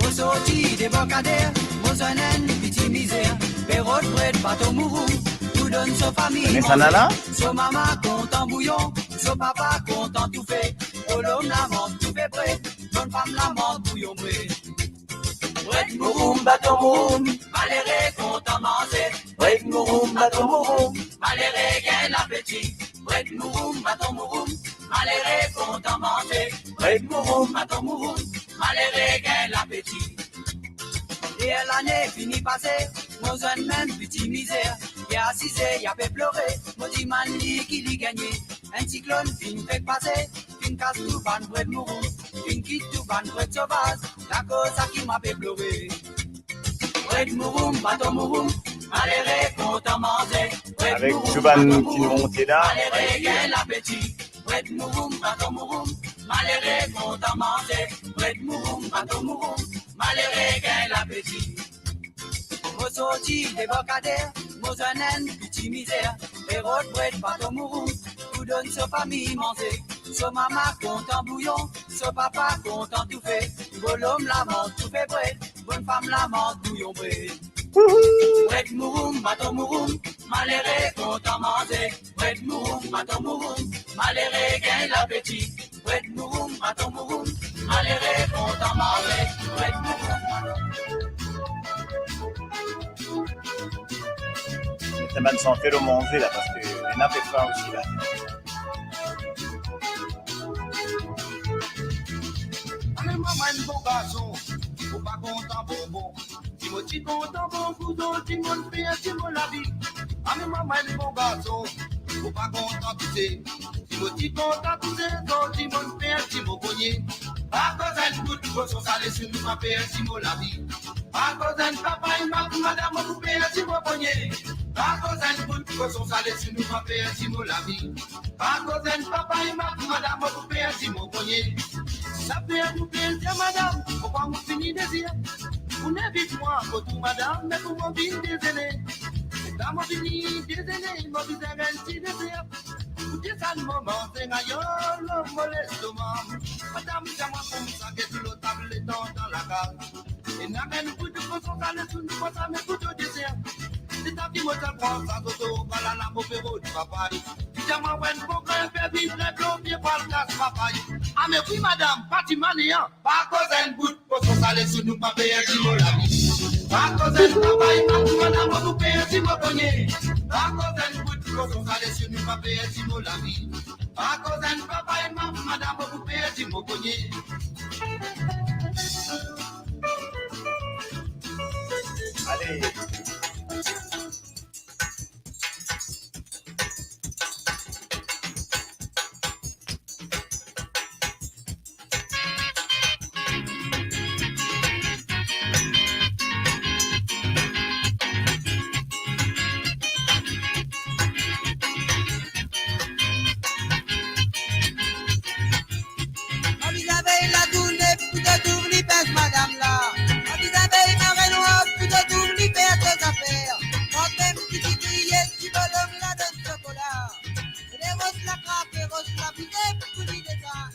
Mo sorti de Bòkader, mo zwenn enn piti mizer, pe rod bred baton mouroum, pou donn so fami manze. So mama kontan bouyon, so papa kontan toufe, bolom la manz toufe bred, bann fam la manz bouyon bred. Bred mouroum, baton mouroum, malere kontan manze. Bred mouroum, baton mouroum, malere gagn lapeti. Bred mouroum, baton mouroum, malere kontan manze. Bred mouroum, baton mouroum, malere gagn lapeti. E lane fini pase, mo zwenn mem piti mizer. Li asize, li pe plore, mo dimann li ki li gagne. Enn siklonn finn fek pase, finn kas tou bann bred mouroum, finn kit tou bann bred sovaz, lakoz sa ki mo pe plore. Bred mouroum, baton mouroum, malere kontan manze. Bred mouroum, baton mouroum, malere gagn lapeti. Bred mouroum, baton mouroum, malere kontan manze. Bred mouroum, baton mouroum, malere gagn lapeti. Mo sorti de Bòkader, mo zwenn enn piti mizer, pe rod bred baton mouroum, pou donn so fami manze. So mama kontan bouyon, so papa kontan toufe, bolom la manz toufe bred, bann fam la manz bouyon bred. Bred mouroum, baton mouroum, malere kontan manze. Bred mouroum, baton mouroum, malere gagn lapeti. Bred mouroum, baton mouroum, malere kontan manze. Bred mouroum, baton mouroum. Met bann sante lor manze la, parski ena pe frin osi la. Ame mwa enn bon garson, mo pa kontan bonbon. Si mo ti kontan bonbon, dimoun fer si mo lavi. Ame mwa enn bon garson, mo pa kontan touse. Si mo ti kontan touse, dimoun fer si mo kogne. Akoz enn bout koson sale sou nou, pa fer si mo lavi. Akoz enn papa, enn mama, madam, mo pou fer si mo kogne. Akoz enn bout koson sale sou nou, pa fer si mo lavi. Akoz enn papa, enn mama, madam, mo pou fer si mo kogne. Sa fer nou plezir, madam, mo krwar mo fini dezir. Ou inn invit mwa kot ou, madam, me pou mo vinn dezene. Ler mo vini dezene, mo bizin enn ti dezer. Ou dir Enn moman, se gagnon lor mo lestoma. Madam, dir mwa koumsa, get lor tab letan dan lakaz. Ena enn bout koson sale sou nou, koumsa me kout dezer. Letan ki mo ti al pran sa zozo, ala la mo pe rod papay. Li dir mwa enn bon gran fer vit, enn bon vye pwal kas papay. Ame wi madam, pa ti mane an. Pa koz enn bout koson sale sou nou, pa perdi mo lavi. Pa koz enn papay, pa koz madam, mo pou perdi mo konie. Pa koz enn bout koson sale sou nou, pa perdi mo lavi. Pa koz enn papay, ma-, madam, mo pou perdi mo konie. Ale. Mo bizin vey lazourne pou to trouv li pes madam la. Mo bizin vey marenwar pou to trouv li fer to zafer. Mwa mem ki ti kriye, ti bolom ladan sokola. Ros la krake, ros la bize pou li desann.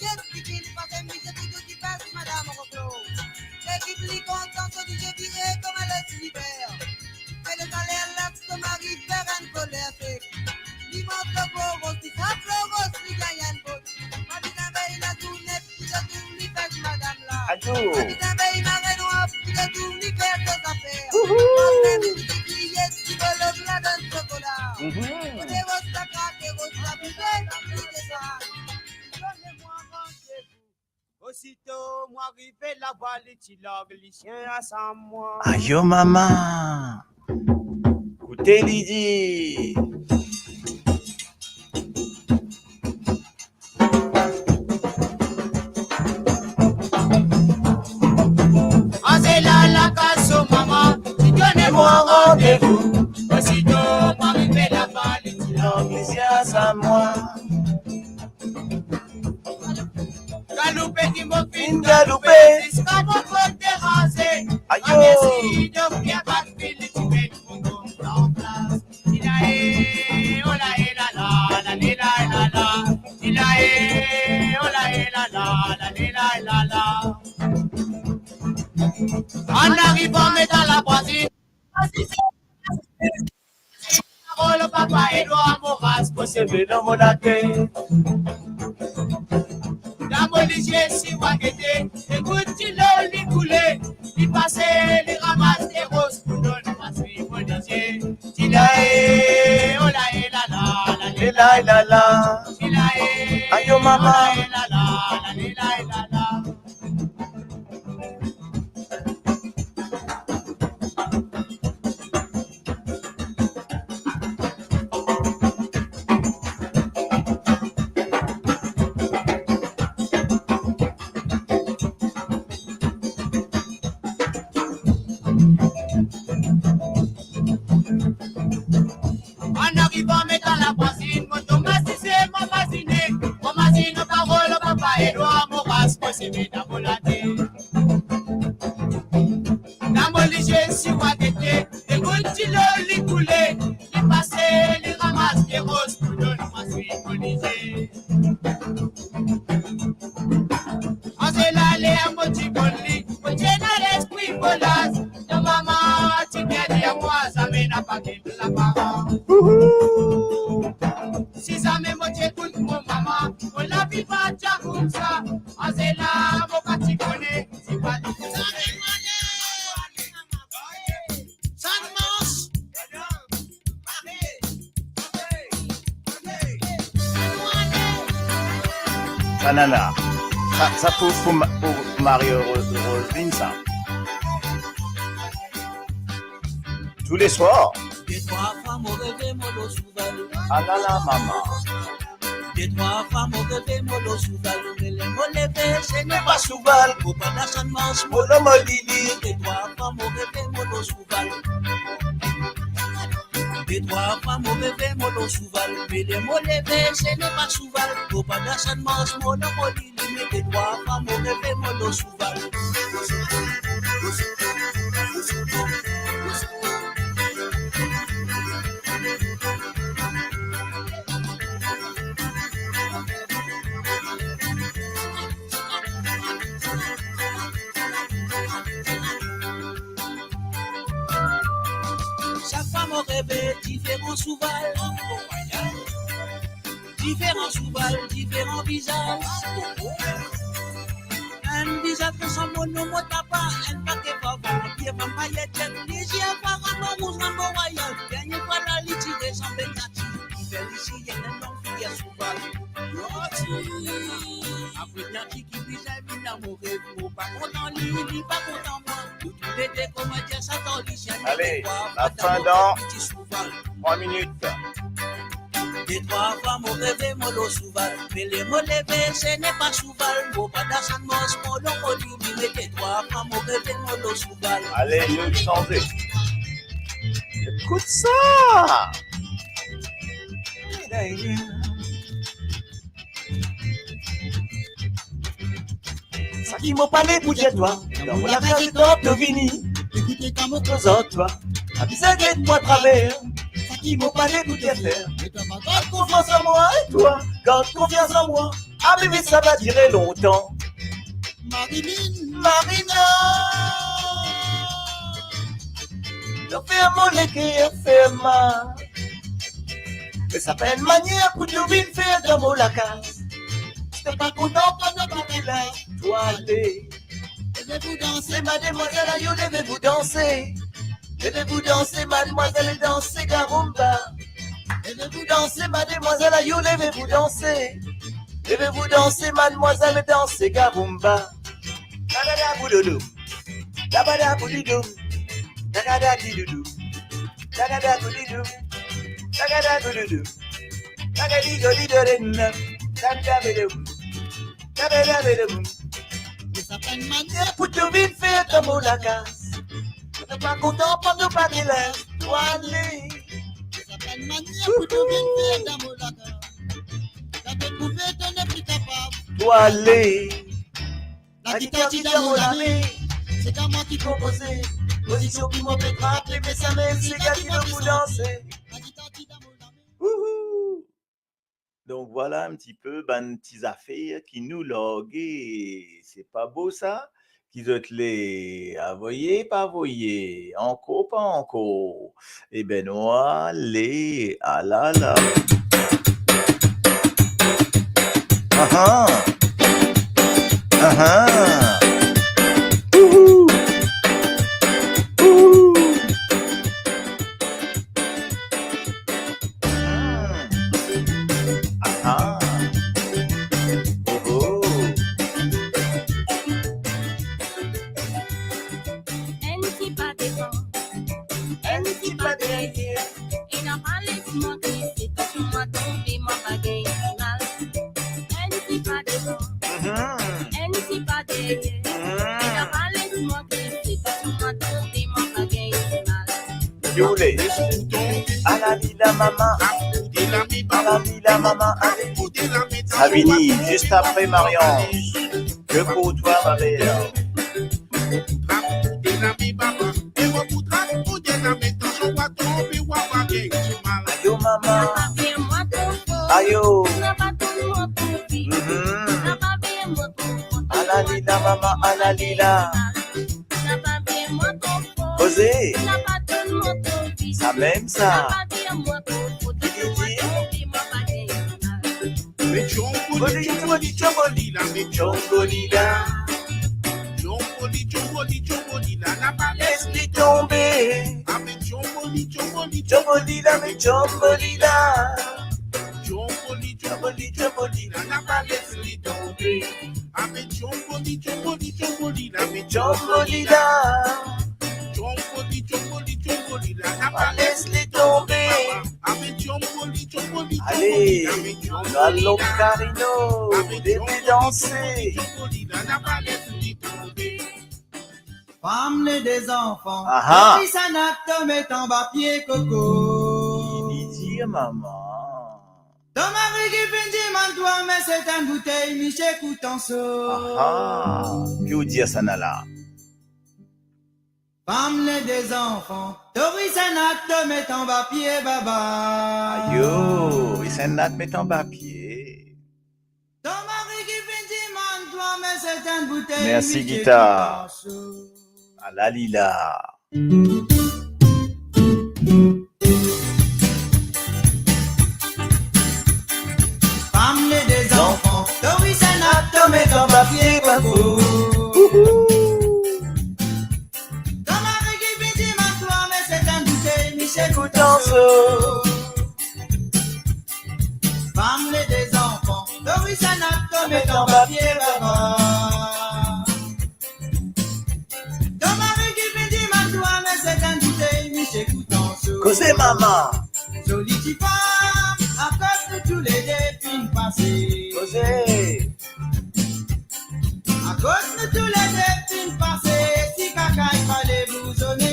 Get ki finn pase mize pou to ti pes madam Roklo. Lekip li kontan, so dize vire kouma les liver. Me lesaler la, to mari fer enn koler sek. Li mont lor ros, li frap lor ros, li gagn enn bot. Mo bizin vey lazourne pou to trouv li pes madam la. Ayo. Mo bizin vey marenwar pou to trouv li fer to zafer. Wouhou. Mwa mem ki ti kriye, ti bolom ladan sokola. Mhm. Ros la krake, ros la bize pou li desann. Donn mwa randevou. Osito mo arive laba, li ti larg lisien ansam mwa. Ayo mama. Koute li dir. Anze la lakaz so mama, ti donn mwa randevou. Osito mo arive laba, li ti larg lisien ansam mwa. Galoupe ki mo finn galoupe, ziska mo kot deranze. Ayo. Ame si dokter Batfil, li ti met mo kor an plas. Ilae, olae, lala, lale, lae, lala. Ilae, olae, lala, lale, lae, lala. An arivan, met dan labwazin. Parol papa Edwar, mo ras pou seve dan mo latet. Dan mo lizie, si wa gete, ekout dilo li koule, li pase, li ramas de ros pou donn mwa swi mo lizie. Ti lae, olae, lala, lale, lae, lala. Ti lae, ayo mama. Olae, lala, lale, lae, lala. An arivan, met dan labwazin, mo tonbe asize, mo mazine, mo mazine parol papa Edwar, mo ras pou seve dan mo latet. Dan mo lizie, si wa gete, ekout dilo li koule, li pase, li ramas de ros pou donn mwa swi mo lizie. Anze la ler mo ti konn li, mo ti ena lespri mo laz. Mo mama ti bien dir mwa, zame napa kit laparan. Wouhou! Si zame mo ti ekout mo mama, mo lavi pa ti a koumsa. Anze la mo pa ti kone si pa li. Sa nana. Sa, sa pou, pou ma-, pou Mario Ro-, Roseline, sa. Tou le swar. De trwa fwa mo reve mo lor souval. Ah la la, mama. De trwa fwa mo reve mo lor souval. Me ler mo leve, se napa souval. Mo pa desann mars, mo lor mo lili. De trwa fwa mo reve mo lor souval. De trwa fwa mo reve mo lor souval. Me ler mo leve, se napa souval. Mo pa desann mars, mo lor mo lili. Me de trwa fwa mo reve mo lor souval. Mo reve diferan souval, diferan souval, diferan vizaz. Enn vizaz resanm mo nom, mo tapa, enn pake vava, pie vanpir, tet lizie, fara, mo rouz, mo rwayal. Dernie fwa la, li ti resanm enn nati, li fer lisi, enn long figir souval. Apre nati ki bizin vinn dan mo rev, mo pa kontan li, li pa kontan mwa. Toutou lede kouma dir sa, tandiske... Allez, la fin dans trois minutes. De trwa fwa mo reve mo lor souval, me ler mo leve, se napa souval. Mo pa desann mars, mo lor mo dormi, me de trwa fwa mo reve mo lor souval. Allez, nou sanze. Écoute ça. Seki mo pale pou dir twa, dan mo lakaz letan to vini, ekoute kan mo koz ar twa. Pa bizin get mwa traver. Seki mo pale pou dir twa, gard konfians an mwa, e twa, gard konfians an mwa. Ah, bebe, sa va dire lontan. Marilyn, Marina, to fer mo leker fer mal. Me sa pa enn manier pou to vinn fer dan mo lakaz. Si to pa kontan, pa nou pa la, twa ale. Levez-vous danser, mademoiselle, ayo, levez-vous danser. Levez-vous danser, mademoiselle, dansez garumba. Levez-vous danser, mademoiselle, ayo, levez-vous danser. Levez-vous danser, mademoiselle, dansez garumba. Dagada boudoudou, dabada boudoudou, dagada didoudou, dagada boudoudou, dagada boudoudou, dagadigo dido dena, dagada bedou, dagada bedou. Me sa pa enn manier pou to vinn fer dan mo lakaz. Si to pa kontan, pa nou pa la, twa ale. Me sa pa enn manier pou to vinn fer dan mo lakaz. Kan to trouve to nepli kapav, twa ale. Lagitar ti dan mo lame, se pa mwa ki konpoze. Pozision ki mo pe trape, me sa mem se gard ki mo pou danse. Lagitar ti dan mo lame. Wouhou! Donc voilà un petit peu bann ti zafer ki nou large. Se pa bo sa? Ki zot le avoye, pa avoye, ankor, pa ankor? Ebe nou ale, alala. Aha. Aha. Ouhou. Ouhou. Hmm. Aha. Oho. Enn ti pa devan, enn ti pa deryer. Ena pa les mwa glise, touch mwa tonbe, mwa pa gagn final. Enn ti pa devan, mhm, enn ti pa deryer. Mhm. Ena pa les mwa glise, touch mwa tonbe, mwa pa gagn final. Yo le. Ala li la mama, ala li la mama, ale. Sa vini juste après Mariange. Que pour toi, ma belle. Ayo, mama. Ayo. Mhm. Ala li la, mama, ala li la. Koze. Sa mem sa. Ki li dir? Me tchonboli, tchonboli, tchonboli la, me tchonboli la. Tchonboli, tchonboli, tchonboli la, la pa les li tonbe. Ah, me tchonboli, tchonboli, tchonboli la, me tchonboli la. Tchonboli, tchonboli, tchonboli la, la pa les li tonbe. Ah, me tchonboli, tchonboli, tchonboli la, me tchonboli la. Tchonboli, tchonboli, tchonboli la, la pa les li tonbe. Allez, nou al Loccarino, bebe danse. Fam nek de zanfan, aha, wi, sa nat to met anba pie koko. Ki li dir, mama? To mari ki finn dimann twa, me se tann boutey, misie kout anso. Aha, ki ou dir sa la? Fam nek de zanfan, to wi, sa nat to met anba pie, baba. Ayo, wi, sa nat met anba pie. To mari ki finn dimann twa, me se tann boutey, misie kout anso. Merci, guitare. Ala li la. Papie pa fo. Ton mari ki vinn dimann twa, me se tann boutey, misie kout anso. Fam le de zanfan, to wi sa nat, to met anba pie baba. Ton mari ki vinn dimann twa, me se tann boutey, misie kout anso. Koze mama. Zoli tifam, akoz nou toulede finn pase. Koze. Akoz nou toulede finn pase, ti kakay fale bouzone.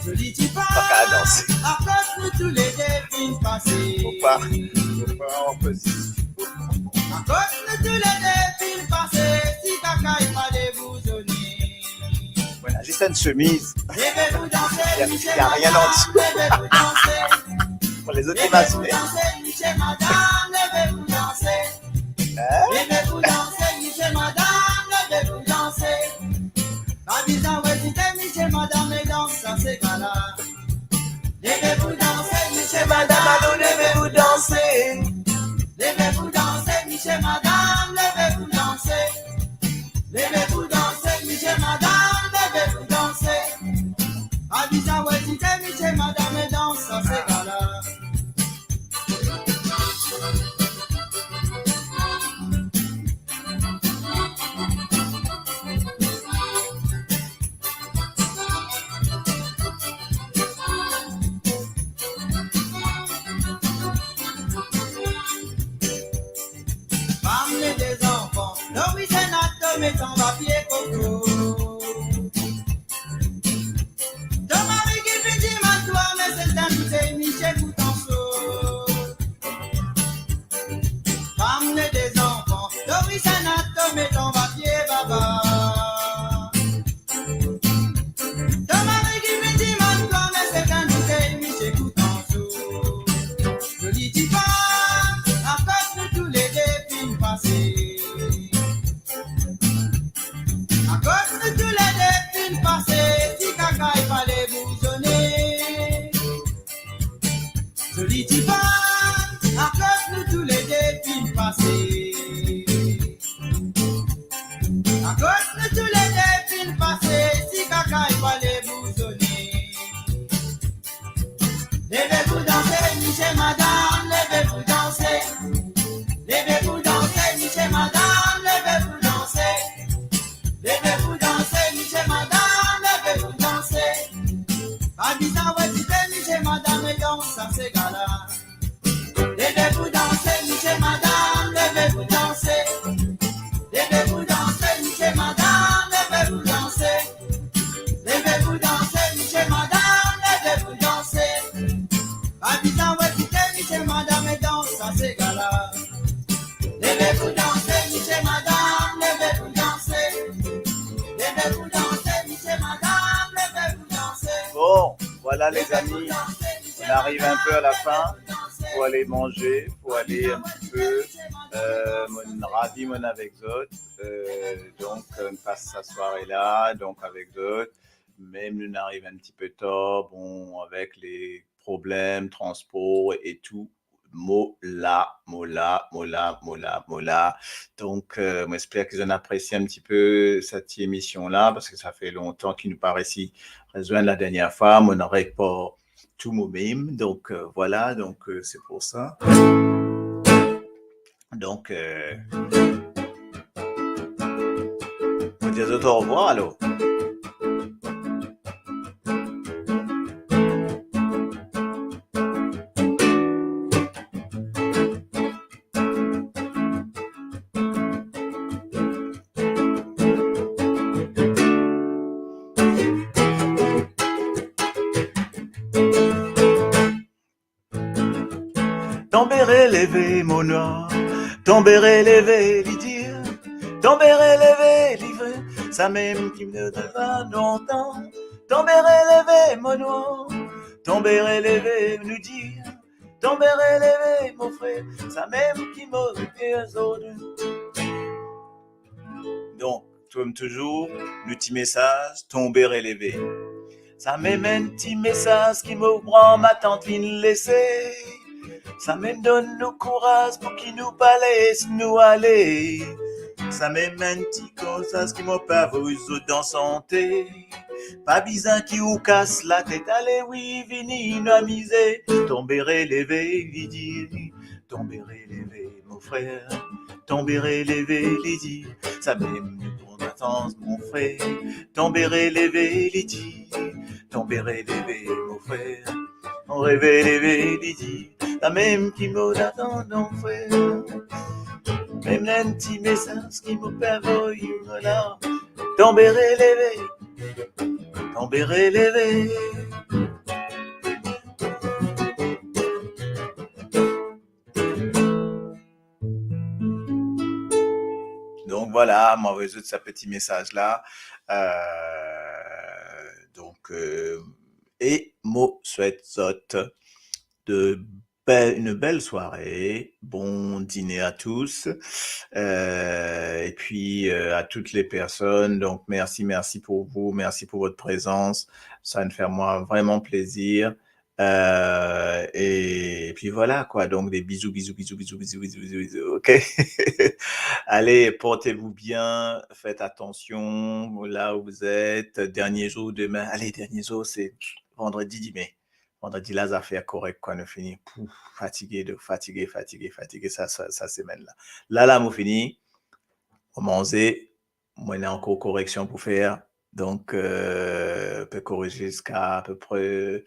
Zoli tifam, pa kapav danse. Akoz nou toulede finn pase. Faut pas, faut pas en position. Akoz nou toulede finn pase, ti kakay fale bouzone. Voilà, juste une chemise. Leve pou danse, misie madam, leve pou danse. Pour les autres, imaginez. Leve pou danse, misie madam, leve pou danse. Hein? Leve pou danse, misie madam, leve pou danse. Pa bizin ezite, misie madam, e dans sa se gala. Leve pou danse, misie madam, alor leve pou danse. Leve pou danse, misie madam, leve pou danse. Leve pou danse, misie madam, leve pou danse. Pa bizin ezite, misie madam, e dans sa se gala. Fam le de zanfan, to wi sa nat, to met anba pie koko. Ton mari ki vinn dimann twa, me se tann boutey, misie kout anso. Fam le de zanfan, to wi sa nat, to met anba pie baba. Ton mari ki vinn dimann twa, me se tann boutey, misie kout anso. Zoli tifam, akoz nou toulede finn pase. Akoz nou toulede finn pase, ti kakay fale bouzone. Zoli tifam, akoz nou toulede finn pase. Akoz nou toulede finn pase, ti kakay fale bouzone. Leve pou danse, misie madam, leve pou danse. Leve pou danse, misie madam, leve pou danse. Leve pou danse, misie madam, leve pou danse. Pa bizin ezite, misie madam, e dans sa se gala. Leve pou danse, misie madam, leve pou danse. Leve pou danse, misie madam, leve pou danse. Leve pou danse, misie madam, leve pou danse. Pa bizin ezite, misie madam, e dans sa se gala. Leve pou danse, misie madam, leve pou danse. Leve pou danse, misie madam, leve pou danse. Bon, voilà les amis, on arrive un peu à la fin pour aller manger, pour aller un petit peu, euh, mo ravi mo'nn avek zot, euh, donk, euh, nou pas sa sware la, donk avek zot, mem nou ariv un petit peu tar, bon, avek le problem transpor e tou, mo la, mo la, mo la, mo la, mo la. Donk, euh, mo esper ki zot inn apresie un petit peu sa ti emision la, parski sa fer lontan ki nou pa resi rezwenn la dernier fwa, mo ena pa tou momem. Donk, euh, voilà, donk, euh, se pou sa. Donk, euh, mo dir zot orevwar alor. Tonbe releve mo nwar, tonbe releve li dir, tonbe releve li ve, samem ki mo dir depi lontan. Tonbe releve mo nwar, tonbe releve nou dir, tonbe releve mo frer, samem ki mo dir azordi. Donk, tom touzour, nou ti mesaz, tonbe releve. Samem enn ti mesaz ki mo gran matant finn lese. Samem donn nou kouraz pou ki nou pa les nou ale. Samem enn ti konsey ki mo pe avoy zot dan sante. Pa bizin ki ou kas latet, ale wi, vini nou amize. Tonbe releve, li dir. Tonbe releve, mon frer. Tonbe releve, li dir. Samem nou pran lasans, mon frer. Tonbe releve, li dir. Tonbe releve, mon frer. Tonbe releve, li dir. Samem ki mo atann, mon frer. Mem enn ti mesaz ki mo pe avoy, vwala. Tonbe releve. Tonbe releve. Donk vwala, mo avoy zot sa peti mesaz la. Euh, donk, euh, e mo swet zot de belle, une belle soirée. Bon dîner à tous. Euh, et puis, euh, à toutes les personnes. Donc, merci, merci pour vous. Merci pour votre présence. Ça me fait moi vraiment plaisir. Euh, et, et puis voilà, quoi. Donc, des bisous, bisous, bisous, bisous, bisous, bisous, bisous, bisous, ok ? Allez, portez-vous bien, faites attention là où vous êtes. Dernier jour demain. Allez, dernier jour, c'est vendredi dix mai. Vandredi la, zafer korek, kwa, nou fini. Pouf, fatige, de, fatige, fatige, fatige, sa, sa, sa semenn la. La, la, mo fini, mo manze, mo ena ankor koreksion pou fer. Donk, euh, pe korize ziska apepre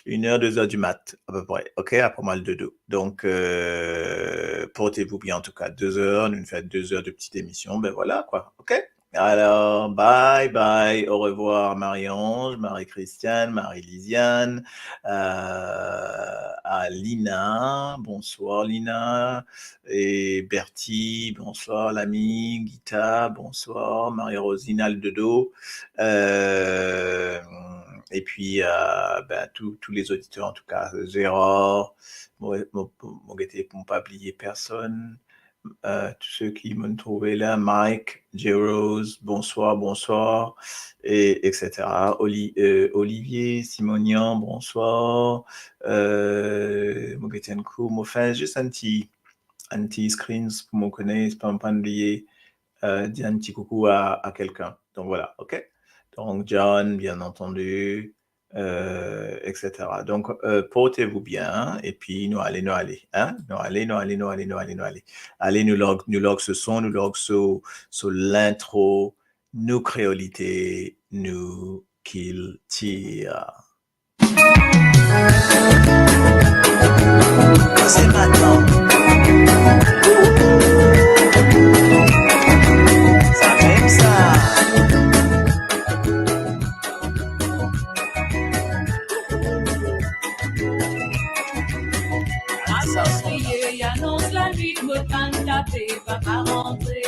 une heure, deux heures du mat, apepre. Ok, apre mo al dodo. Donk, euh, portez-vous bien, en tout cas. Deux heures, nou fer deux heures de petite émission. Ben voilà, quoi. Ok ? Alors, bye bye, au revoir Marie-Ange, Marie-Christiane, Marie-Lisiane, euh, à Lina, bonsoir Lina, et Bertie, bonsoir l'ami, Gita, bonsoir, Marie-Rosine, al dodo, euh, et puis, euh, ben, tous, tous les auditeurs, en tout cas, Gérard, mo, mo, mo gete pou pa bliye personn, euh, tous ceux ki mo'nn trouve la, Mike, J-Rose, bonsoir, bonsoir, et, et cetera. Oli-, euh, Olivier, Simonian, bonsoir. Euh, mo gete enn kou, mo fer zis enn ti, enn ti screen pou mo kone, pou pa bliye, euh, dir enn ti coucou à, à quelqu'un. Donc voilà, ok ? Donc John, bien entendu, euh, et cetera. Donc, euh, portez-vous bien, et puis nou ale, nou ale, hein ? Nou ale, nou ale, nou ale, nou ale, nou ale. Ale, nou larg, nou larg so son, nou larg so, so lintro, nou kreolite, nou kiltir. C'est maintenant. Sa mem sa. Akoz kriye, anons lanwit, mo tann tape, papa rantre.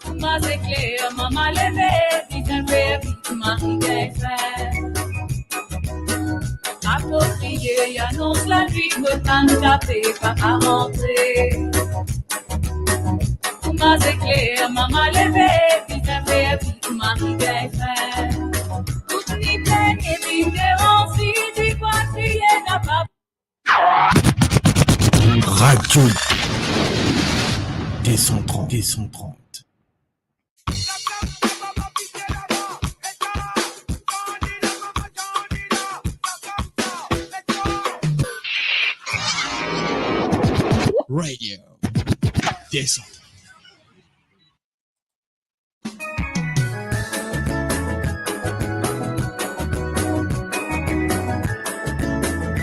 Kouma zekler, mama leve, bizin fer vit, mari gagn fin. Akoz kriye, anons lanwit, mo tann tape, papa rantre. Kouma zekler, mama leve, bizin fer vit, mari gagn fin. Tout ni plenn e vinn deranz, si ti krwar kriye napa. Radio deux cent trente, deux cent trente. Radio deux cent trente.